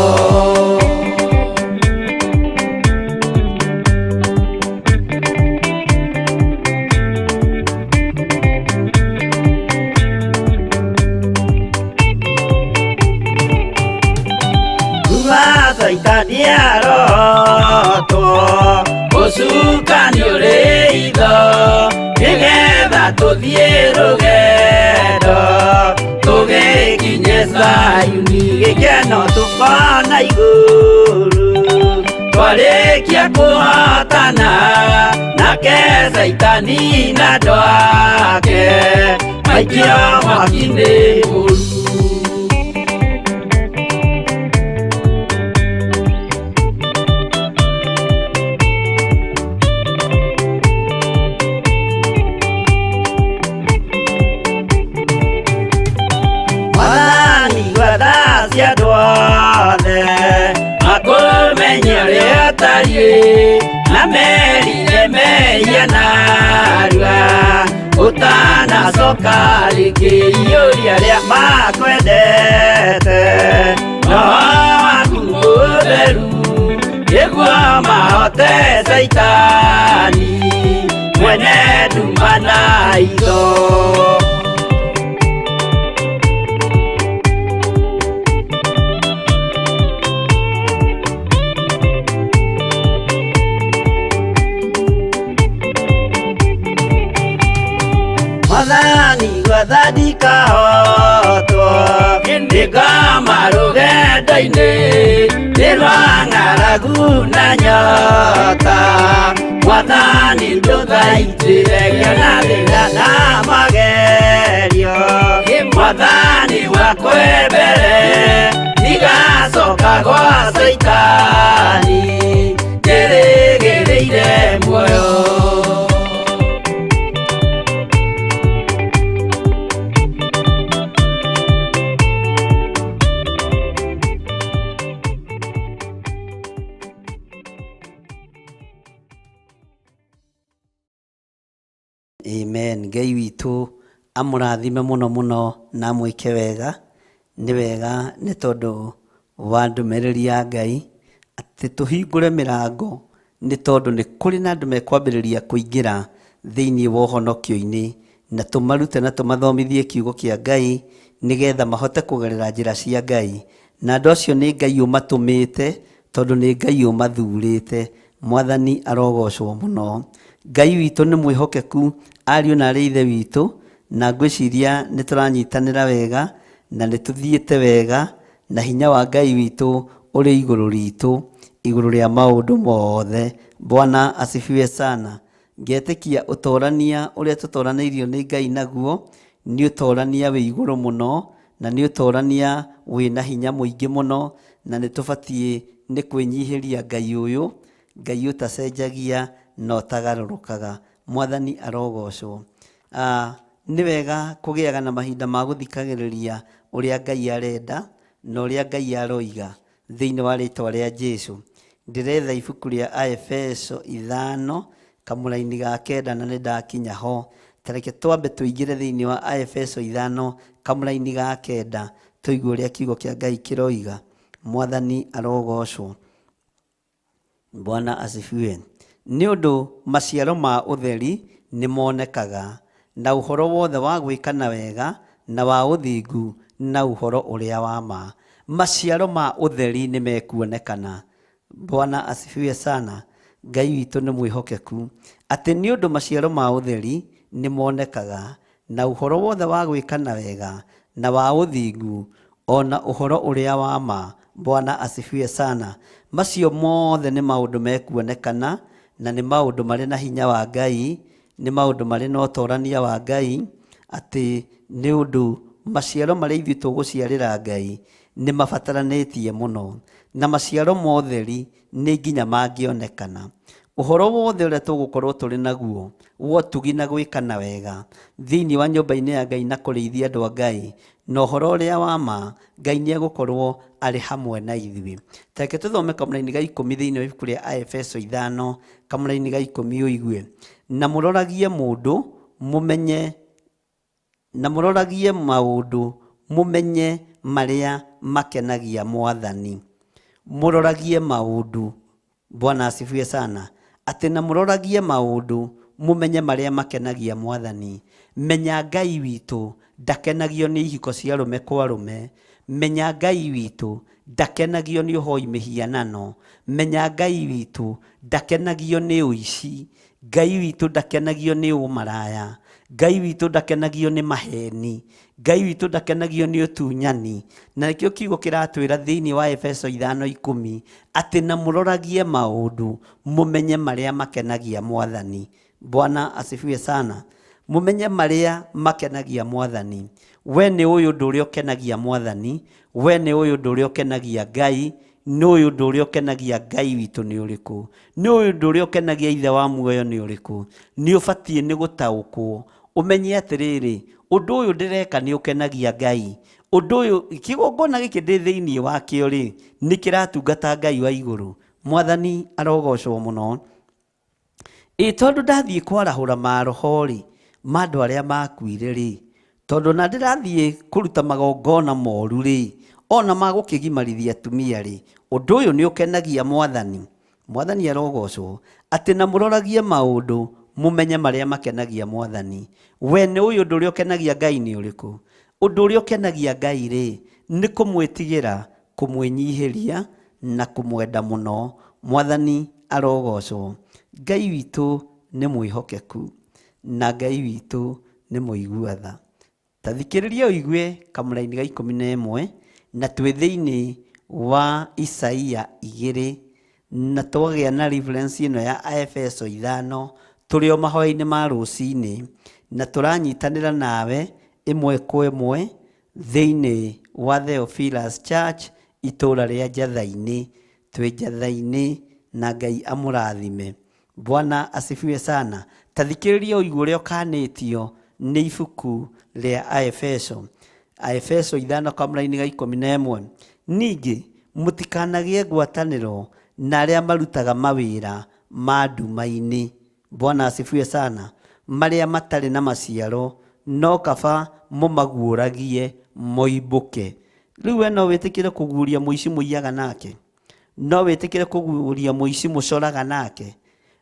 Speaker 3: Kuma Caitani arotwo, ũcukani ũrĩ itho, nĩgetha tũthiĩ rũgendo tũgĩkinye Zayuni. Gĩkeno tũkona igũrũ twarĩkia kũhotana nake Caitani na andũ ake maikio mwaki-inĩ mũru. Mwathani gwathacia andũ othe makũmenye ũrĩa ũtariĩ, na merire mehia narua ũtanacoka rĩngĩ. Iyũria arĩa makwendete roho waku mũtheru, nĩguo mahote Caitani mwene nduma na itho. Mwathani gwathani kahotwo nĩngoma rũgendo-inĩ nĩ rwa ng'aragu na nyota. Mwathani ndũthaitĩre ngĩona thĩna na magerio. Mwathani wakwe mbere ndigacoka gwa Caitani, njĩrĩgĩrĩire muoyo.
Speaker 2: Ngai witũ amũrathime mũno mũno na amwĩke wega. Nĩ wega nĩ tondũ wa ndũmĩrĩri ya Ngai atĩ tũhingũre mĩrango nĩ tondũ nĩ kũrĩ na andũ mekwambĩrĩria kũingĩra thĩinĩ wa ũhonokio-inĩ, na tũmarute na tũmathomithie kiugo kĩa Ngai nĩgetha mahote kũgerera njĩra cia Ngai. Na andũ acio nĩ Ngai ũmatũmĩte tondũ nĩ Ngai ũmathurĩte. Mwathani arogocwo mũno. Ngai witũ nĩ mwĩhokeku, ariũ na arĩ ithe witũ, na ngwĩciria nĩ tũranyitanĩra wega na nĩ tũthiĩte wega, na hinya wa Ngai witũ ũrĩ igũrũ ritũ, igũrũ rĩa maũndũ mothe. Bwana asifiwe sana. Ngetĩkia ũtorania ũrĩa tũtoranĩirio nĩ Ngai naguo nĩ ũtorania wĩ igũrũ mũno, na nĩ ũtorania wĩna hinya mũingĩ mũno, na nĩ tũbatiĩ nĩ kwĩnyihĩria Ngai ũyũ, Ngai ũtacenjagia na ũtagarũrũkaga. Mwathani arogocwo. Nĩ wega kũgĩaga na mahinda ma gũthikagĩrĩria ũrĩa Ngai arenda na ũrĩa Ngai aroiga thĩinĩ wa rĩtwa rĩa Jesu. Ndĩretha ibuku rĩa Aefeso 5 kamũraini ga 9 na nĩ ndakinya ho. Ta reke twambe tũingĩre thĩinĩ wa Aefeso 5 kamũraini ga 9 tũigue ũrĩa kiugo kĩa Ngai kĩroiga. Mwathani arogocwo. Bwana asifiwe. Nĩ ũndũ maciaro ma ũtheri nĩ monekaga, na ũhoro wothe wa gwĩkana wega na wa ũthingu na ũhoro ũrĩa wa ma. Maciaro ma ũtheri nĩ mekuonekana. Bwana asifiwe sana. Ngai witũ nĩ mwĩhokeku atĩ nĩ ũndũ maciaro ma ũtheri nĩ monekaga, na ũhoro wothe wa gwĩkana wega na wa ũthingu ona ũhoro ũrĩa wa ma. Bwana asifiwe sana. Macio mothe nĩ maũndũ mekuonekana, na nĩ maũndũ marĩ na hinya wa Ngai, nĩ maũndũ marĩ na ũtorania wa Ngai, atĩ nĩ ũndũ maciaro marĩa ithuĩ tũgũciarĩra Ngai nĩ mabataranĩtie mũno, na maciaro ma ũtheri nĩ nginya mangĩonekana. Ũhoro wothe ũrĩa tũgũkorwo tũrĩ naguo wa ũtugi na gwĩkana wega thĩinĩ wa nyũmba-inĩ ya Ngai na kũrĩithia andũ a Ngai, na ũhoro ũrĩa wa ma, Ngai nĩ egũkorwo arĩ hamwe na ithuĩ. Ta reke tũthome kamũraini ga 10 thĩinĩ wa ibuku rĩa Aefeso 5 kamũraini ga 10 ũigue. Na mũroragie mũndũ mũmenye, na mũroragie maũndũ mũmenye marĩa makenagia Mwathani. Mũroragie maũndũ. Bwana asifiwe sana. Atĩ na mũroragie maũndũ mũmenye marĩa makenagia Mwathani. Menya Ngai witũ ndakenagio nĩ ihiko cia arũme kwa arũme. Menya Ngai witũ ndakenagio nĩ ũhoi mĩhianano. Menya Ngai witũ ndakenagio nĩ ũici. Ngai witũ ndakenagio nĩ ũmaraya. Ngai witũ ndakenagio nĩ maheni. Ngai witũ ndakenagio nĩ ũtunyani. Na nĩkĩo kiugo kĩratwĩra thĩinĩ wa Efeso 5:10 atĩ na mũroragie maũndũ mũmenye marĩa makenagia Mwathani. Bwana asifiwe sana. Mũmenye marĩa makenagia Mwathani. We nĩ ũyũ ũndũ ũrĩa ũkenagia Mwathani, we nĩ ũyũ ũndũ ũrĩa ũkenagia Ngai, nĩ ũyũ ũndũ ũrĩa ũkenagia Ngai witũ nĩ ũrĩkũ, nĩ ũyũ ũndũ ũrĩa ũkenagia Ithe wa muoyo nĩ ũrĩkũ. Nĩ ũbatiĩ nĩ gũtaũkwo ũmenye atĩrĩrĩ, ũndũ ũyũ ndĩreka nĩ ũkenagia Ngai, ũndũ ũyũ kĩgongona gĩkĩ ndĩ thĩinĩ wakĩo rĩ, nĩ kĩratungata Ngai wa igũrũ. Mwathani arogocwo mũno. Ĩ tondũ ndathiĩ kwarahũra maroho rĩ, ma andũ arĩa makuire rĩ, tondũ na ndĩrathiĩ kũruta magongona moru rĩ, ona magũkĩgimarithia atumia rĩ, ũndũ ũyũ nĩ ũkenagia Mwathani. Mwathani arogocwo. Atĩ na mũroragie maũndũ mũmenye marĩa makenagia Mwathani. We nĩ ũyũ ũndũ ũrĩa ũkenagia Ngai nĩ ũrĩkũ? Ũndũ ũrĩa ũkenagia Ngai rĩ, nĩ kũmwĩtigĩra, kũmwĩnyihĩria na kũmwenda mũno. Mwathani arogocwo. Ngai witũ nĩ mwĩhokeku na Ngai witũ nĩ mũigua tha. Ta thikĩrĩria ũigue kamũraini ga 11 na twĩ thĩinĩ wa Isaia 2 na twagĩa na reference ĩno ya Aefeso 5 tũrĩ o mahoya-inĩ ma rũcinĩ, na tũranyitanĩra nawe ĩmwe kwa ĩmwe thĩinĩ wa Theophilus Church itũũra rĩa Njatha-inĩ. Twĩ Njatha-inĩ na Ngai amũrathime. Bwana asifiwe sana. Ta thikĩrĩria ũigue ũrĩa ũkanĩtio nĩ ibuku rĩa Aefeso. Aefeso 5 kamũraini ga 11. Ningĩ mũtikanagĩe ngwatanĩro na arĩa marutaga mawĩra ma nduma-inĩ. Bwana asifiwe sana. Marĩa matarĩ na maciaro, no kaba mũmaguũragie moimbũke. Rĩu we no wĩtĩkĩre kũguũria mũici mũiyaga nake? No wĩtĩkĩre kũguũria mũici mũcoraga nake?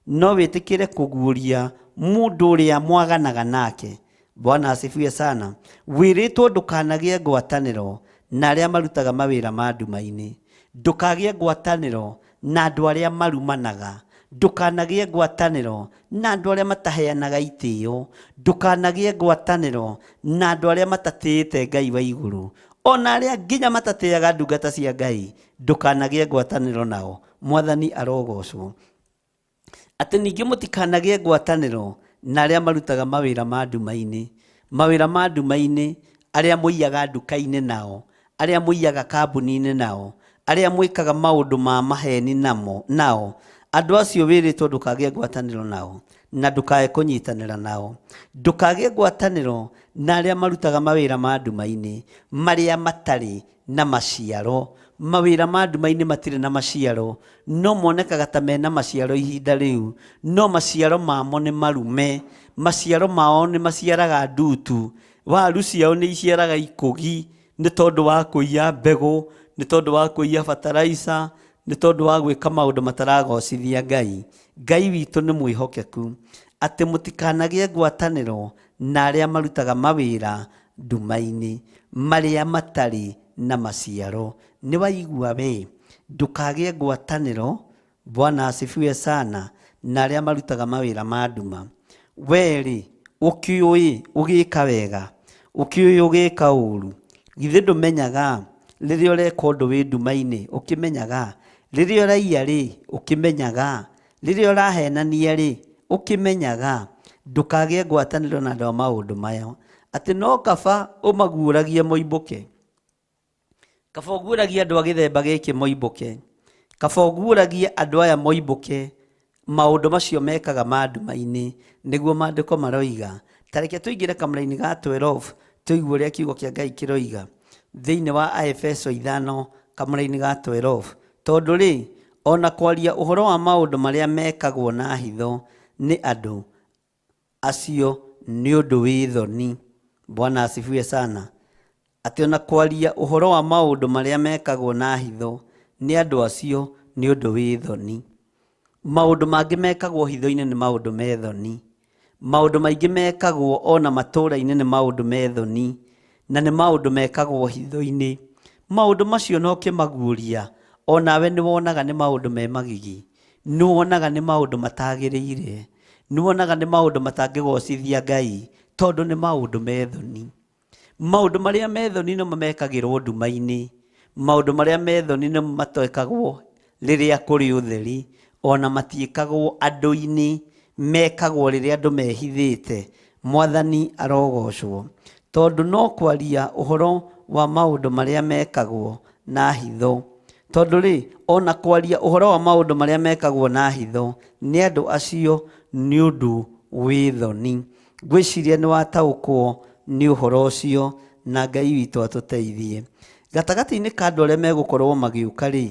Speaker 2: No wĩtĩkĩre kũguũria mũndũ ũrĩa mwaganaga nake? Bwana asifiwe sana. Wĩrĩtwo ndũkanagĩe ngwatanĩro na arĩa marutaga mawĩra ma nduma-inĩ. Ndũkagĩe ngwatanĩro na andũ arĩa marumanaga. Ndũkanagĩe ngwatanĩro na andũ arĩa mataheanaga itĩo. Ndũkanagĩe ngwatanĩro na andũ arĩa matatĩĩte Ngai wa igũrũ. Ona arĩa nginya matatĩaga ndungata cia Ngai, ndũkanagĩe ngwatanĩro nao. Mwathani arogocwo. Atĩ ningĩ mũtikanagĩe ngwatanĩro na arĩa marutaga mawĩra ma nduma-inĩ. Mawĩra ma nduma-inĩ, arĩa mũiyaga nduka-inĩ nao, arĩa mũiyaga kambuni-inĩ nao, arĩa mwĩkaga maũndũ ma maheni namo, nao, andũ acio wĩrĩtwo ndũkagĩe ngwatanĩro nao, na ndũkae kũnyitanĩra nao. Ndũkagĩe ngwatanĩro na arĩa marutaga mawĩra ma nduma-inĩ, marĩa matarĩ na maciaro. Mawĩra ma nduma-inĩ matirĩ na maciaro, no monekaga ta mena maciaro ihinda rĩu, no maciaro mamo nĩ marume, maciaro mao nĩ maciaraga ndutu, waru ciao nĩ iciaraga ikũgi, nĩ tondũ wa kũiya mbegũ, nĩ tondũ wa kũiya bataraica, nĩ tondũ wa gwĩka maũndũ mataragocithia Ngai. Ngai witũ nĩ mwĩhokeku, atĩ mũtikanagĩe ngwatanĩro na arĩa marutaga mawĩra nduma-inĩ, marĩa matarĩ na maciaro. Nĩ waigua we, ndũkagĩe ngwatanĩro, Bwana asifiwe sana, na arĩa marutaga mawĩra ma nduma. We-rĩ, ũkĩũĩ ũgĩka wega, ũkĩũĩ ũgĩka ũru, githĩ ndũmenyaga rĩrĩa ũreka ũndũ wĩ nduma-inĩ, ũkĩmenyaga rĩrĩa ũraiya-rĩ, ũkĩmenyaga rĩrĩa ũrahenania-rĩ, ũkĩmenyaga. Ndũkagĩe ngwatanĩro na andũ a maũndũ maya, atĩ no kaba ũmaguũragie moimbũke. Kaba ũguũragie andũ a gĩthemba gĩkĩ moimbũke. Kaba ũguũragie andũ aya moimbũke maũndũ macio mekaga ma nduma-inĩ, nĩguo maandĩko maroiga. Ta reke tũingĩre kamũra-inĩ ga 12 tũigue ũrĩa kiugo kĩa Ngai kĩroiga thĩinĩ wa Aefeso 5 kamũra-inĩ ga 12. Tondũ rĩ, ona kwaria ũhoro wa maũndũ marĩa mekagwo na hitho nĩ andũ acio nĩ ũndũ wĩ thoni. Bwana asifiwe sana. Atĩ ona kwaria ũhoro wa maũndũ marĩa mekagwo na hitho nĩ andũ acio nĩ ũndũ wĩ thoni. Maũndũ mangĩ mekagwo hitho-inĩ nĩ maũndũ me thoni. Maũndũ maingĩ mekagwo ona matũũra-inĩ nĩ maũndũ me thoni, na nĩ maũndũ mekagwo hitho-inĩ. Maũndũ macio no ũkĩmaguũria, onawe nĩ wonaga nĩ maũndũ me magigi, nĩ wonaga nĩ maũndũ matagĩrĩire, nĩ wonaga nĩ maũndũ matangĩgocithia Ngai, tondũ nĩ maũndũ me thoni. Maũndũ marĩa me thoni nĩmo mekagĩrwo nduma-inĩ, maũndũ marĩa me thoni nĩmo matekagwo rĩrĩa kũrĩ ũtheri, ona matiĩkagwo andũ-inĩ, mekagwo rĩrĩa andũ mehithĩte. Mwathani arogocwo. Tondũ no kwaria ũhoro wa maũndũ marĩa mekagwo na hitho. Tondũ rĩ, ona kwaria ũhoro wa maũndũ marĩa mekagwo na hitho nĩ andũ acio nĩ ũndũ wĩ thoni. Ngwĩciria nĩ wataũkwo nĩ ũhoro ũcio, na Ngai witũ atũteithie. Gatagatĩ-inĩ ka andũ arĩa megũkorwo magĩũka rĩ,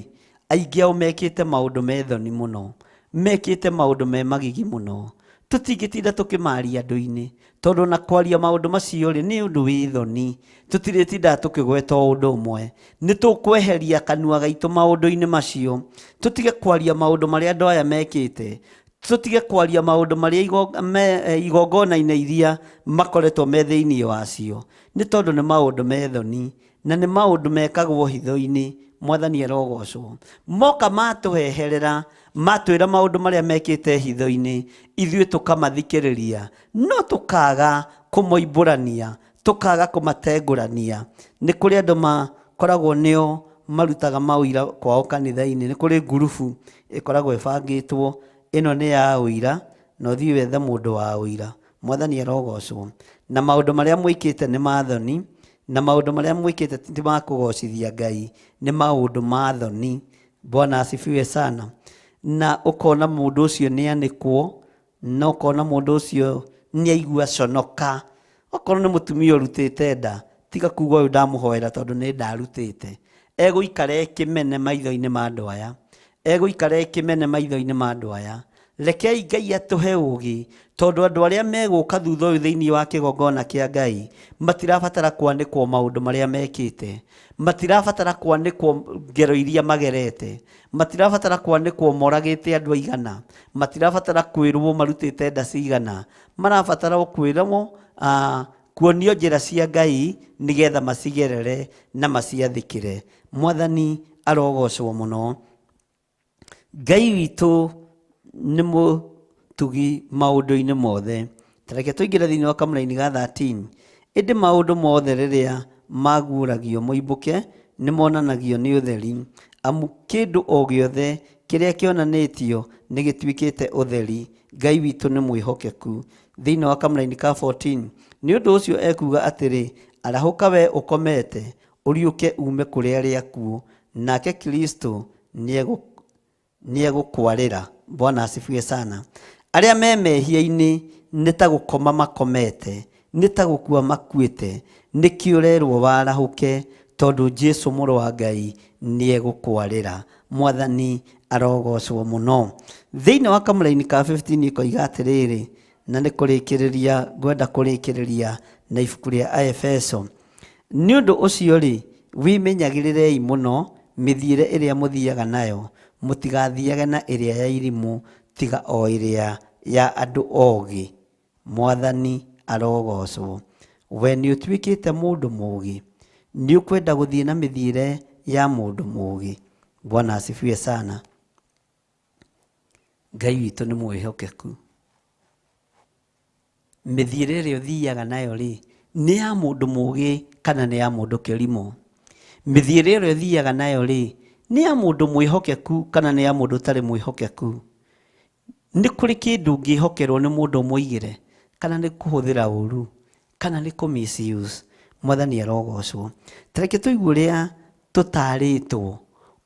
Speaker 2: aingĩ ao mekĩte maũndũ me thoni mũno, mekĩte maũndũ me magigi mũno. Tũtingĩtinda tũkĩmaria andũ-inĩ, tondũ ona kwaria maũndũ macio rĩ, nĩ ũndũ wĩ thoni. Tũtirĩtindaga tũkĩgweta o ũndũ ũmwe. Nĩ tũkweheria kanua gaitũ maũndũ-inĩ macio, tũtige kwaria maũndũ marĩa andũ aya mekĩte, tũtige kwaria maũndũ marĩa igongona-inĩ iria makoretwo me thĩinĩ wacio, nĩ tondũ nĩ maũndũ me thoni, na nĩ maũndũ mekagwo hitho-inĩ. Mwathani arogocwo. Moka matũheherera, matwĩra maũndũ marĩa mekĩte hitho-inĩ, ithuĩ tũkamathikĩrĩria, no tũkaga kũmoimbũrania, tũkaga kũmatengũrania. Nĩ kũrĩ andũ makoragwo nĩo marutaga maũira kwao kanitha-inĩ. Nĩ kũrĩ ngurubu ĩkoragwo ĩbangĩtwo, ĩno nĩ ya ũira, na ũthiĩ wethe mũndũ wa ũira. Mwathani arogocwo. Na maũndũ marĩa mwĩkĩte nĩ ma thoni, na maũndũ marĩa mwĩkĩte ti ma kũgocithia Ngai, nĩ maũndũ ma thoni. Bwana asifiwe sana. Na ũkona mũndũ ũcio nĩ anĩkwo, na ũkona mũndũ ũcio nĩ aigua conoka. Okorwo nĩ mũtumia ũrutĩte nda, tiga kuga ũyũ ndamũhoera tondũ nĩ ndarutĩte. Egũikara ekĩmene maitho-inĩ ma andũ aya. Egũikara ekĩmene maitho-inĩ ma andũ aya. Rekei Ngai atũhe ũũgĩ, tondũ andũ arĩa megũka thutha ũyũ thĩinĩ wa kĩgongona kĩa Ngai matirabatara kwanĩkwo maũndũ marĩa mekĩte, matirabatara kwanĩkwo ngero iria magerete, matirabatara kwanĩkwo moragĩte andũ aigana, matirabatara kwĩrwo marutĩte nda cigana, marabatara o kwĩrwo kuonio njĩra cia Ngai nĩgetha macigerere na maciathĩkĩre. Mwathani arogocwo mũno. Ngai witũ nĩ mũtugi maũndũ-inĩ mothe. Ta reke tũingĩre thĩinĩ wa kamũraini ga 13. Ĩndĩ maũndũ mothe rĩrĩa maguũragio moimbũke nĩ monanagio nĩ ũtheri, amu kĩndũ o gĩothe kĩrĩa kĩonanĩtio nĩ gĩtuĩkĩte ũtheri. Ngai witũ nĩ mwĩhokeku. Thĩinĩ wa kamũraini ka 14, nĩ ũndũ ũcio ekuuga atĩrĩ, arahũka we ũkomete, ũriũke ume kũrĩ arĩa akuũ, nake Kristo nĩegũkwarĩra. Bwana asifiwe sana. Arĩa me mehia-inĩ nĩ ta gũkoma makomete, nĩ ta gũkua makuĩte, nĩkĩo ũrerwo warahũke, tondũ Jesu mũrũ wa Ngai nĩegũkwarĩra. Mwathani arogocwo mũno. Thĩinĩ wa kamũraini ka 15 ĩkoiga atĩrĩrĩ, na nĩ kũrĩkĩrĩria ngwenda kũrĩkĩrĩria na ibuku rĩa Aefeso. Nĩ ũndũ ũcio rĩ, wĩmenyagĩrĩrei mũno mĩthiĩre ĩrĩa mũthiaga nayo, mũtigathiage na ĩrĩa ya irimũ, tiga o ĩrĩa ya andũ ogĩ. Mwathani arogocwo. We nĩ ũtuĩkĩte mũndũ mũũgĩ, nĩ ũkwenda gũthiĩ na mĩthiĩre ya mũndũ mũũgĩ. Bwana asifiwe sana. Ngai witũ nĩ mwĩhokeku. Mĩthiĩre ĩrĩa ũthiaga nayo rĩ, nĩ ya mũndũ mũũgĩ kana nĩ ya mũndũ kĩrimũ? Mĩthiĩre ĩrĩa ũthiaga nayo rĩ, nĩ ya mũndũ mwĩhokeku kana nĩ ya mũndũ ũtarĩ mwĩhokeku? Nĩ kũrĩ kĩndũ ũngĩhokerwo nĩ mũndũ ũmũigĩre, kana nĩ kũhũthĩra ũru, kana nĩ kũ misuse. Mwathani arogocwo. Ta reke tũigue ũrĩa tũtarĩtwo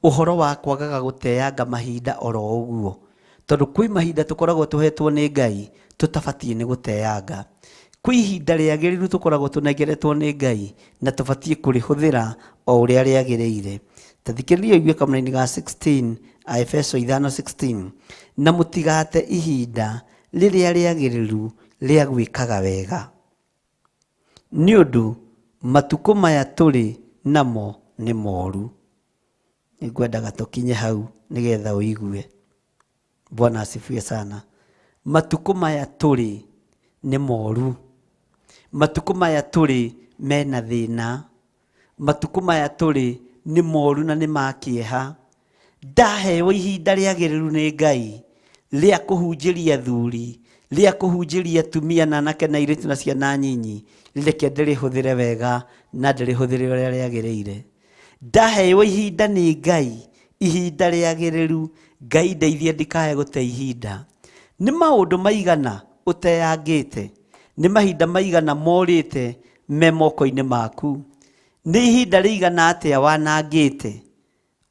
Speaker 2: ũhoro wa kwagaga gũteanga mahinda oro ũguo, tondũ kwĩ mahinda tũkoragwo tũhetwo nĩ Ngai tũtabatiĩ nĩ gũteanga. Kwĩ ihinda rĩagĩrĩru tũkoragwo tũnengeretwo nĩ Ngai na tũbatiĩ kũrĩhũthĩra o ũrĩa rĩagĩrĩire. Ta thikĩrĩria ũigue kamũraini ga 16, Aefeso 5:16, na mũtigate ihinda rĩrĩa rĩagĩrĩru rĩa gwĩkaga wega, nĩ ũndũ matukũ maya tũrĩ namo nĩ moru. Nĩngwendaga tũkinye hau nĩgetha ũigue. Bwana asifiwe sana. Matukũ maya tũrĩ nĩ moru, matukũ maya tũrĩ mena thĩna, matukũ maya tũrĩ nĩ moru na nĩ ma kĩeha. Ndaheo ihinda rĩagĩrĩru nĩ Ngai rĩa kũhunjĩria athuri, rĩa kũhunjĩria atumia na anake na airĩtu na ciana nyinyi, reke ndĩrĩhũthĩre wega na ndĩrĩhũthĩre ũrĩa rĩagĩrĩire. Ndaheo ihinda nĩ Ngai, ihinda rĩagĩrĩru, Ngai ndeithie ndikae gũte ihinda. Nĩ maũndũ maigana ũteangĩte, nĩ mahinda maigana morĩte me moko-inĩ maku, nĩ ihinda rĩigana atĩa wanangĩte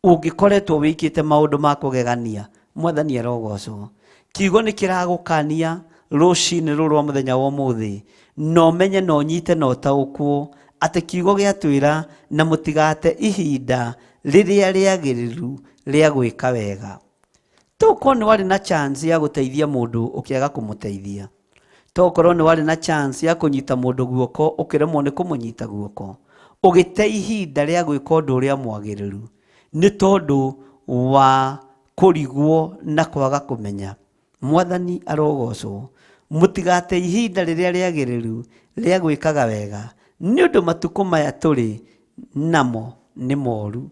Speaker 2: ũngĩkoretwo wĩkĩte maũndũ ma kũgegania. Mwathani arogocwo. Kiugo nĩ kĩragũkania rũcinĩ rũrũ rwa mũthenya wa ũmũthĩ, na ũmenye na ũnyite na ũtaũkwo atĩ kiugo gĩatwĩra na mũtigate ihinda rĩrĩa rĩagĩrĩru rĩa gwĩka wega. Tokorwo nĩ warĩ na chance ya gũteithia mũndũ ũkĩaga kũmũteithia, tokorwo nĩ warĩ na chance ya kũnyita mũndũ guoko ũkĩremwo nĩ kũmũnyita guoko, ũgĩte ihinda rĩa gwĩka ũndũ ũrĩa mwagĩrĩru nĩ tondũ wa kũrigwo na kwaga kũmenya. Mwathani arogocwo. Mũtigate ihinda rĩrĩa rĩagĩrĩru rĩa gwĩkaga wega, nĩ ũndũ matukũ maya tũrĩ namo nĩ moru.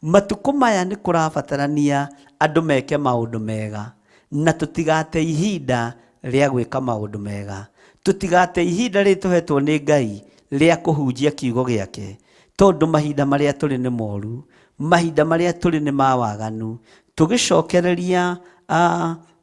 Speaker 2: Matukũ maya nĩ kũrabatarania andũ meke maũndũ mega, na tũtigate ihinda rĩa gwĩka maũndũ mega. Tũtigate ihinda rĩrĩ tũhetwo nĩ Ngai rĩa kũhunjia kiugo gĩake, tondũ mahinda marĩa tũrĩ nĩ moru, mahinda marĩa tũrĩ nĩ ma waganu. Tũgĩcokereria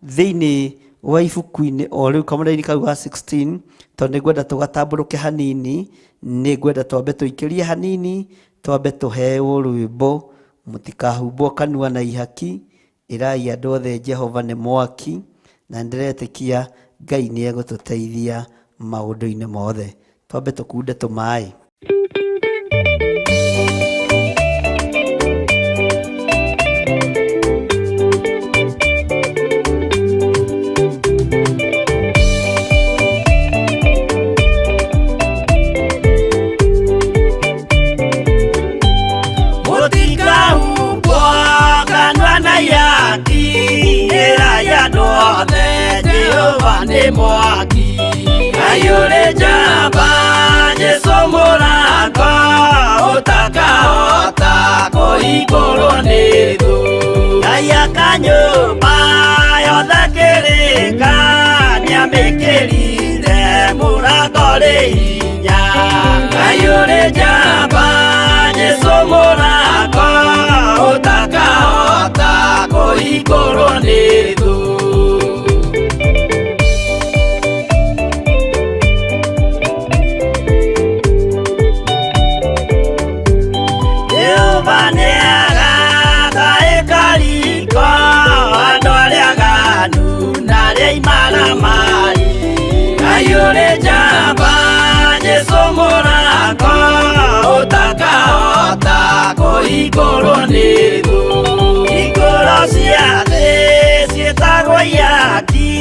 Speaker 2: thĩinĩ wa ibuku-inĩ o rĩu kamũraini kau ga 16, tondũ nĩngwenda tũgatambũrũke hanini, nĩngwenda twambe tũikĩrie hanini, twambe tũheo rwĩmbo, mũtikahumbwo kanua na ihaki, ĩrai andũ othe Jehova nĩ mwaki, na nĩndĩretĩkia Ngai nĩegũtũteithia maũndũ-inĩ mothe. Twambe tũkunde tũmaĩ.
Speaker 3: Mwaki Ngai ũrĩ njamba Jesũ mũrango ũtakahota kũhingũrwo nĩ thũ Ngai aka nyũmba yothe kĩrĩka nĩamĩkĩrire mũrango rĩ hinya Ngai ũrĩ njamba Jesũ mũrango ũtakahota kũhingũrwo nĩ thũ. Jehova nĩagaka ĩkariko andũ arĩa aganu na arĩa imaramari Ngai ũrĩ njamba Jesũ mũrango ũtakahota kũhingũrwo nĩ thũ Hingũro cia thĩ ciĩtagwo ihaki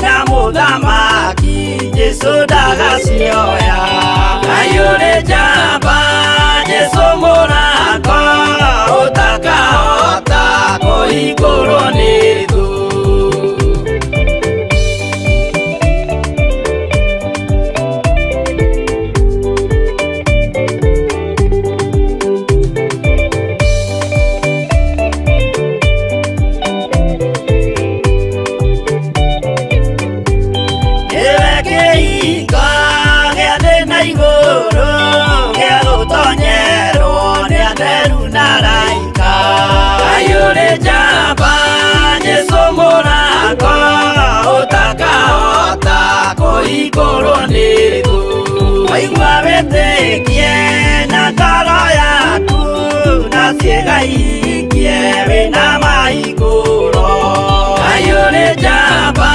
Speaker 3: na mũthamaki Jesũ ndagacioya Ngai ũrĩ njamba Jesũ mũrango ũtakahota kũhingũrwo nĩ thũ. Nĩwe kĩhingo gĩa thĩ na igũrũ gĩa gũtonyerwo nĩ atheru na araika Ngai ũrĩ njamba Jesũ mũrango ũtakahota kũhingũrwo nĩ thũ Waigua wĩtĩkie na ngoro yaku na ciĩga ihingie wĩna mahingũro Ngai ũrĩ njamba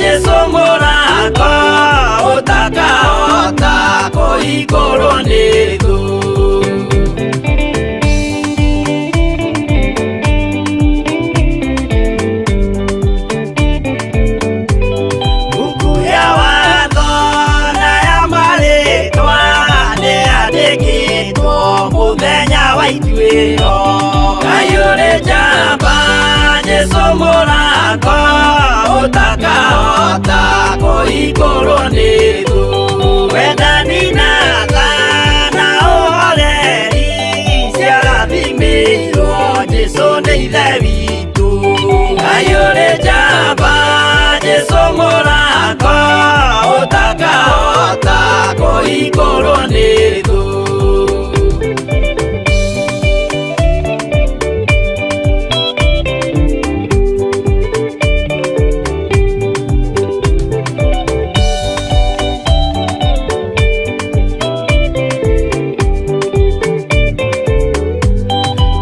Speaker 3: Jesũ mũrango ũtakahota kũhingũrwo nĩ thũ. Buku ya watho na ya marĩtwa nĩyandĩkĩtwo mũthenya wa ituĩro Ngai ũrĩ njamba Jesũ mũrango ũtakahota kũhingũrwo nĩ thũ Wendani na tha na ũhoreri ciarathimĩirwo Jesũ nĩ ithe witũ Ngai ũrĩ njamba Jesũ mũrango ũtakahota kũhingũrwo nĩ thũ.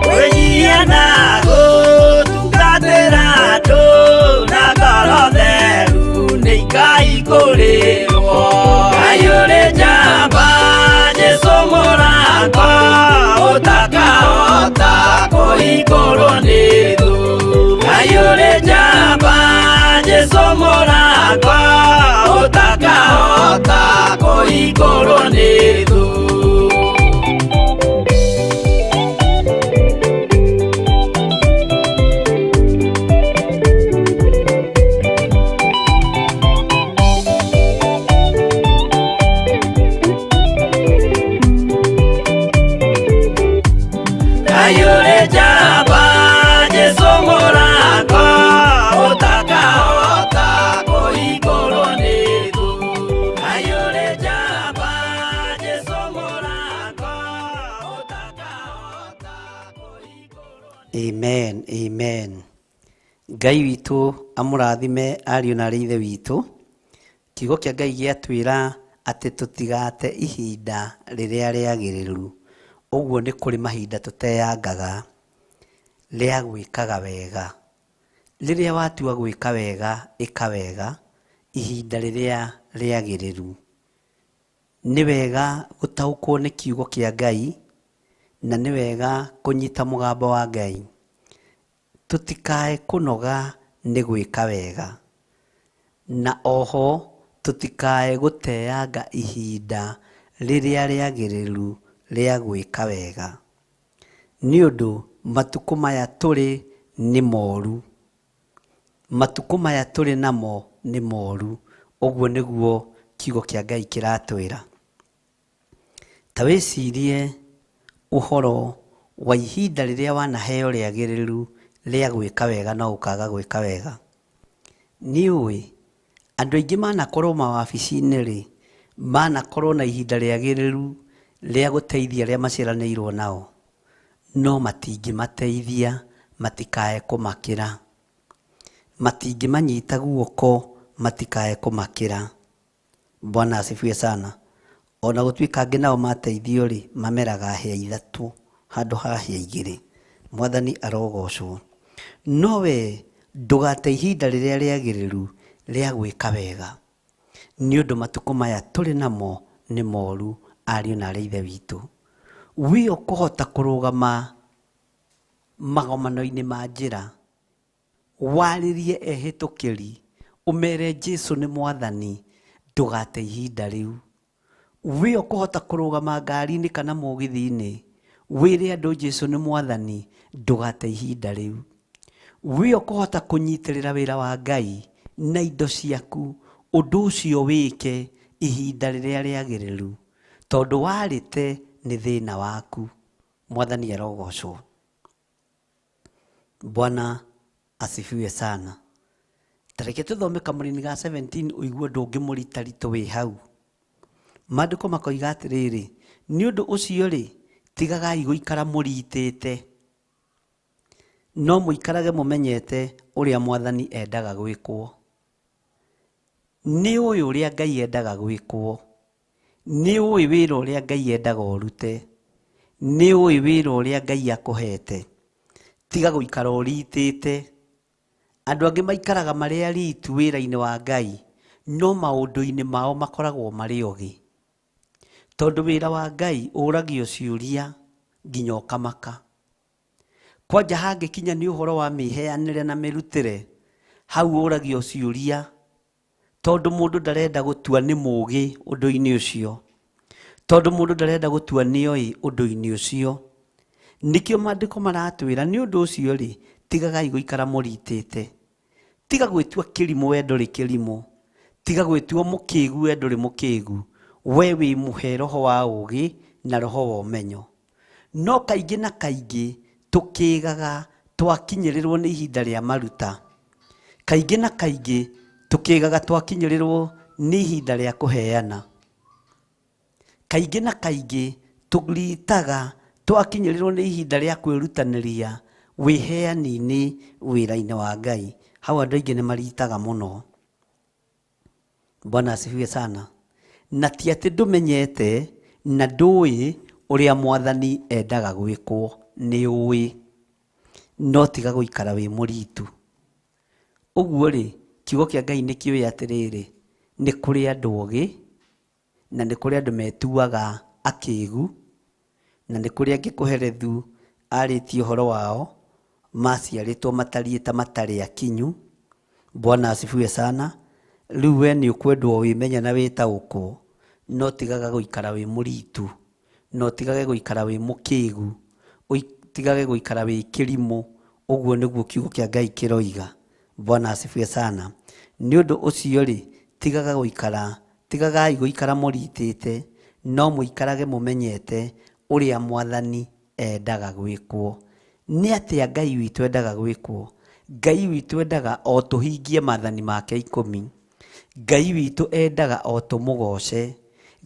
Speaker 3: Kwĩnyihia na gũtungatĩra andũ na ngoro theru nĩ ikaihingũrĩrwo Ngai ũrĩ njamba Jesũ mũrango ũtakahota kũhingũrwo nĩ thũ Ngai ũrĩ njamba Jesũ mũrango ũtakahota kũhingũrwo nĩ thũ. Ngai ũrĩ njamba Jesũ mũrango ũtakahota kũhingũrwo nĩ thũ Ngai ũrĩ njamba Jesũ mũrango ũtakahota kũhingũrwo.
Speaker 2: Amen, amen. Ngai witũ amũrathime ariũ na arĩ ithe witũ. Kiugo kĩa Ngai gĩatwĩra atĩ tũtigate ihinda rĩrĩa rĩagĩrĩru. Ũguo nĩ kũrĩ mahinda tũteangaga rĩa gwĩkaga wega. Rĩrĩa watua gwĩka wega, ĩka wega ihinda rĩrĩa rĩagĩrĩru. Nĩ wega gũtaũkwo nĩ kiugo kĩa Ngai na nĩ wega kũnyita mũgambo wa Ngai. Tũtikae kũnoga nĩ gwĩka wega na oho tũtikae gũteanga ihinda rĩrĩa rĩagĩrĩru rĩa gwĩka wega nĩ ũndũ matukũ maya tũrĩ nĩ moru. Matukũ maya tũrĩ namo nĩ moru. Ũguo nĩguo kiugo kĩa Ngai kĩratwĩra. Ta wĩcirie ũhoro wa ihinda rĩrĩa wanaheo rĩagĩrĩru rĩa gwĩka wega no ũkaga gwĩka wega. Nĩũĩ, andũ aingĩ manakorwo mawabici-inĩ rĩ, manakorwo na ihinda rĩagĩrĩru rĩa gũteithia arĩa maciaranĩirwo nao, no matingĩmateithia matikae kũmakĩra. Matingĩmanyita guoko matikae kũmakĩra. Bwana asifiwe sana. Ona gũtuĩka angĩ nao mateithio rĩ, mameraga hĩa ithatũ handũ ha hĩa igĩrĩ. Mwathani arogocwo. No we ndũgate ihinda rĩrĩa rĩagĩrĩru rĩa gwĩka wega, nĩ ũndũ matukũ maya tũrĩ namo nĩ moru, ariũ na arĩ ithe witũ. Wĩ ũkũhota kũrũgama magomano-inĩ ma njĩra, warĩrie ehĩtũkĩri, ũmere Jesu nĩ mwathani, ndũgate ihinda rĩu. Wĩ ũkũhota kũrũgama ngari-inĩ kana mũgithi-inĩ, wĩre andũ Jesu nĩ mwathani, ndũgate ihinda rĩu. Wĩ ũkũhota kũnyitĩrĩra wĩra wa Ngai na indo ciaku, ũndũ ũcio wĩke ihinda rĩrĩa rĩagĩrĩru, tondũ warĩte nĩ thĩna waku. Mwathani arogocwo. Bwana asifiwe sana. Ta reke tũthome kamũrini ga 17 ũigue ũndũ ũngĩ mũritaritũ wĩ hau. Maandĩko makoiga atĩrĩrĩ, nĩ ũndũ ũcio rĩ, tigagai gũikara mũritĩte, no mũikarage mũmenyete ũrĩa Mwathani endaga gwĩkwo. Nĩ ũĩ ũrĩa Ngai endaga gwĩkwo. Nĩ ũĩ wĩra ũrĩa Ngai endaga ũrute. Nĩ ũĩ wĩra ũrĩa Ngai akũhete. Tiga gũikara ũritĩte. Andũ angĩ maikaraga marĩ aritu wĩra-inĩ wa Ngai, no maũndũ-inĩ mao makoragwo marĩ ogĩ. Tondũ wĩra wa Ngai ũragio ciũria nginya ũkamaka. Kwanja hangĩkinya nĩ ũhoro wa mĩheanĩre na mĩrutĩre, hau ũragio ciũria tondũ mũndũ ndarenda gũtua nĩ mũũgĩ ũndũ-inĩ ũcio, tondũ mũndũ ndarenda gũtua nĩ oĩ ũndũ-inĩ ũcio. Nĩkĩo maandĩko maratwĩra nĩ ũndũ ũcio rĩ, tigagai gũikara mũritĩte. Tiga gwĩtua kĩrimũ we ndũrĩ kĩrimũ. Tiga gwĩtua mũkĩgu we ndũrĩ mũkĩgu. We wĩ mũhe roho wa ũũgĩ na roho wa ũmenyo. No kaingĩ na kaingĩ tũkĩgaga twakinyĩrĩrwo nĩ ihinda rĩa maruta. Kaingĩ na kaingĩ tũkĩgaga twakinyĩrĩrwo nĩ ihinda rĩa kũheana. Kaingĩ na kaingĩ tũritaga twakinyĩrĩrwo nĩ ihinda rĩa kwĩrutanĩria wĩheani-inĩ wĩra-inĩ wa Ngai. Hau andũ aingĩ nĩ maritaga mũno. Bwana asifiwe sana. Na ti atĩ ndũmenyete na ndũĩ ũrĩa Mwathani endaga gwĩkwo, nĩ ũĩ, no tiga gũikara wĩ mũritu. Ũguo rĩ, kiugo kĩa Ngai nĩ kĩũĩ atĩrĩrĩ, nĩ kũrĩ andũ ogĩ na nĩ kũrĩ andũ metuaga akĩgu, na nĩ kũrĩ angĩ Kohelethu arĩtie ũhoro wao, maciarĩtwo matariĩ ta matarĩ akinyu. Bwana asifiwe sana. Rĩu we nĩ ũkwendwo wĩmenye na wĩtaũkwo, no tigaga gũikara wĩ mũritu, na ũtigage gũikara wĩ mũkĩgu, ũtigage gũikara wĩ kĩrimũ. Ũguo nĩguo kiugo kĩa Ngai kĩroiga. Bwana asifiwe sana. Nĩ ũndũ ũcio rĩ, tigaga gũikara, tigagai gũikara mũritĩte, no mũikarage mũmenyete ũrĩa Mwathani endaga gwĩkwo. Nĩ atĩa Ngai witũ endaga gwĩkwo? Ngai witũ endaga o tũhingie maathani make ikũmi. Ngai witũ endaga o tũmũgoce.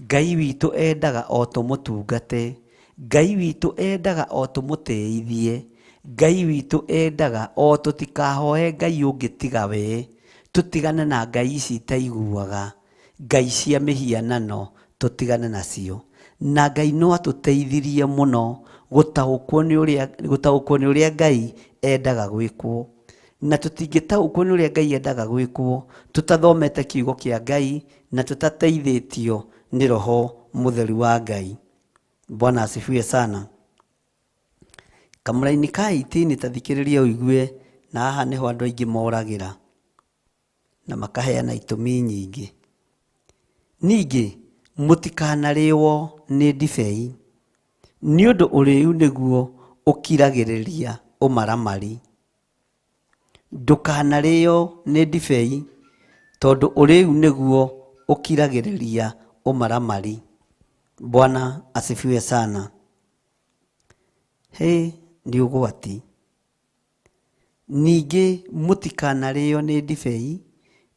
Speaker 2: Ngai witũ endaga o tũmũtungate. Ngai witũ endaga o tũmũtĩithie. Ngai witũ endaga o tũtikahoe Ngai ũngĩ tiga we. Tũtigane na ngai ici itaiguaga, ngai cia mĩhianano tũtigane nacio. Na Ngai no atũteithirie mũno gũtaũkwo nĩ ũrĩa, gũtaũkwo nĩ ũrĩa Ngai endaga gwĩkwo. Na tũtingĩtaũkwo nĩ ũrĩa Ngai endaga gwĩkwo tũtathomete kiugo kĩa Ngai na tũtateithĩtio nĩ Roho Mũtheru wa Ngai. Bwana asifiwe sana. Kamũraini ka 18 ta thikĩrĩria ũigue, na haha nĩho andũ aingĩ moragĩra na makaheana itũmi nyingĩ. Ningĩ mũtikanarĩwo nĩ ndibei, nĩ ũndũ ũrĩĩu nĩguo ũkiragĩrĩria ũmaramari. Ndũkanarĩo nĩ ndibei, Tondũ ũrĩu nĩguo ũkiragĩrĩria ũmaramari. Bwana asifiwe sana. Hĩ, nĩ ũgwati. Ningĩ mũtikanarĩo nĩ ndibei,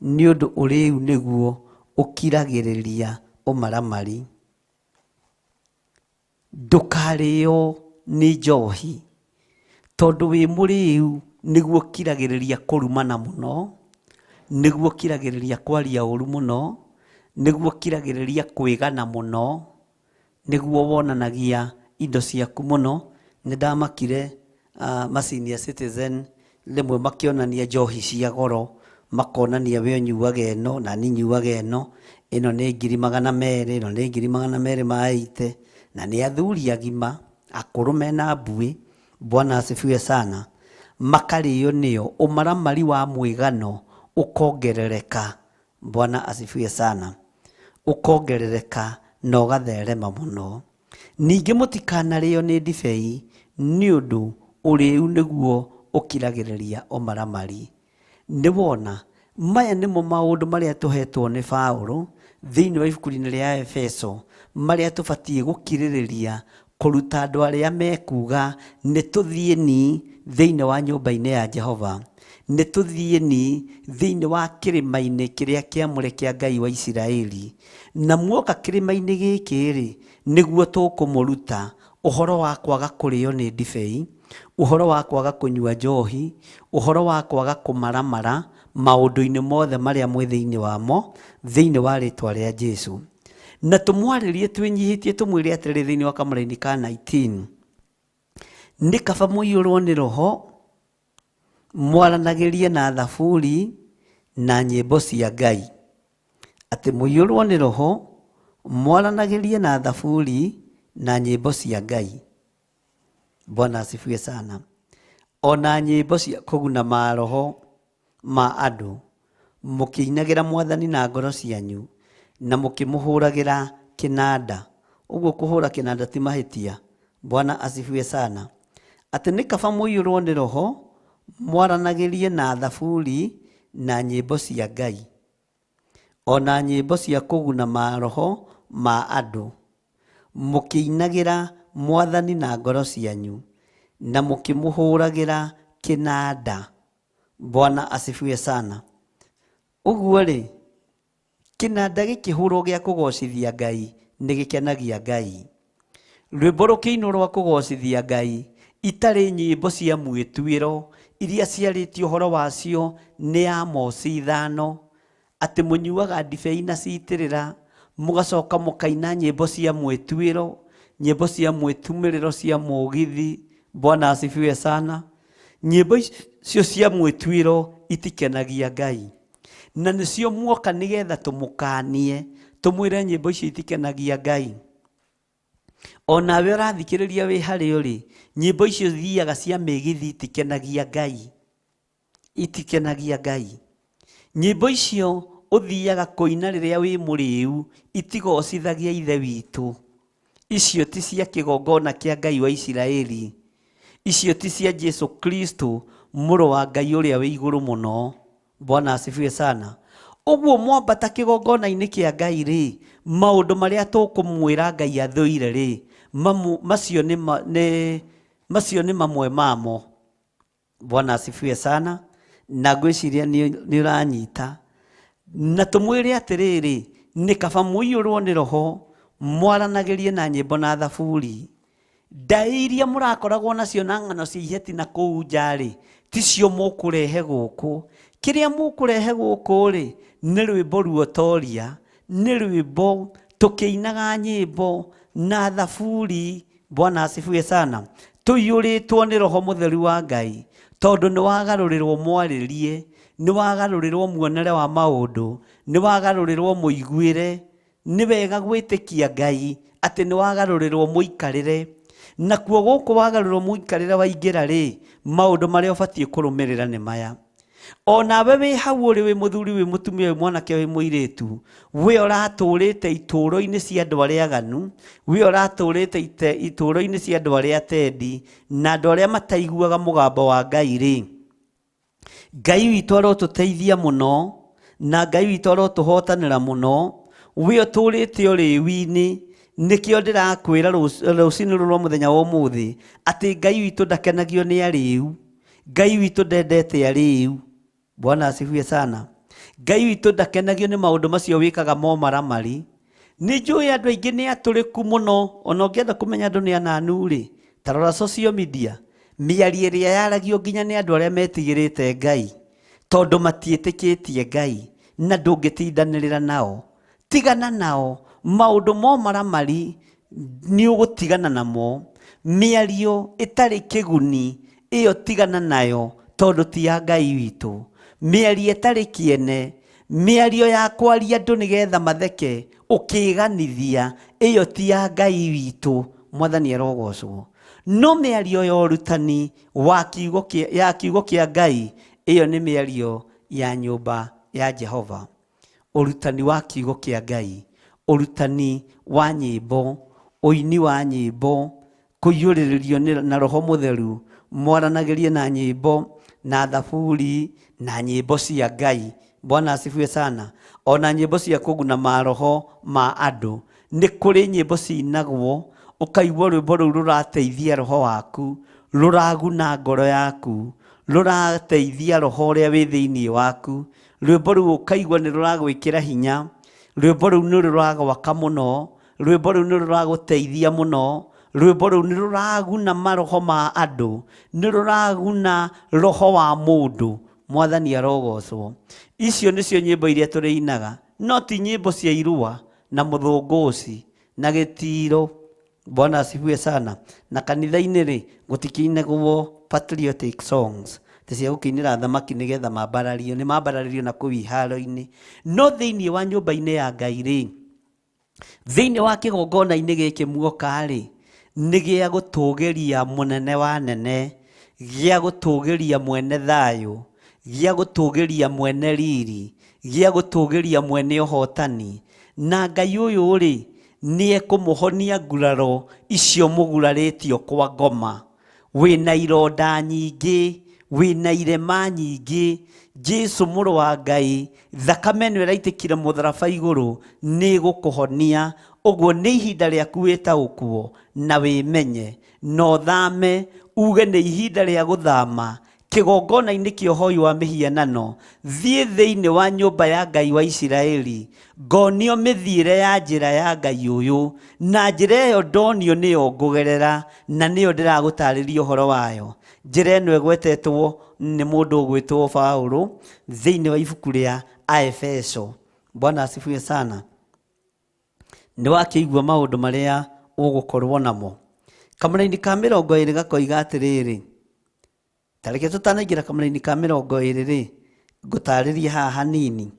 Speaker 2: nĩ ũndũ ũrĩu nĩguo ũkiragĩrĩria ũmaramari. Ndũkarĩo nĩ njohi, tondũ wĩ mũrĩu nĩguo ũkiragĩrĩria kũrumana mũno, nĩguo ũkiragĩrĩria kwaria ũru mũno, nĩguo ũkiragĩrĩria kwĩgana mũno, nĩguo wonanagia indo ciaku mũno. Nĩ ndamakire ma senior citizen rĩmwe makĩonania njohi cia goro, makonania we ũnyuaga ĩno na niĩ nyuaga ĩno, ĩno nĩ ngiri magana merĩ, ĩno nĩ ngiri magana merĩ ma eighty, na nĩ athuri agima akũrũ mena mbuĩ, Bwana asifiwe sana, makarĩo nĩyo, ũmaramari wa mwĩgano ũkongerereka, Bwana asifiwe sana, ũkongerereka na ũgatherema mũno. Ningĩ mũtikanarĩo nĩ ndibei, nĩ ũndũ ũrĩĩu nĩguo ũkiragĩrĩria ũmaramari. Nĩ wona, maya nĩmo maũndũ marĩa tũhetwo nĩ Paũlũ thĩinĩ wa ibuku-inĩ rĩa Efeso, marĩa tũbatiĩ gũkirĩrĩria kũruta andũ arĩa mekuga nĩ tũthiĩni thĩinĩ wa nyũmba-inĩ ya Jehova, nĩ tũthiĩni thĩinĩ wa kĩrĩma-inĩ kĩrĩa kĩamũre kĩa Ngai wa Isiraeli. Na muoka kĩrĩma-inĩ gĩkĩ-rĩ, nĩguo tũkũmũruta ũhoro wa kwaga kũrĩo nĩ ndibei, ũhoro wa kwaga kũnyua njohi, ũhoro wa kwaga kũmaramara maũndũ-inĩ mothe marĩa mwĩ thĩinĩ wamo, thĩinĩ wa rĩtwa rĩa Jesu. Na tũmwarĩrie twĩnyihĩtie tũmwĩre atĩrĩrĩ thĩinĩ wa kamũraini ka 19, nĩ kaba mũiyũrwo nĩ Roho, mwaranagĩrie na thaburi na nyĩmbo cia Ngai. Atĩ mũiyũrwo nĩ Roho, mwaranagĩrie na thaburi na nyĩmbo cia Ngai. Bwana asifiwe sana. Ona nyĩmbo cia kũguna maroho ma andũ, mũkĩinagĩra Mwathani na ngoro cianyu, na mũkĩmũhũragĩra kĩnanda. Ũguo kũhũra kĩnanda ti mahĩtia. Bwana asifiwe sana. Atĩ nĩ kaba mũiyũrwo nĩ Roho, mwaranagĩrie na thaburi na nyĩmbo cia Ngai. Ona nyĩmbo cia kũguna maroho ma andũ, mũkĩinagĩra Mwathani na ngoro cianyu, na mũkĩmũhũragĩra kĩnanda. Bwana asifiwe sana. Ũguo-rĩ, kĩnanda gĩkĩhũrwo gĩa kũgocithia Ngai nĩ gĩkenagia Ngai. Rwĩmbo rũkĩinwo rwa kũgocithia Ngai, itarĩ nyĩmbo cia mwĩtuĩro iria ciarĩtio ũhoro wacio nĩ Amosi ithano, atĩ mũnyuaga ndibei na citĩrĩra, mũgacoka mũkaina nyĩmbo cia mwĩtuĩro, nyĩmbo cia mwĩtumĩrĩro cia mũgithi. Bwana asifiwe sana. Nyĩmbo icio cia mwĩtuĩro itikenagia Ngai. Na nĩcio muoka nĩgetha tũmũkanie, tũmwĩre nyĩmbo icio itikenagia Ngai. Onawe ũrathikĩrĩria wĩ harĩa ũrĩ, nyĩmbo icio thiaga cia mĩgithi itikenagia Ngai. Itikenagia Ngai. Nyĩmbo icio ũthiaga kũina rĩrĩa wĩ mũrĩu itigocithagia Ithe witũ. Icio ti cia kĩgongona kĩa Ngai wa Isiraeli. Icio ti cia Jesu Kristo mũrũ wa Ngai ũrĩa wĩ igũrũ mũno. Bwana asifiwe sana. Ũguo mwambata kĩgongona-inĩ kĩa Ngai rĩ, maũndũ marĩa tũkũmwĩra Ngai athũire rĩ, macio nĩ macio nĩ mamwe mamo. Bwana asifiwe sana. Na ngwĩciria nĩ ũranyita. Na tũmwĩre atĩrĩrĩ, nĩ kaba mũiyũrwo nĩ Roho, mwaranagĩrie na nyĩmbo na thaburi. Ndaĩ iria mũrakoragwo nacio na ng'ano cia iheti na kũu nja rĩ, ticio mũkũrehe gũkũ. Kĩrĩa mũkũrehe gũkũ rĩ, nĩ rwĩmbo ruotoria, nĩ rwĩmbo tũkĩinaga nyĩmbo na thaburi. Bwana asifiwe sana. Tũiyũrĩtwo nĩ Roho Mũtheru wa Ngai, tondũ nĩ wagarũrĩrwo mwarĩrie, nĩ wagarũrĩrwo muonere wa maũndũ, nĩ wagarũrĩrwo mũiguĩre. Nĩ wega gwĩtĩkia Ngai atĩ nĩ wagarũrĩrwo mũikarĩre. Nakuo gũkũ wagarũrĩrwo mũikarĩre waingĩra rĩ, maũndũ marĩa ũbatiĩ kũrũmĩrĩra nĩ maya. Onawe wĩ hau ũrĩ wĩ mũthuri, wĩ mũtumia, wĩ mwanake, wĩ mũirĩtu, we ũratũrĩte itũũro-inĩ cia andũ arĩa aganu, we ũratũrĩte itũũro-inĩ cia andũ arĩa atendi, na andũ arĩa mataiguaga mũgambo wa Ngai rĩ, Ngai witũ arotũteithia mũno Na Ngai witũ arotũhotanĩra mũno. We ũtũrĩte ũrĩu-inĩ, nĩkĩo ndĩrakwĩra rũcinĩ rũrũ rwa mũthenya wa ũmũthĩ atĩ Ngai witũ ndakenagio nĩ arĩu. Ngai witũ ndendete arĩu. Bwana asifiwe sana. Ngai witũ ndakenagio nĩ maũndũ macio wĩkaga momaramari. Nĩ njũĩ andũ aingĩ nĩ atũrĩku mũno, ona ũngĩenda kũmenya andũ nĩ ananu rĩ, ta rora social media, mĩario ĩrĩa yaragio nginya nĩ andũ arĩa metigĩrĩte Ngai, tondũ matiĩtĩkĩtie Ngai, na ndũngĩtindanĩrĩra nao. Tigana nao, maũndũ momaramari nĩ ũgũtigana namo, mĩario ĩtarĩ kĩguni ĩyo tigana nayo tondũ ti ya Ngai witũ. Mĩario ĩtarĩ kĩene, mĩario ya kwaria andũ nĩgetha matheke ũkĩganithia, ĩyo ti ya Ngai witũ. Mwathani arogocwo. No mĩario ya ũrutani wa kiugo kĩa, ya kiugo kĩa Ngai, ĩyo nĩ mĩario ya nyũmba ya Jehova. Ũrutani wa kiugo kĩa Ngai, ũrutani wa nyĩmbo, ũini wa nyĩmbo, kũiyũrĩrĩrio na Roho Mũtheru, mwaranagĩrie na nyĩmbo, na thaburi, na nyĩmbo cia Ngai. Bwana asifiwe sana. Ona nyĩmbo cia kũguna maroho ma andũ. Nĩ kũrĩ nyĩmbo cinagwo, ũkaigua rwĩmbo rũu rũrateithia roho waku, rũraguna ngoro yaku, rũrateithia roho ũrĩa wĩ thĩinĩ waku. Rwĩmbo rũu ũkaigua nĩ rũragwĩkĩra hinya, rwĩmbo rũu nĩ rũragwaka mũno, rwĩmbo rũu nĩ rũragũteithia mũno, rwĩmbo rũu nĩ rũraguna maroho ma andũ, nĩ rũraguna roho wa mũndũ. Mwathani arogocwo. Icio nĩcio nyĩmbo iria tũrĩinaga, no ti nyĩmbo cia irua na mũthũngũci na gĩtiro. Bwana asifiwe sana. Na kanitha-inĩ rĩ, gũtikĩinagwo patriotic songs, ti cia gũkĩinĩra thamaki nĩgetha mambarario, nĩ mambararĩrio na kũu iharo-inĩ. No thĩinĩ wa nyũmba-inĩ ya Ngai rĩ, thĩinĩ wa kĩgongona-inĩ gĩkĩ muoka rĩ, nĩ gĩa gũtũgĩria mũnene wa nene, gĩa gũtũgĩria mwene thayũ, gĩa gũtũgĩria mwene riri, gĩa gũtũgĩria mwene ũhotani. Na Ngai ũyũ rĩ, nĩ ekũmũhonia nguraro icio mũgurarĩtio kwa ngoma. Wĩna ironda nyingĩ, wĩna irema nyingĩ, Jesu mũrũ wa Ngai, thakame ĩno ĩraitĩkire mũtharaba igũrũ nĩ ĩgũkũhonia. Ũguo nĩ ihinda rĩaku wĩtaũkwo na wĩmenye, na ũthame, uge nĩ ihinda rĩa gũthama kĩgongona-inĩ kĩa ũhoi wa mĩhianano, thiĩ thĩinĩ wa nyũmba ya Ngai wa Isiraeli, ngonio mĩthiĩre ya njĩra ya Ngai ũyũ, na njĩra ĩyo ndonio nĩyo ngũgerera, na nĩyo ndĩragũtarĩria ũhoro wayo. Njĩra ĩno ĩgwetetwo nĩ mũndũ ũgwĩtwo Paũlũ thĩinĩ wa ibuku rĩa Aefeso. Bwana asifiwe sana. Nĩ wakĩigua maũndũ marĩa ũgũkorwo namo. Kamũraini ka 20 gakoiga atĩrĩrĩ, ta reke tũtanaingĩra kamũraini ka 20 rĩ, ngũtarĩrie haha hanini,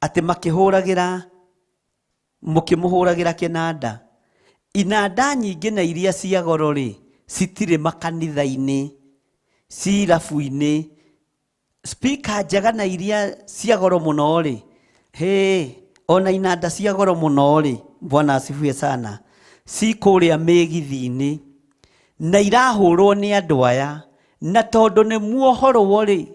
Speaker 2: atĩ makĩhũragĩra, mũkĩmũhũragĩra kĩnanda. Inanda nyingĩ na iria cia goro rĩ, citirĩ makanitha-inĩ, ci irabu-inĩ. Speaker njega na iria cia goro mũno rĩ, hĩ, ona inanda cia goro mũno rĩ, Bwana asifiwe sana, ci kũrĩa mĩgithi-inĩ, na irahũrwo nĩ andũ aya, na tondũ nĩ muohorwo rĩ,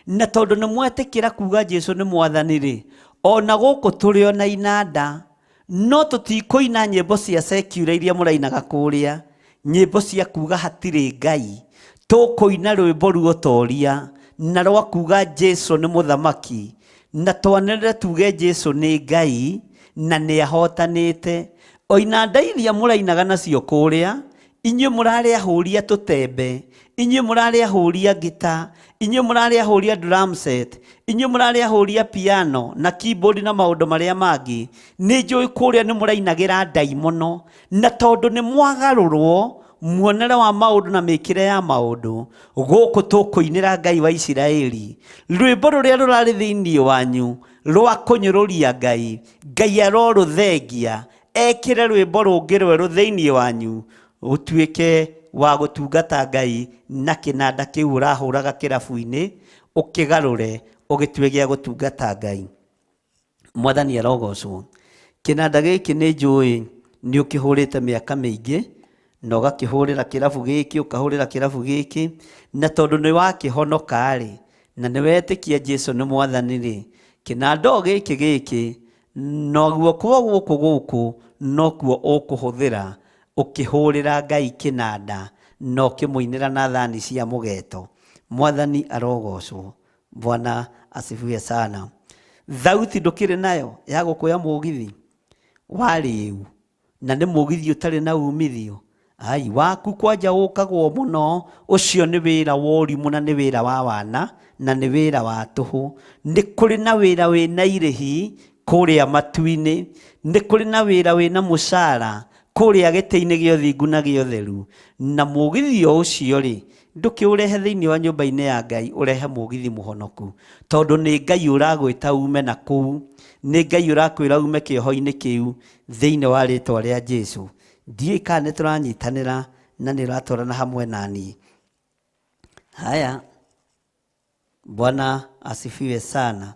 Speaker 2: na tondũ nĩ mwetĩkĩra kuga Jesu nĩ mwathani rĩ, ona gũkũ tũrĩ ona inanda, no tũtikũina nyĩmbo cia secular iria mũrainaga kũrĩa, nyĩmbo cia kuga hatirĩ Ngai. Tũkũina rwĩmbo ruotoria na rwa kuga Jesu nĩ mũthamaki, na twanĩrĩre tuge Jesu nĩ Ngai na nĩ ahotanĩte. O inanda iria mũrainaga nacio kũrĩa, inyuĩ mũrarĩ ahũri a tũtembe, inyuĩ mũrarĩ ahũri a ngita, inyuĩ mũrarĩ ahũri a drum set, inyuĩ mũrarĩ ahũri a piano na keyboard na maũndũ marĩa mangĩ, nĩ njũĩ kũrĩa nĩ mũrainagĩra ndaimono, na tondũ nĩ mwagarũrwo muonere wa maũndũ na mĩkĩre ya maũndũ, gũkũ tũkũinĩra Ngai wa Isiraeli rwĩmbo rũrĩa rũrarĩ thĩinĩ wanyu rwa kũnyũrũria Ngai. Ngai arorũthengia, ekĩre rwĩmbo rũngĩ rwerũ thĩinĩ wanyu, ũtuĩke wa gũtungata Ngai na kĩnanda kĩu ũrahũraga kĩrabu-inĩ, ũkĩgarũre ũgĩtue gĩa gũtungata Ngai. Mwathani arogocwo. Kĩnanda gĩkĩ nĩ njũĩ nĩ ũkĩhũrĩte mĩaka mĩingĩ, na ũgakĩhũrĩra kĩrabu gĩkĩ, ũkahũrĩra kĩrabu gĩkĩ, na tondũ nĩ wakĩhonoka rĩ, na nĩ wetĩkia Jesu nĩ mwathani rĩ, Kĩnanda o gĩkĩ gĩkĩ na guoko gũkũ gũkũ nokuo ũkũhũthĩra ũkĩhũrĩra Ngai kĩnanda na ũkĩmũinĩra na thani cia mũgeto. Mwathani arogocwo. Bwana asifiwe sana. Thauti ndũkĩrĩ nayo ya gũkũya mũgithi wa rĩu na nĩ mũgithi ũtarĩ na umithio. Ai, waku kwanja ũkagwo mũno, ũcio nĩ wĩra wa ũrimũ na nĩ wĩra wa wana na nĩ wĩra wa tũhũ. Nĩ kũrĩ na wĩra wĩna irĩhi kũrĩa matu-inĩ, nĩ kũrĩ na wĩra wĩna mũcara kũrĩa gĩtĩ-inĩ gĩa ũthingu na gĩa ũtheru. Na mũgithi o ũcio rĩ, ndũkĩũrehe thĩinĩ wa nyũmba-inĩ ya Ngai, ũrehe mũgithi mũhonoku, tondũ nĩ Ngai ũragwĩta ume na kũu, nĩ Ngai ũrakwĩra ume kĩoho-inĩ kĩu thĩinĩ wa rĩtwa rĩa Jesu. Ndiũĩ kana nĩ tũranyitanĩra na nĩ ũratwarana hamwe na niĩ. Haya, Bwana asifiwe sana.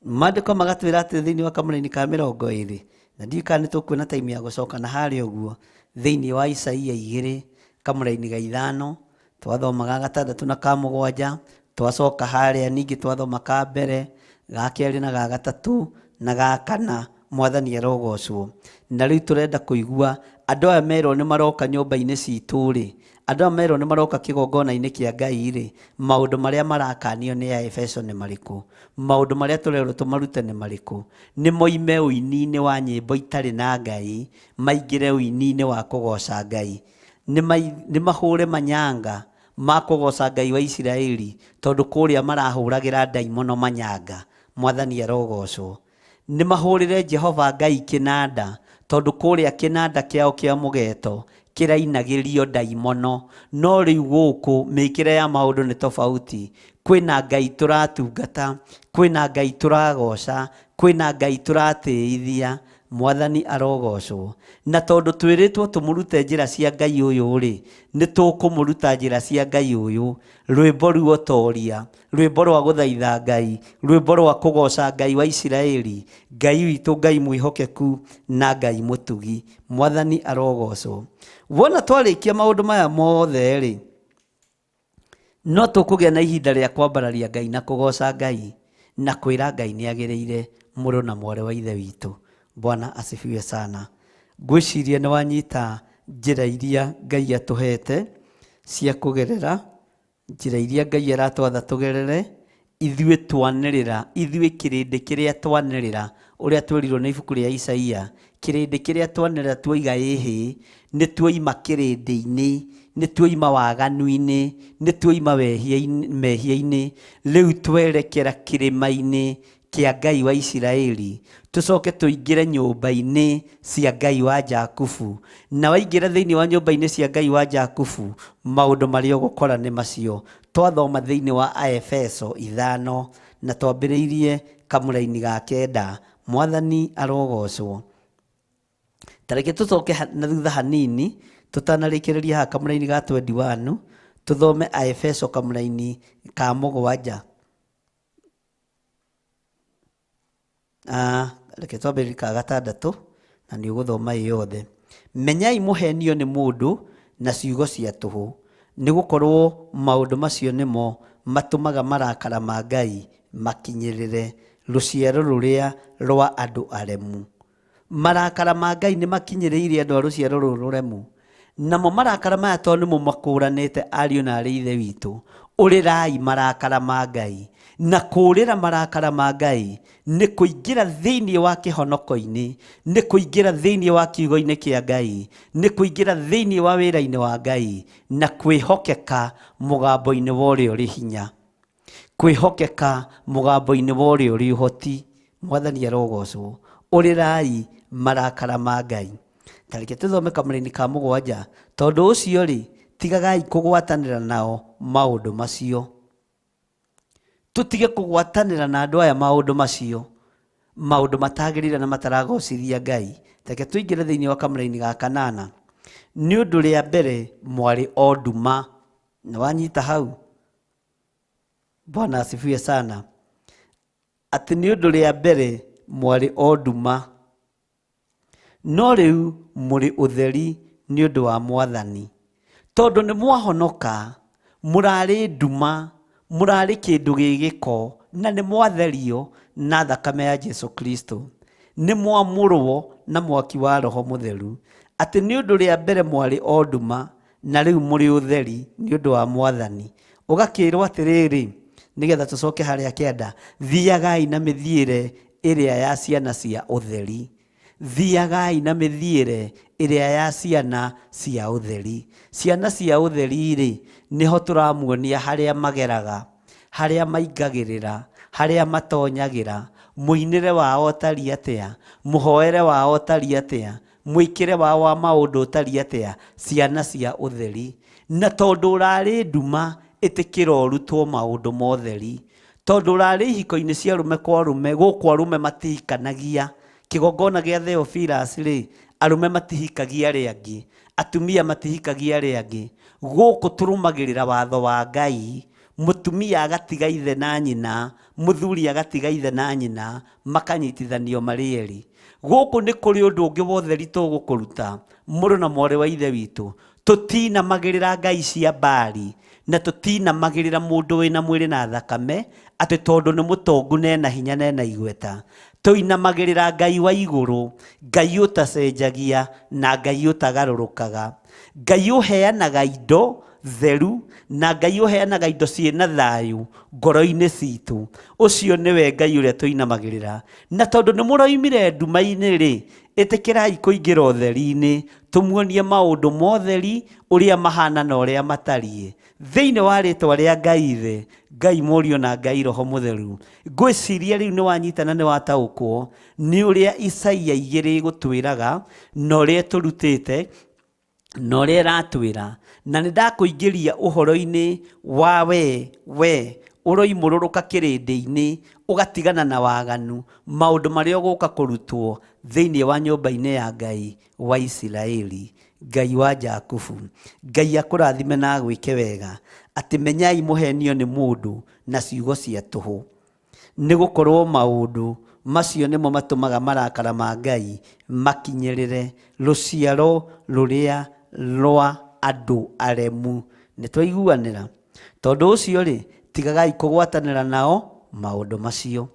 Speaker 2: Maandĩko magatwĩra atĩ thĩinĩ wa kamũraini ka 20, na ndiũĩ kana nĩ tũkuona time ya gũcoka na harĩa ũguo, thĩinĩ wa Isaia 2 kamũraini ga 5, twathoma ga 6 na ka 7, twacoka harĩa ningĩ twathoma ka mbere, ga 2 na ga 3 na ga 4. Mwathani arogocwo. Na rĩu tũrenda kũigua andũ aya merwo nĩ maroka nyũmba-inĩ citũ rĩ, andũ aya merwo nĩ maroka kĩgongona-inĩ kĩa Ngai rĩ, maũndũ marĩa marakanio nĩ Aefeso nĩ marĩkũ? Maũndũ marĩa tũrerwo tũmarute nĩ marĩkũ? Nĩ moime ũini-inĩ wa nyĩmbo itarĩ na Ngai, maingĩre ũini-inĩ wa kũgoca Ngai. Nĩ mahũre manyanga ma kũgoca Ngai wa Isiraeli, tondũ kũrĩa marahũragĩra ndaimono manyanga. Mwathani arogocwo. Nĩ mahũrĩre Jehova Ngai kĩnanda, tondũ kũrĩa kĩnanda kĩao kĩa mũgeto kĩrainagĩrio ndaimono. No rĩu gũkũ mĩkĩre ya maũndũ nĩ tofauti. Kwĩna Ngai tũratungata, kwĩna Ngai tũragoca, kwĩna Ngai tũratĩithia. Mwathani arogocwo. Na tondũ twĩrĩtwo tũmũrute njĩra cia Ngai ũyũ rĩ, nĩ tũkũmũruta njĩra cia Ngai ũyũ. Rwĩmbo ruotoria, rwĩmbo rwa gũthaitha Ngai, rwĩmbo rwa kũgoca Ngai wa Isiraeli, Ngai witũ, Ngai mwĩhokeku na Ngai mũtugi. Mwathani arogocwo. Wona twarĩkia maũndũ maya mothe rĩ, no tũkũgĩa na ihinda rĩa kwambararia Ngai na kũgoca Ngai na kwĩra Ngai nĩ agĩrĩire mũrũ na mwarĩ wa ithe witũ. Bwana asifiwe sana. Ngwĩciria nĩ wanyita njĩra iria Ngai atũhete cia kũgerera, njĩra iria Ngai aratwatha tũgerere, ithuĩ twanĩrĩra, ithuĩ kĩrĩndĩ kĩrĩa twanĩrĩra, ũrĩa twerirwo nĩ ibuku rĩa Isaia, kĩrĩndĩ kĩrĩa twanĩrĩra tuoiga ĩhĩ, nĩ tuoima kĩrĩndĩ-inĩ, nĩ tuoima waganu-inĩ, nĩ tuoima mehia-inĩ, rĩu twerekera kĩrĩma-inĩ kĩa Ngai wa Isiraeli, tũcoke tũingĩre nyũmba-inĩ cia Ngai wa Jakubu. Na waingĩra thĩinĩ wa nyũmba-inĩ cia Ngai wa Jakubu, maũndũ marĩa ũgũkora nĩ macio. Twathoma thĩinĩ wa Aefeso 5 na twambĩrĩirie kamũraini ga 9. Mwathani arogocwo. Ta reke tũcoke na thutha hanini, tũtanarĩkĩrĩria haha kamũraini ga 21, tũthome Aefeso kamũraini ka 7. Reke twambĩrĩrie ka 6 na nĩ ũgũthoma ĩ yothe. Menyai mũhenio nĩ mũndũ na ciugo cia tũhũ, nĩ gũkorwo maũndũ macio nĩmo matũmaga marakara ma Ngai makinyĩrĩre rũciaro rũrĩa rwa andũ aremu. Marakara ma Ngai nĩ makinyĩrĩire andũ a rũciaro rũrũ rũremu. Namo marakara maya tondũ nĩmo makũranĩte ariũ na arĩ ithe witũ, ũrĩrai marakara ma Ngai. Na kũũrĩra marakara ma Ngai nĩ kũingĩra thĩinĩ wa kĩhonoko-inĩ, nĩ kũingĩra thĩinĩ wa kiugo-inĩ kĩa Ngai, nĩ kũingĩra thĩinĩ wa wĩra-inĩ wa Ngai, na kwĩhokeka mũgambo-inĩ wa ũrĩa ũrĩ hinya, kwĩhokeka mũgambo-inĩ wa ũrĩa ũrĩ ũhoti. Mwathani arogocwo. Ũrĩrai marakara ma Ngai. Ta reke tũthome kamũraini ka 7. Tondũ ũcio rĩ, tigagai kũgwatanĩra nao maũndũ macio. Tũtige kũgwatanĩra na andũ aya maũndũ macio, maũndũ matagĩrĩire na mataragocithia Ngai. Reke tũingĩre thĩinĩ wa kamũraini ga 8. Nĩ ũndũ rĩa mbere mwarĩ o nduma. Nĩ wanyita hau? Bwana asifiwe sana. Atĩ nĩ ũndũ rĩa mbere mwarĩ o nduma, no rĩu mũrĩ ũtheri nĩ ũndũ wa Mwathani. Tondũ nĩ mwahonoka, mũrarĩ nduma, mũrarĩ kĩndũ gĩ gĩko, Na nĩ mwatherio na thakame ya Jesu Kristo, nĩ mwamũrwo na mwaki wa Roho Mũtheru, atĩ nĩ ũndũ rĩa mbere mwarĩ o nduma, na rĩu mũrĩ ũtheri nĩ ũndũ wa Mwathani. Ũgakĩrwo atĩrĩrĩ, nĩgetha tũcoke harĩa kĩanda, thiagai na mĩthiĩre ĩrĩa ya ciana cia ũtheri. Thiagai na mĩthiĩre ĩrĩa ya ciana cia ũtheri. Ciana cia ũtheri rĩ, nĩho tũramuonia harĩa mageraga, harĩa maingagĩrĩra, harĩa matonyagĩra, mũinĩre wao ũtariĩ atĩa, mũhoere wao ũtariĩ atĩa, mwĩkĩre wao wa maũndũ ũtariĩ atĩa, ciana cia ũtheri. Na tondũ ũrarĩ nduma, ĩtĩkĩra ũrutwo maũndũ ma ũtheri. Tondũ ũrarĩ ihiko-inĩ cia arũme kwa arũme, gũkũ arũme matihikanagia. Kĩgongona gĩa Theophilus rĩ, arũme matihikagia arĩa angĩ, atumia matihikagia arĩa angĩ. Gũkũ tũrũmagĩrĩra watho wa Ngai, mũtumia agatiga ithe na nyina, mũthuri agatiga ithe na nyina, makanyitithanio marĩ erĩ. Gũkũ nĩ kũrĩ ũndũ ũngĩ wa ũtheri tũgũkũruta, mũrũ na mwarĩ wa ithe witũ. Tũtinamagĩrĩra ngai cia Baali, na tũtinamagĩrĩra mũndũ wĩna mwĩrĩ na thakame, atĩ tondũ nĩ mũtongu na ena hinya na ena igweta. Tũinamagĩrĩra Ngai wa igũrũ, Ngai ũtacenjagia na Ngai ũtagarũrũkaga, Ngai ũheanaga indo theru na Ngai ũheanaga indo ciĩna thayũ ngoro-inĩ citũ. Ũcio nĩwe Ngai ũrĩa tũinamagĩrĩra. Na tondũ nĩ mũroimire nduma-inĩ rĩ, ĩtĩkĩrai kũingĩra ũtheri-inĩ, tũmuonie maũndũ ma ũtheri ũrĩa mahana na ũrĩa matariĩ. Thĩinĩ wa rĩtwa rĩa Ngai Ithe, Ngai Mũriũ na Ngai Roho Mũtheru. Ngwĩciria rĩu nĩ wanyita na nĩ wataũkwo nĩ ũrĩa Isaia igĩrĩ ĩgũtwĩraga na ũrĩa ĩtũrutĩte na ũrĩa ĩratwĩra. Na nĩ ndakũingĩria ũhoro-inĩ wa we, we ũroimũrũrũka kĩrĩndĩ-inĩ, ũgatigana na waganu, maũndũ marĩa ũgũka kũrutwo thĩinĩ wa nyũmba-inĩ ya Ngai wa Isiraeli, Ngai wa Jakubu. Ngai akũrathime na agwĩke wega, atĩ menyai mũhenio nĩ mũndũ na ciugo cia tũhũ. Nĩ gũkorwo maũndũ macio nĩmo matũmaga marakara ma Ngai makinyĩrĩre rũciaro rũrĩa rwa andũ aremu. Nĩ twaiguanĩra? Tondũ ũcio rĩ, tigagai kũgwatanĩra nao maũndũ macio.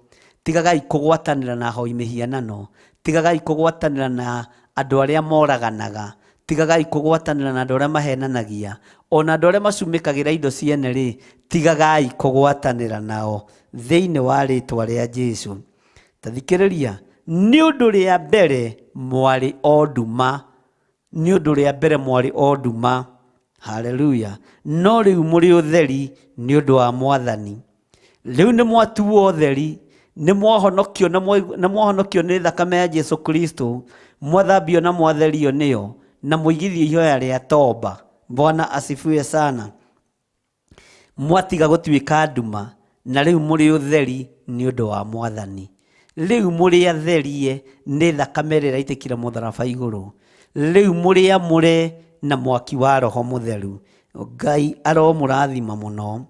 Speaker 2: Tigagai kũgwatanĩra na ahoi mĩhianano. Tigagai kũgwatanĩra na andũ arĩa moraganaga. Tigagai kũgwatanĩra na andũ arĩa mahenanagia. Ona andũ arĩa macumĩkagĩra indo ciene rĩ, tigagai kũgwatanĩra nao thĩinĩ wa rĩtwa rĩa Jesu. Ta thikĩrĩria, nĩ ũndũ rĩa mbere mwarĩ o nduma, nĩ ũndũ rĩa mbere mwarĩ o nduma. Haleluya. No rĩu mũrĩ ũtheri nĩ ũndũ wa Mwathani. Rĩu nĩ mwatuo ũtheri, nĩ mwahonokio na mwahonokio nĩ thakame ya Jesu Kristo, mwathambio na mwatherio nĩyo, na mũigithio ihoya rĩa toba. Bwana asifiwe sana. Mwatiga gũtuĩka nduma, na rĩu mũrĩ ũtheri nĩ ũndũ wa Mwathani. Rĩu mũrĩ atherie nĩ thakame ĩrĩa ĩraitĩkire mũtharaba igũrũ. Rĩu mũrĩ amũre na mwaki wa Roho Mũtheru. Ngai aromũrathima mũno.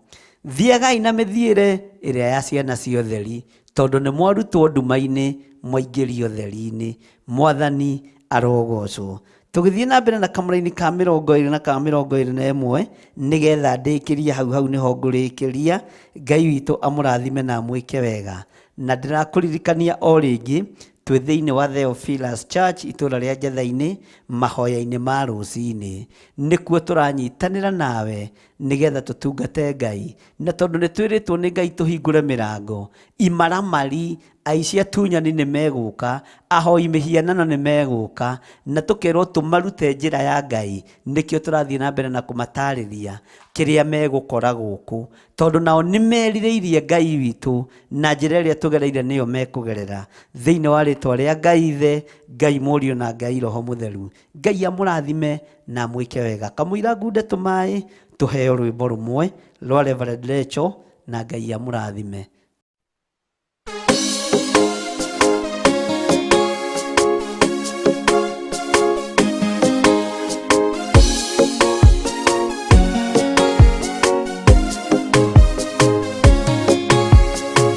Speaker 2: Thiagai na mĩthiĩre ĩrĩa ya ciana cia ũtheri, tondũ nĩ mwarutwo nduma-inĩ mwaingĩrio ũtheri-inĩ. Mwathani arogocwo. Tũgĩthiĩ na mbere na kamũraini ka 21 na ka 21, nĩgetha ndĩkĩrie hau hau nĩho ngũrĩkĩria. Ngai witũ amũrathime na amwĩke wega. Na ndĩrakũririkania o rĩngĩ, twĩ thĩinĩ wa Theophilus Church itũũra rĩa Njetha-inĩ, mahoya-inĩ ma rũcinĩ. Nĩkuo tũranyitanĩra nawe nĩgetha tũtungate Ngai. Na tondũ nĩ twĩrĩtwo nĩ Ngai tũhingũre mĩrango, imaramari, aici atunyani nĩ megũka, ahoi mĩhianano nĩ megũka, na tũkerwo tũmarute njĩra ya Ngai. Nĩkĩo tũrathiĩ na mbere na kũmatarĩria kĩrĩa megũkora gũkũ, tondũ nao nĩ merirĩirie Ngai witũ na njĩra ĩrĩa tũgereire nĩyo mekũgerera. Thĩinĩ wa rĩtwa rĩa Ngai Ithe, Ngai Mũriũ na Ngai Roho Mũtheru. Ngai amũrathime na amwĩke wega. Kamũira ngunde tũmaĩ, tũheo rwĩmbo rũmwe rwa Reverend Rachel, na Ngai amũrathime.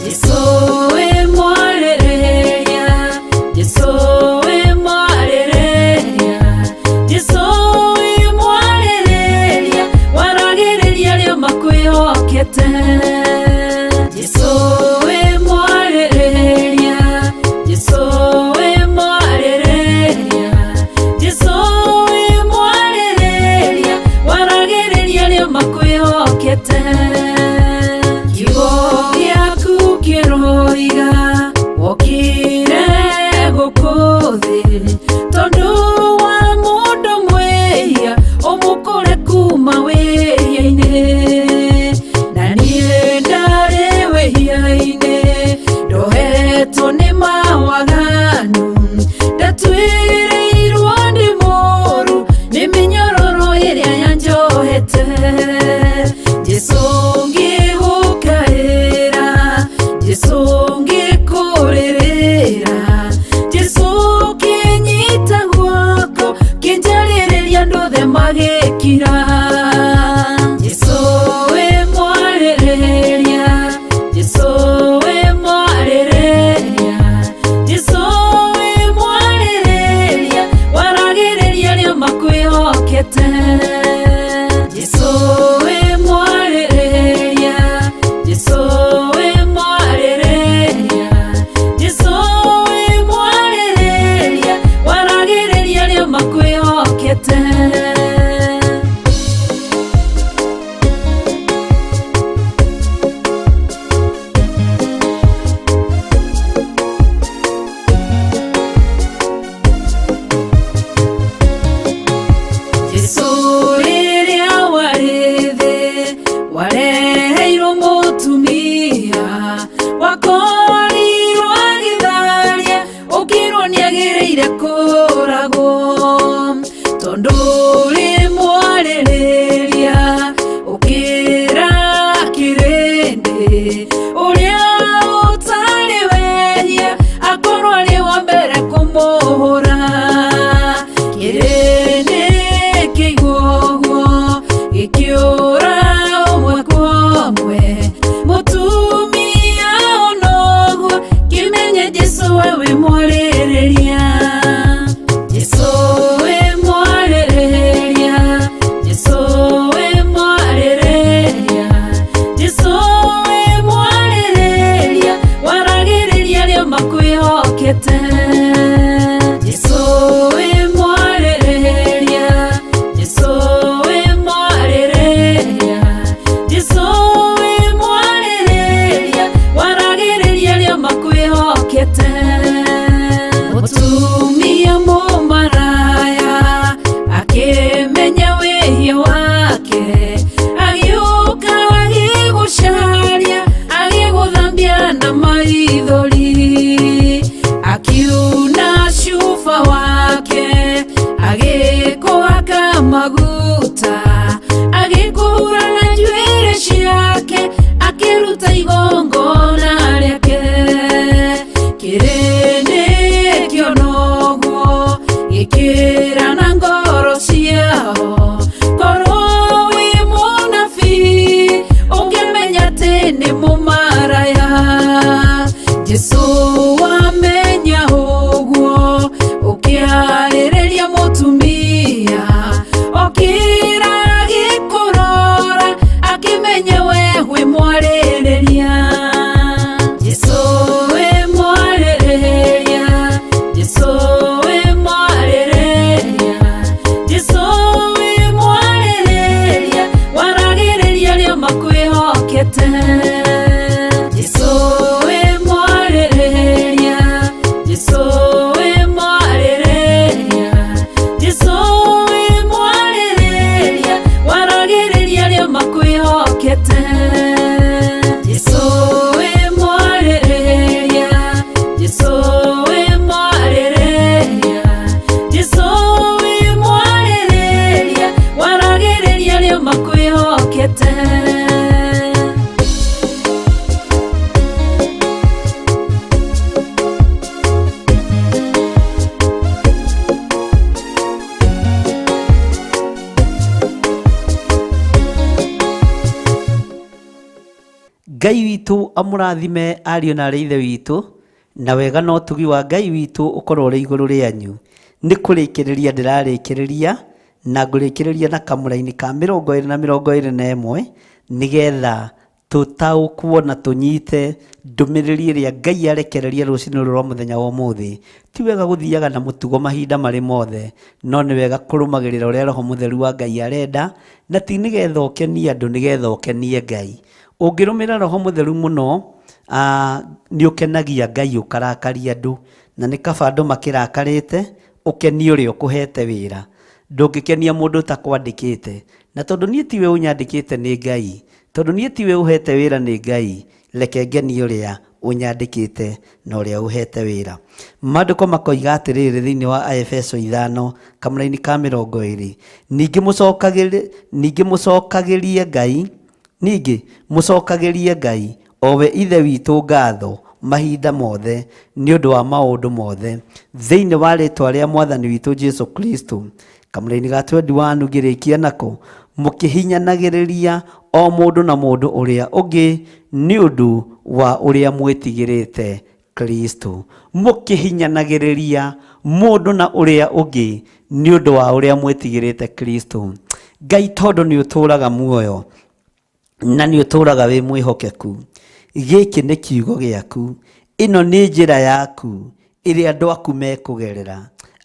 Speaker 4: Jesu we mwarĩrĩria, Jesu we mwarĩrĩria, Jesu we mwarĩrĩria, waragĩrĩria arĩa makwĩhokete. Jesu makwĩhokete. Kiugo gĩaku kĩroiga wokire gũkũ thĩ tondũ wa mũndũ mwĩhia ũmũkũre kuma wĩhia-inĩ. Na niĩ ndarĩ wĩhia-inĩ ndohetwo nĩ mawaganu ndatwĩrĩirwo nĩ mũru nĩ mĩnyororo ĩrĩa yanjohete. Jesũ ngĩgũkaĩra, Jesũ ngĩkũrĩrĩra, Jesũ kĩnyita guoko kĩnjarĩrĩria andũ othe magĩkira. Jesũ wĩ mwarĩrĩria, Jesũ wĩ mwarĩrĩria, Jesũ wĩ mwarĩrĩria, waragĩrĩria arĩa makwĩhokete. Jesũ wĩ mwarĩrĩria, Jesũ wĩ mwarĩrĩria, Jesũ wĩ mwarĩrĩria, waragĩrĩria arĩa makwĩhokete. Jesũ rĩrĩa warĩ thĩ wareheirwo mũtumia wakorirwo agĩtharia ũkĩrwo nĩagĩrĩire kũragwo tondũ ũrĩ mwarĩrĩria ũkĩra kĩrĩndĩ ũrĩa ũtarĩ wehia akorwo arĩ wa mbere kũmũhũra. Kĩrĩndĩ kĩigua ũguo gĩkĩũra ũmwe kwa ũmwe mũtumia ona ũguo kĩmenye Jesũ we wĩ mwarĩrĩria. Jesũ wĩ mwarĩrĩria, Jesũ wĩ mwarĩrĩria, Jesũ wĩ mwarĩrĩria, waragĩrĩria arĩa makwĩhokete. Jesũ wĩ mwarĩrĩria, Jesũ wĩ mwarĩrĩria, Jesũ wĩ mwarĩrĩria, waragĩrĩria arĩa makwĩhokete. Mũtumia mũmaraya akĩmenya wĩhia wake agĩũka agĩgũcaria agĩgũthambia na maithori akiuna cuba wake agĩkũhaka maguta agĩkũhura na njuĩrĩ ciake akĩruta igongona rĩake. Kĩrĩndĩ kĩona ũguo gĩkĩra na ngoro ciao korwo wĩ mũnabii ũngĩmenya atĩ nĩ mũmaraya. Jesũ wamenya ũguo ũkĩarĩrĩria mũtumia okĩra agĩkũrora akĩmenya we wĩ mwarĩrĩria. Jesũ wĩ mwarĩrĩria, Jesũ wĩ mwarĩrĩria, Jesũ wĩ mwarĩrĩria, waragĩrĩria arĩa makwĩhokete. Jesũ wĩ mwarĩrĩria, Jesũ wĩ mwarĩrĩria, Jesũ wĩ mwarĩrĩria, waragĩrĩria arĩa makwĩhokete. Jesũ wĩ mwarĩrĩria, Jesũ wĩ mwarĩrĩria, Jesũ wĩ mwarĩrĩria, waragĩrĩria arĩa makwĩhokete.
Speaker 2: Ngai witũ amũrathime ariũ na arĩ ithe witũ na wega na ũtugi wa Ngai witũ ũkorwo ũrĩ igũrũ rĩanyu. Nĩ kũrĩkĩrĩria ndĩrarĩkĩrĩria na ngũrĩkĩrĩria na kamũraini ka 21 na 21 nĩgetha Tũtaũkwo na tũnyite ndũmĩrĩri ĩrĩa Ngai arekereria rũcinĩ rũrũ rwa mũthenya wa ũmũthĩ. Ti wega gũthiaga na mũtugo mahinda marĩ mothe, no nĩ wega kũrũmagĩrĩra ũrĩa Roho Mũtheru wa Ngai arenda, na ti nĩgetha ũkenie andũ, nĩgetha ũkenie Ngai. Ũngĩrũmĩrĩra Roho Mũtheru mũno, nĩ ũkenagia Ngai ũkarakaria andũ, na nĩ kaba andũ makĩrakarĩte, ũkenie ũrĩa ũkũhete wĩra. Ndũngĩkenia mũndũ ũtakwandĩkĩte. Na tondũ niĩ tiwe ũnyandĩkĩte nĩ Ngai, tondũ niĩ tiwe ũhete wĩra nĩ Ngai, reke ngenie ũrĩa ũnyandĩkĩte na ũrĩa ũhete wĩra. Maandĩko makoiga atĩrĩrĩ thĩinĩ wa Aefeso 5 kamũraini ka 20, ningĩ mũcokagĩrie Ngai, ningĩ mũcokagĩrie Ngai o we Ithe witũ ngatho mahinda mothe nĩ ũndũ wa maũndũ mothe thĩinĩ wa rĩĩtwa rĩa Mwathani witũ Jesu Kristo. Kamũraini ga 21 ngĩrĩkia nako, mũkĩhinyanagĩrĩria o mũndũ na mũndũ ũrĩa ũngĩ nĩ ũndũ wa ũrĩa mwĩtigĩrĩte Kristo. Mũkĩhinyanagĩrĩria mũndũ na ũrĩa ũngĩ nĩ ũndũ wa ũrĩa mwĩtigĩrĩte Kristo. Ngai tondũ nĩ ũtũũraga muoyo na nĩ ũtũũraga wĩ mwĩhokeku, gĩkĩ nĩ kiugo gĩaku, ĩno nĩ njĩra yaku ĩrĩa andũ aku mekũgerera,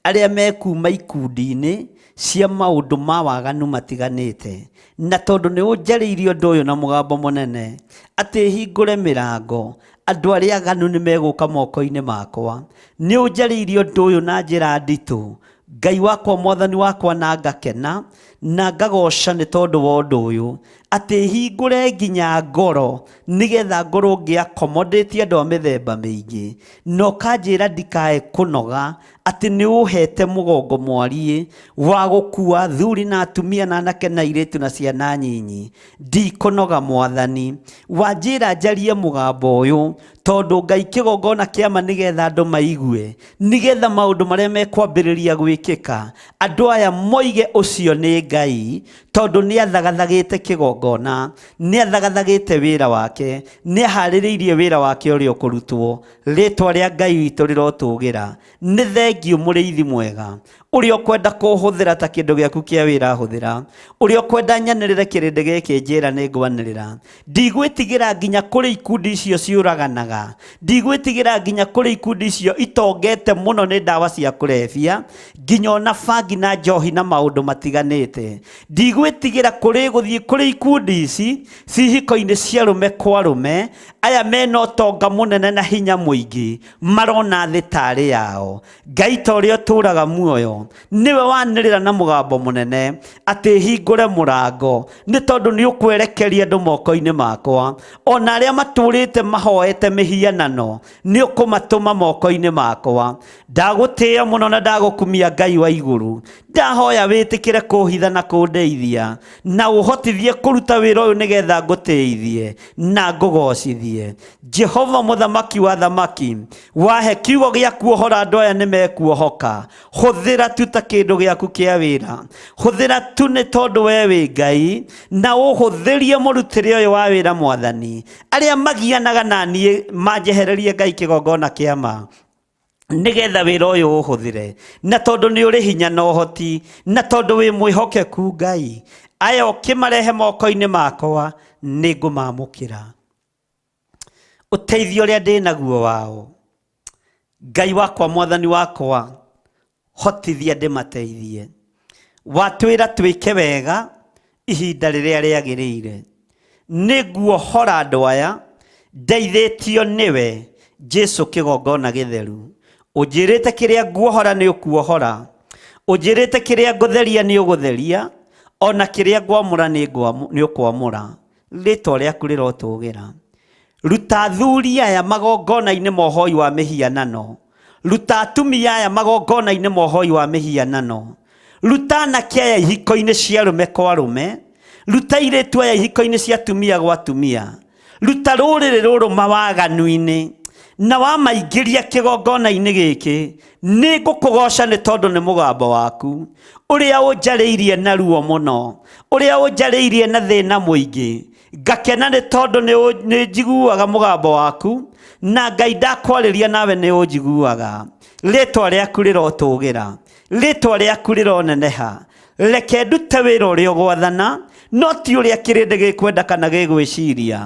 Speaker 2: arĩa mekuma ikundi-inĩ cia maũndũ ma waganu matiganĩte. Na tondũ nĩ ũnjarĩirie ũndũ ũyũ na mũgambo mũnene, atĩ hingũre mĩrango, andũ arĩa aganu nĩ megũka moko-inĩ makwa. Nĩ ũnjarĩirie ũndũ ũyũ na njĩra nditũ, Ngai wakwa, Mwathani wakwa, na ngakena na ngagoca nĩ tondũ wa ũndũ ũyũ, atĩ hingũre nginya ngoro nĩgetha ngorwo ngĩ-accommodate andũ a mĩthemba mĩingĩ, na ũkanjĩra ndikae kũnoga, atĩ nĩ ũhete mũgongo mwariĩ wa gũkua athuri na atumia na anake na airĩtu na ciana nyinyi. Ndikũnoga Mwathani, wanjĩra njarie mũgambo ũyũ tondũ Ngai kĩgongona kĩama nĩgetha andũ maigue, nĩgetha maũndũ marĩa mekwambĩrĩria gwĩkĩka andũ aya moige ũcio nĩ Ngai, tondũ nĩ athagathagĩte kĩgongona, nĩ athagathagĩte wĩra wake, nĩ aharĩrĩirie wĩra wake ũrĩa ũkũrutwo. Rĩtwa rĩa Ngai witũ rĩrotũgĩra. Nĩ thengiũ mũrĩithi mwega, ũrĩa ũkwenda kũhũthĩra ta kĩndũ gĩaku kĩa wĩra hũthĩra, ũrĩa ũkwenda nyanĩrĩre kĩrĩndĩ gĩkĩ njĩra nĩ ngwanĩrĩra. Ndigwĩtigĩra nginya kũrĩ ikundi icio ciũraganaga, ndigwĩtigĩra nginya kũrĩ ikundi icio itongete mũno nĩ ndawa cia kũrebia, nginya ona bangi na njohi na maũndũ matiganĩte. Ndigwĩtigĩra kũrĩ gũthiĩ kũrĩ ikundi ici cihiko-inĩ cia rũme kwa rũme, aya mena ũtonga mũnene na hinya mũingĩ, marona thĩ tarĩ yao. Ngai ta ũrĩa ũtũũraga muoyo, nĩwe wanĩrĩra na mũgambo mũnene atĩ hingũre mũrango, nĩ tondũ nĩ ũkwerekeria andũ moko-inĩ makwa. Ona arĩa matũũrĩte mahoete mĩhianano, nĩ ũkũmatũma moko-inĩ makwa. Ndagũtĩĩa mũno na ndagũkumia Ngai wa igũrũ. Ndahoya wĩtĩkĩre kũhitha na kũndeithia, na ũhotithie kũruta wĩra ũyũ nĩgetha ngũtĩithie na ngũgocithie. Jehova mũthamaki wa thamaki, wahe kiugo gĩaku ũhoro andũ aya nĩ mekuohoka. Hũthĩra tu ta kĩndũ gĩaku kĩa wĩra, hũthĩra tu nĩ tondũ we wĩ Ngai, na ũhũthĩrie mũrutĩre ũyũ wa wĩra Mwathani. Arĩa magianaga na niĩ manjehererie Ngai kĩgongona kĩa ma, nĩgetha wĩra ũyũ ũhũthĩre. Na tondũ nĩ ũrĩ hinya na ũhoti, na tondũ wĩ mwĩhokeku Ngai, aya ũkĩmarehe moko-inĩ makwa, nĩ ngũmamũkĩra. Ũteithio ũrĩa ndĩ naguo wao, Ngai wakwa, Mwathani wakwa, hotithia ndĩmateithie. Watwĩra twĩke wega ihinda rĩrĩa rĩagĩrĩire. Nĩ nguohora andũ aya ndeithĩtio nĩwe Jesu kĩgongona gĩtheru. Ũnjĩrĩte kĩrĩa nguohora nĩ ũkuohora, ũnjĩrĩte kĩrĩa ngũtheria nĩ ũgũtheria, ona kĩrĩa ngwamũra nĩ ũkwamũra. Rĩtwa rĩaku rĩrotũgĩra. Ruta athuri aya magongona-inĩ ma ũhoi wa mĩhianano, ruta atumia aya magongona-inĩ ma ũhoi wa mĩhianano, ruta anake aya ihiko-inĩ cia arũme kwa arũme, ruta airĩtu aya ihiko-inĩ cia atumia gwa atumia, ruta rũrĩrĩ rũrũ mawaganu-inĩ, na wamaingĩria kĩgongona-inĩ gĩkĩ, nĩ ngũkũgoca nĩ tondũ nĩ mũgambo waku ũrĩa ũnjarĩirie na ruo mũno, ũrĩa ũnjarĩirie na thĩna mũingĩ. Ngakena nĩ tondũ nĩ njiguaga mũgambo waku, na Ngai ndakwarĩria nawe nĩ ũnjiguaga. Rĩtwa rĩaku rĩrotũgĩra, rĩtwa rĩaku rĩroneneha. Reke ndute wĩra ũrĩa ũgwathana, No ti ũrĩa kĩrĩndĩ gĩkwenda kana gĩgwĩciria,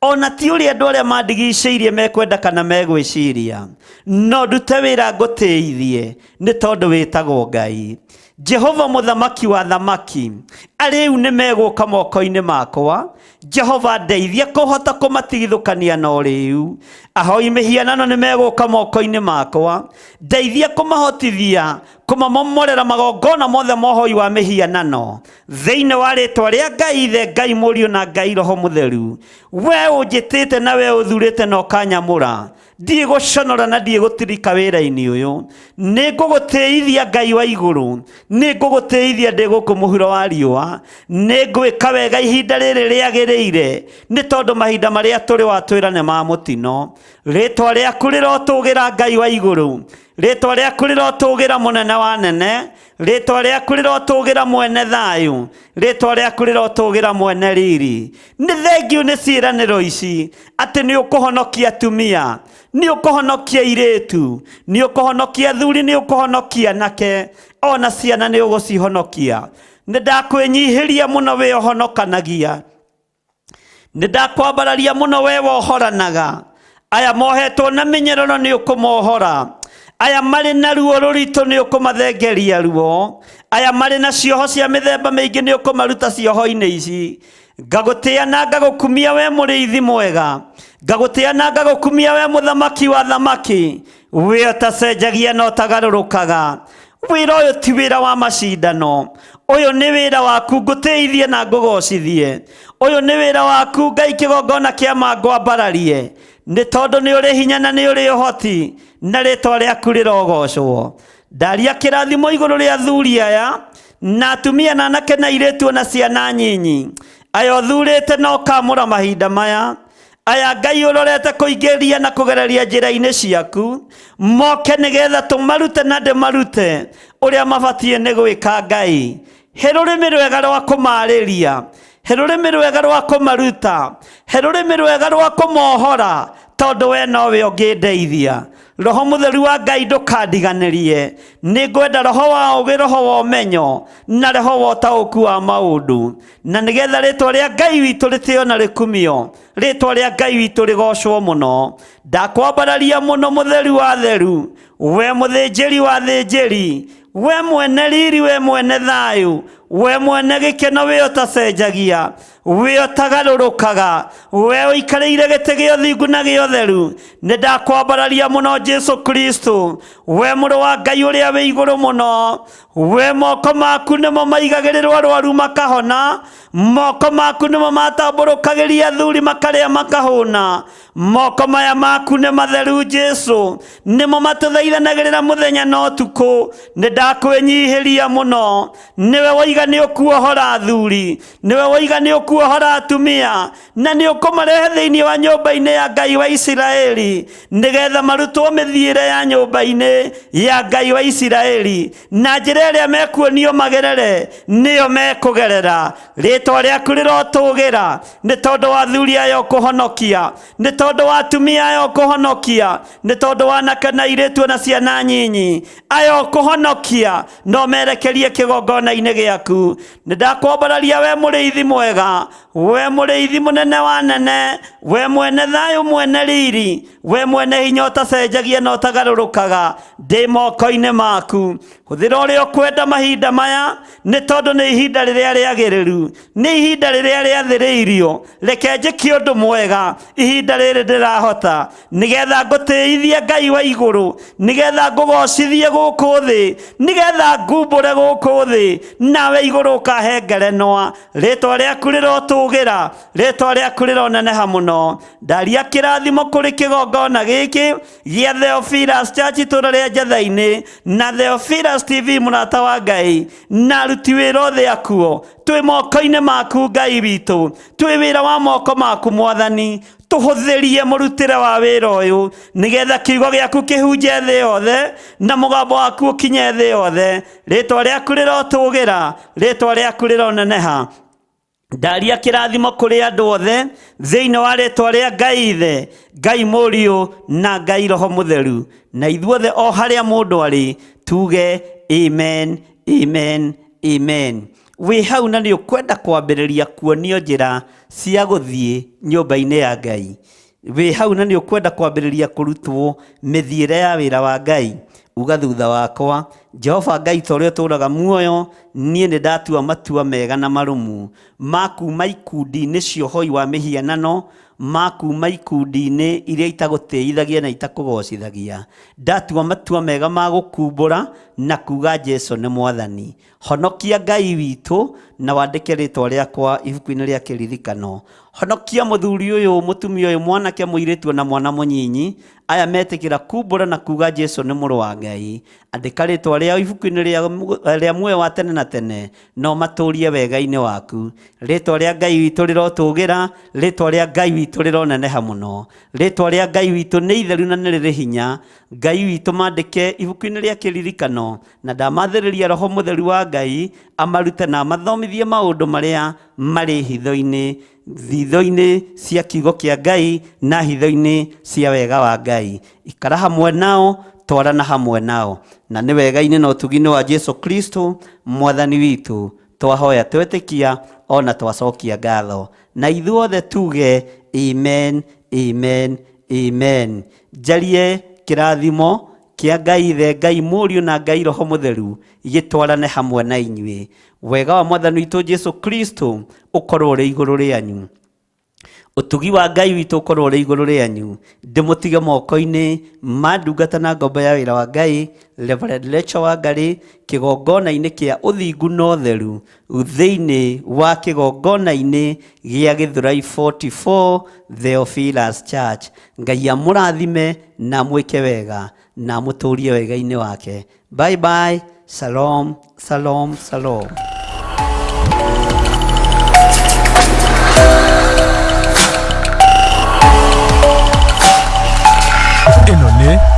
Speaker 2: ona ti ũrĩa andũ arĩa mandigicĩirie mekwenda kana megwĩciria, no ndute wĩra ngũtĩithie nĩ tondũ wĩtagwo Ngai. Jehova mũthamaki wa thamaki, arĩu nĩ megũka moko-inĩ makwa. Jehova ndeithia kũhota kũmatigithũkania na ũrĩu. Ahoi mĩhianano nĩ megũka moko-inĩ makwa, ndeithia kũmahotithia kũmamomorera magongona mothe mohoi wa mĩhianano thĩinĩ wa rĩtwa rĩa Ngai Ithe, Ngai Mũriũ na Ngai Roho Mũtheru. We ũnjĩtĩte na we ũthurĩte na ũkanyamũra, ndiĩ gũconora na ndiĩ gũtirika wĩra-inĩ ũyũ. Nĩ ngũgũtĩithia Ngai wa igũrũ, nĩ ngũgũtĩithia ndĩ gũkũ mũhuro wa riũa, nĩ ngwĩka wega ihinda rĩrĩ rĩagĩrĩire, nĩ tondũ mahinda marĩa tũrĩ watwĩra nĩ ma mũtino. Rĩtwa rĩaku rĩrotũgĩra Ngai wa igũrũ, rĩtwa rĩaku rĩrotũgĩra mũnene wa nene, rĩtwa rĩaku rĩrotũgĩra mwene thayũ, rĩtwa rĩaku rĩrotũgĩra mwene riri. Nĩ thengiũ nĩ ciĩranĩro ici atĩ nĩ ũkũhonokia atumia, nĩ ũkũhonokia airĩtu, nĩ ũkũhonokia athuri, nĩ ũkũhonokia anake, ona ciana nĩ ũgũcihonokia. Nĩ ndakwĩnyihĩria mũno wĩ ũhonokanagia, nĩ ndakwambararia mũno we wohoranaga. Aya mohetwo na mĩnyororo nĩ ũkũmohora, aya marĩ na ruo rũritũ nĩ ũkũmathengeria ruo, aya marĩ na cioho cia mĩthemba mĩingĩ nĩ ũkũmaruta cioho-inĩ ici. Ngagũtĩa na ngagũkumia we mũrĩithi mwega, ngagũtĩa na ngagũkumia we mũthamaki wa thamaki, we ũtacenjagia na ũtagarũrũkaga. Wĩra ũyũ ti wĩra wa macindano, ũyũ nĩ wĩra waku ngũtĩithie na ngũgocithie. Ũyũ nĩ wĩra waku Ngai kĩgongona kĩa ma ngwambararie, nĩ tondũ nĩ ũrĩ hinya na nĩ ũrĩ ũhoti, na rĩtwa rĩaku rĩrogocwo. Ndaria kĩrathimo igũrũ rĩa athuri aya na atumia na anake na airĩtu na ciana nyinyi, aya ũthurĩte na ũkamũra mahinda maya, aya Ngai ũrorete kũingĩria na kũgereria njĩra-inĩ ciaku, moke nĩgetha tũmarute na ndĩmarute ũrĩa mabatiĩ nĩ gwĩka. Ngai, he rũrĩmĩ rwega rwa kũmarĩria, he rũrĩmĩ rwega rwa kũmaruta, he rũrĩmĩ rwega rwa kũmohora, tondũ we nowe ũngĩndeithia. Roho Mũtheru wa Ngai ndũkandiganĩrie, nĩ ngwenda roho wa ũũgĩ, roho wa ũmenyo na roho wa ũtaũku wa maũndũ, na nĩgetha rĩtwa rĩa Ngai witũ rĩtĩo na rĩkumio, rĩtwa rĩa Ngai witũ rĩgocwo mũno. Ndakwambararia mũno mũtheru wa theru, we mũthĩnjĩri wa thĩnjĩri, we mwene riri, we mwene thayũ, we mwene gĩkeno, we ũtacenjagia, we ũtagarũrũkaga, we ũikarĩire gĩtĩ gĩa ũthingu na gĩa ũtheru. Nĩ ndakwambararia mũno Jesu Kristo, we mũrũ wa Ngai ũrĩa wĩ igũrũ mũno, we moko maku nĩmo maigagĩrĩrwo arwaru makahona, moko maku nĩmo matambũrũkagĩria athuri makarĩa makahũna, moko maya maku nĩ matheru Jesu, nĩmo matũthaithanagĩrĩra mũthenya na ũtukũ. Nĩ ndakwĩnyihĩria mũno, nĩwe woiga nĩ ũkuohora athuri, nĩwe woiga nĩ ũkuohora atumia, na nĩ ũkũmarehe thĩinĩ wa nyũmba-inĩ ya Ngai wa Isiraeli, nĩgetha marutwo mĩthiĩre ya nyũmba-inĩ ya Ngai wa Isiraeli, na njĩra ĩrĩa mekuonio magerere nĩyo mekũgerera. Rĩtwa rĩaku rĩrotũgĩra nĩ tondũ wa athuri aya ũkũhonokia, nĩ tondũ wa atumia aya ũkũhonokia, nĩ tondũ wa anake na airĩtu na ciana nyinyi aya ũkũhonokia, no merekerie kĩgongona-inĩ gĩaku. Nĩ ndakwambararia we mũrĩithi mwega, we mũrĩithi mũnene wa nene, we mwene thayũ, mwene riri, we mwene hinya ũtacenjagia na ũtagarũrũkaga, ndĩ moko-inĩ maku. Hũthĩra ũrĩa ũkwenda mahinda maya, nĩ tondũ nĩ ihinda rĩrĩa rĩagĩrĩru, nĩ ihinda rĩrĩa rĩathĩrĩirio. Reke njĩke ũndũ mwega ihinda rĩrĩ ndĩrahota, nĩgetha ngũtĩithie Ngai wa igũrũ, nĩgetha ngũgocithie gũkũ thĩ, nĩgetha ngumbũre gũkũ thĩ, nawe igũrũ ũkahe ngerenwa. Rĩtwa rĩaku rĩrotũgĩra, rĩtwa rĩaku rĩroneneha mũno. Ndaria kĩrathimo kũrĩ kĩgongona gĩkĩ gĩa Theophilus Church itũũra rĩa Njatha-inĩ na Theophilus TV mũrata wa Ngai na aruti wĩra othe akuo. Twĩ moko-inĩ maku Ngai witũ, twĩ wĩra wa moko maku Mwathani. Tũhũthĩrie mũrutĩre wa wĩra ũyũ nĩgetha kiugo gĩaku kĩhunje thĩ yothe na mũgambo waku ũkinye thĩ yothe. Rĩtwa rĩaku rĩrotũgĩra, rĩtwa rĩaku rĩroneneha. Ndaria kĩrathimo kũrĩ andũ othe thĩinĩ wa rĩtwa rĩa Ngai Ithe, Ngai Mũriũ na Ngai Roho Mũtheru, na ithuothe o harĩa mũndũ arĩ tuge amen, amen, amen. Wĩ hau na nĩ ũkwenda kwambĩrĩria kuonio njĩra cia gũthiĩ nyũmba-inĩ ya Ngai. Wĩ hau na nĩ ũkwenda kwambĩrĩria kũrutwo mĩthiĩre ya wĩra wa Ngai. Uga thutha wakwa, Jehova Ngai ta ũrĩa ũtũũraga muoyo, niĩ nĩ ndatua matua mega na marũmu ma kuuma ikundi-inĩ cia ũhoi wa mĩhianano, ma kuuma ikundi-inĩ iria itagũtĩithagia na itakũgocithagia. Ndatua matua mega ma gũkumbũra na kuga Jesu nĩ Mwathani. Honokia Ngai witũ na wandĩke rĩtwa rĩakwa ibuku-inĩ rĩa kĩririkano. Honokia mũthuri ũyũ, mũtumia ũyũ, mwanake, mũirĩtu na mwana mũnyinyi, aya metĩkĩra kumbũra na kuga Jesu nĩ mũrũ wa Ngai. Andĩka rĩtwa rĩao ibuku-inĩ rĩa muoyo wa tene na tene, no matũrie wega-inĩ waku. Rĩtwa rĩa Ngai witũ rĩrotũgĩra, rĩtwa rĩa Ngai witũ rĩroneneha mũno. Rĩtwa rĩa Ngai witũ nĩ itheru na nĩ rĩrĩ hinya. Ngai witũ mandĩke ibuku-inĩ rĩa kĩririkano, na ndamathĩrĩria Roho Mũtheru wa Ngai amarute na amathomithie maũndũ marĩa marĩ hitho-inĩ, hitho-inĩ cia kiugo kĩa Ngai na hitho-inĩ cia wega wa Ngai. Ikara hamwe nao, twarana hamwe nao, na nĩ wega-inĩ na ũtugi-inĩ wa Jesu Kristo Mwathani witũ twahoya twetĩkia ona twacokia ngatho, na ithuothe tuge amen, amen, amen. Njarie kĩrathimo kĩa Ngai Ithe, Ngai Mũriũ na Ngai Roho Mũtheru gĩtwarane hamwe na inyuĩ. Wega wa Mwathani witũ Jesu Kristo ũkorwo ũrĩ igũrũ rĩanyu. Ũtugi wa Ngai witũ ũkorwo ũrĩ igũrũ rĩanyu. Ndĩmũtige moko-inĩ ma ndungata na ngombo ya wĩra wa Ngai, Reverend Rachel Wangari, kĩgongona-inĩ kĩa ũthingu na ũtheru, thĩinĩ wa kĩgongona-inĩ gĩa Gĩthũrai 44 Theophilus Church. Ngai amũrathime na amwĩke wega na amũtũrie wega-inĩ wake. Bye bye, shalom, shalom, shalom.